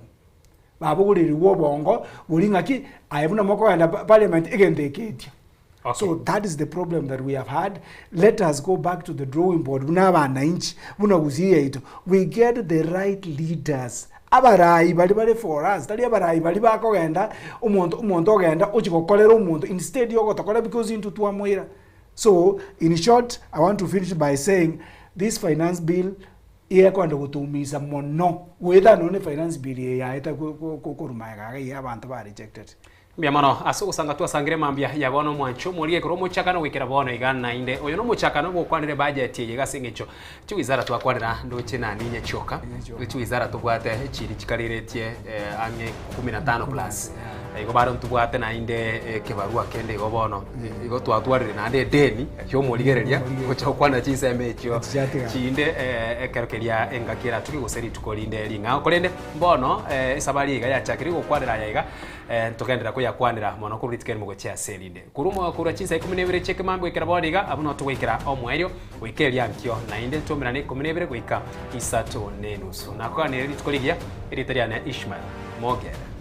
Babogorerigwe obongo boria ng'aki aye buna mokogenda parliament egento eke etia. So that is the problem that we have had. Let us go back to the drawing board buna abananchi, buna Gusii yaito, we get the right leaders. Abarai baria bare for us, tari abarai baria bakogenda omonto omonto ogenda ochia gokorera omonto instead ya ogotokora because intwe twamoira. So in short I want to finish by saying this finance bill igekoenda gotoumisa mono goeta nonya ne finance bill eye yaeta korwa magega iga iga abanto ba rejected. Mbuya mono ase ogosanga twasangire mambia ya bono omwancho omoria ekero omochakano goikera bono iga nainde oyo nomochakano bwokwanera ebudget eye iga ase eng'encho chiwizara twakwanera ndoche nani inye chioka chiwizara tobwate chiri chikareretie ang'e kumi na tano plus. Igo bado ntobwate naende ekebarua kende igo bono, igo twatwarire naende edeni ya omorigereria gocha gokwana chinsemo echio chinde ekero keria engaki eratuke gose rituko rinde ring'ao. Korende bono esabari iga yachakire gokwanera aya iga, ntogenderera koyakwanera mono korwa rituko erimo gochia ase erinde. Korwa korwa chinsa ikomi na ibere chi'ekemambia goikera bono iga, abwo noo togoikera omoerio goika eriankio, naende ntomerane ikomi na ibere goika isato na enusu. Nakoganirie rituko rigiya, erieta riane Ishmael Mogere.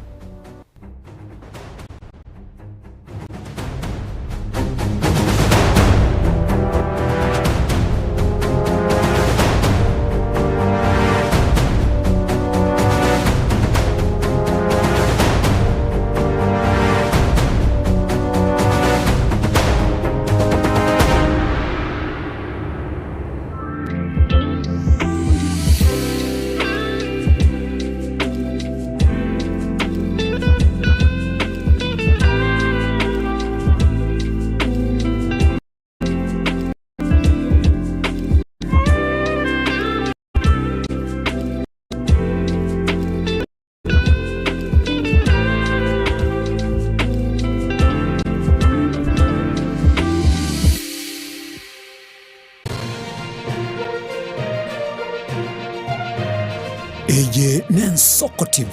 Eye n'Ensoko TV.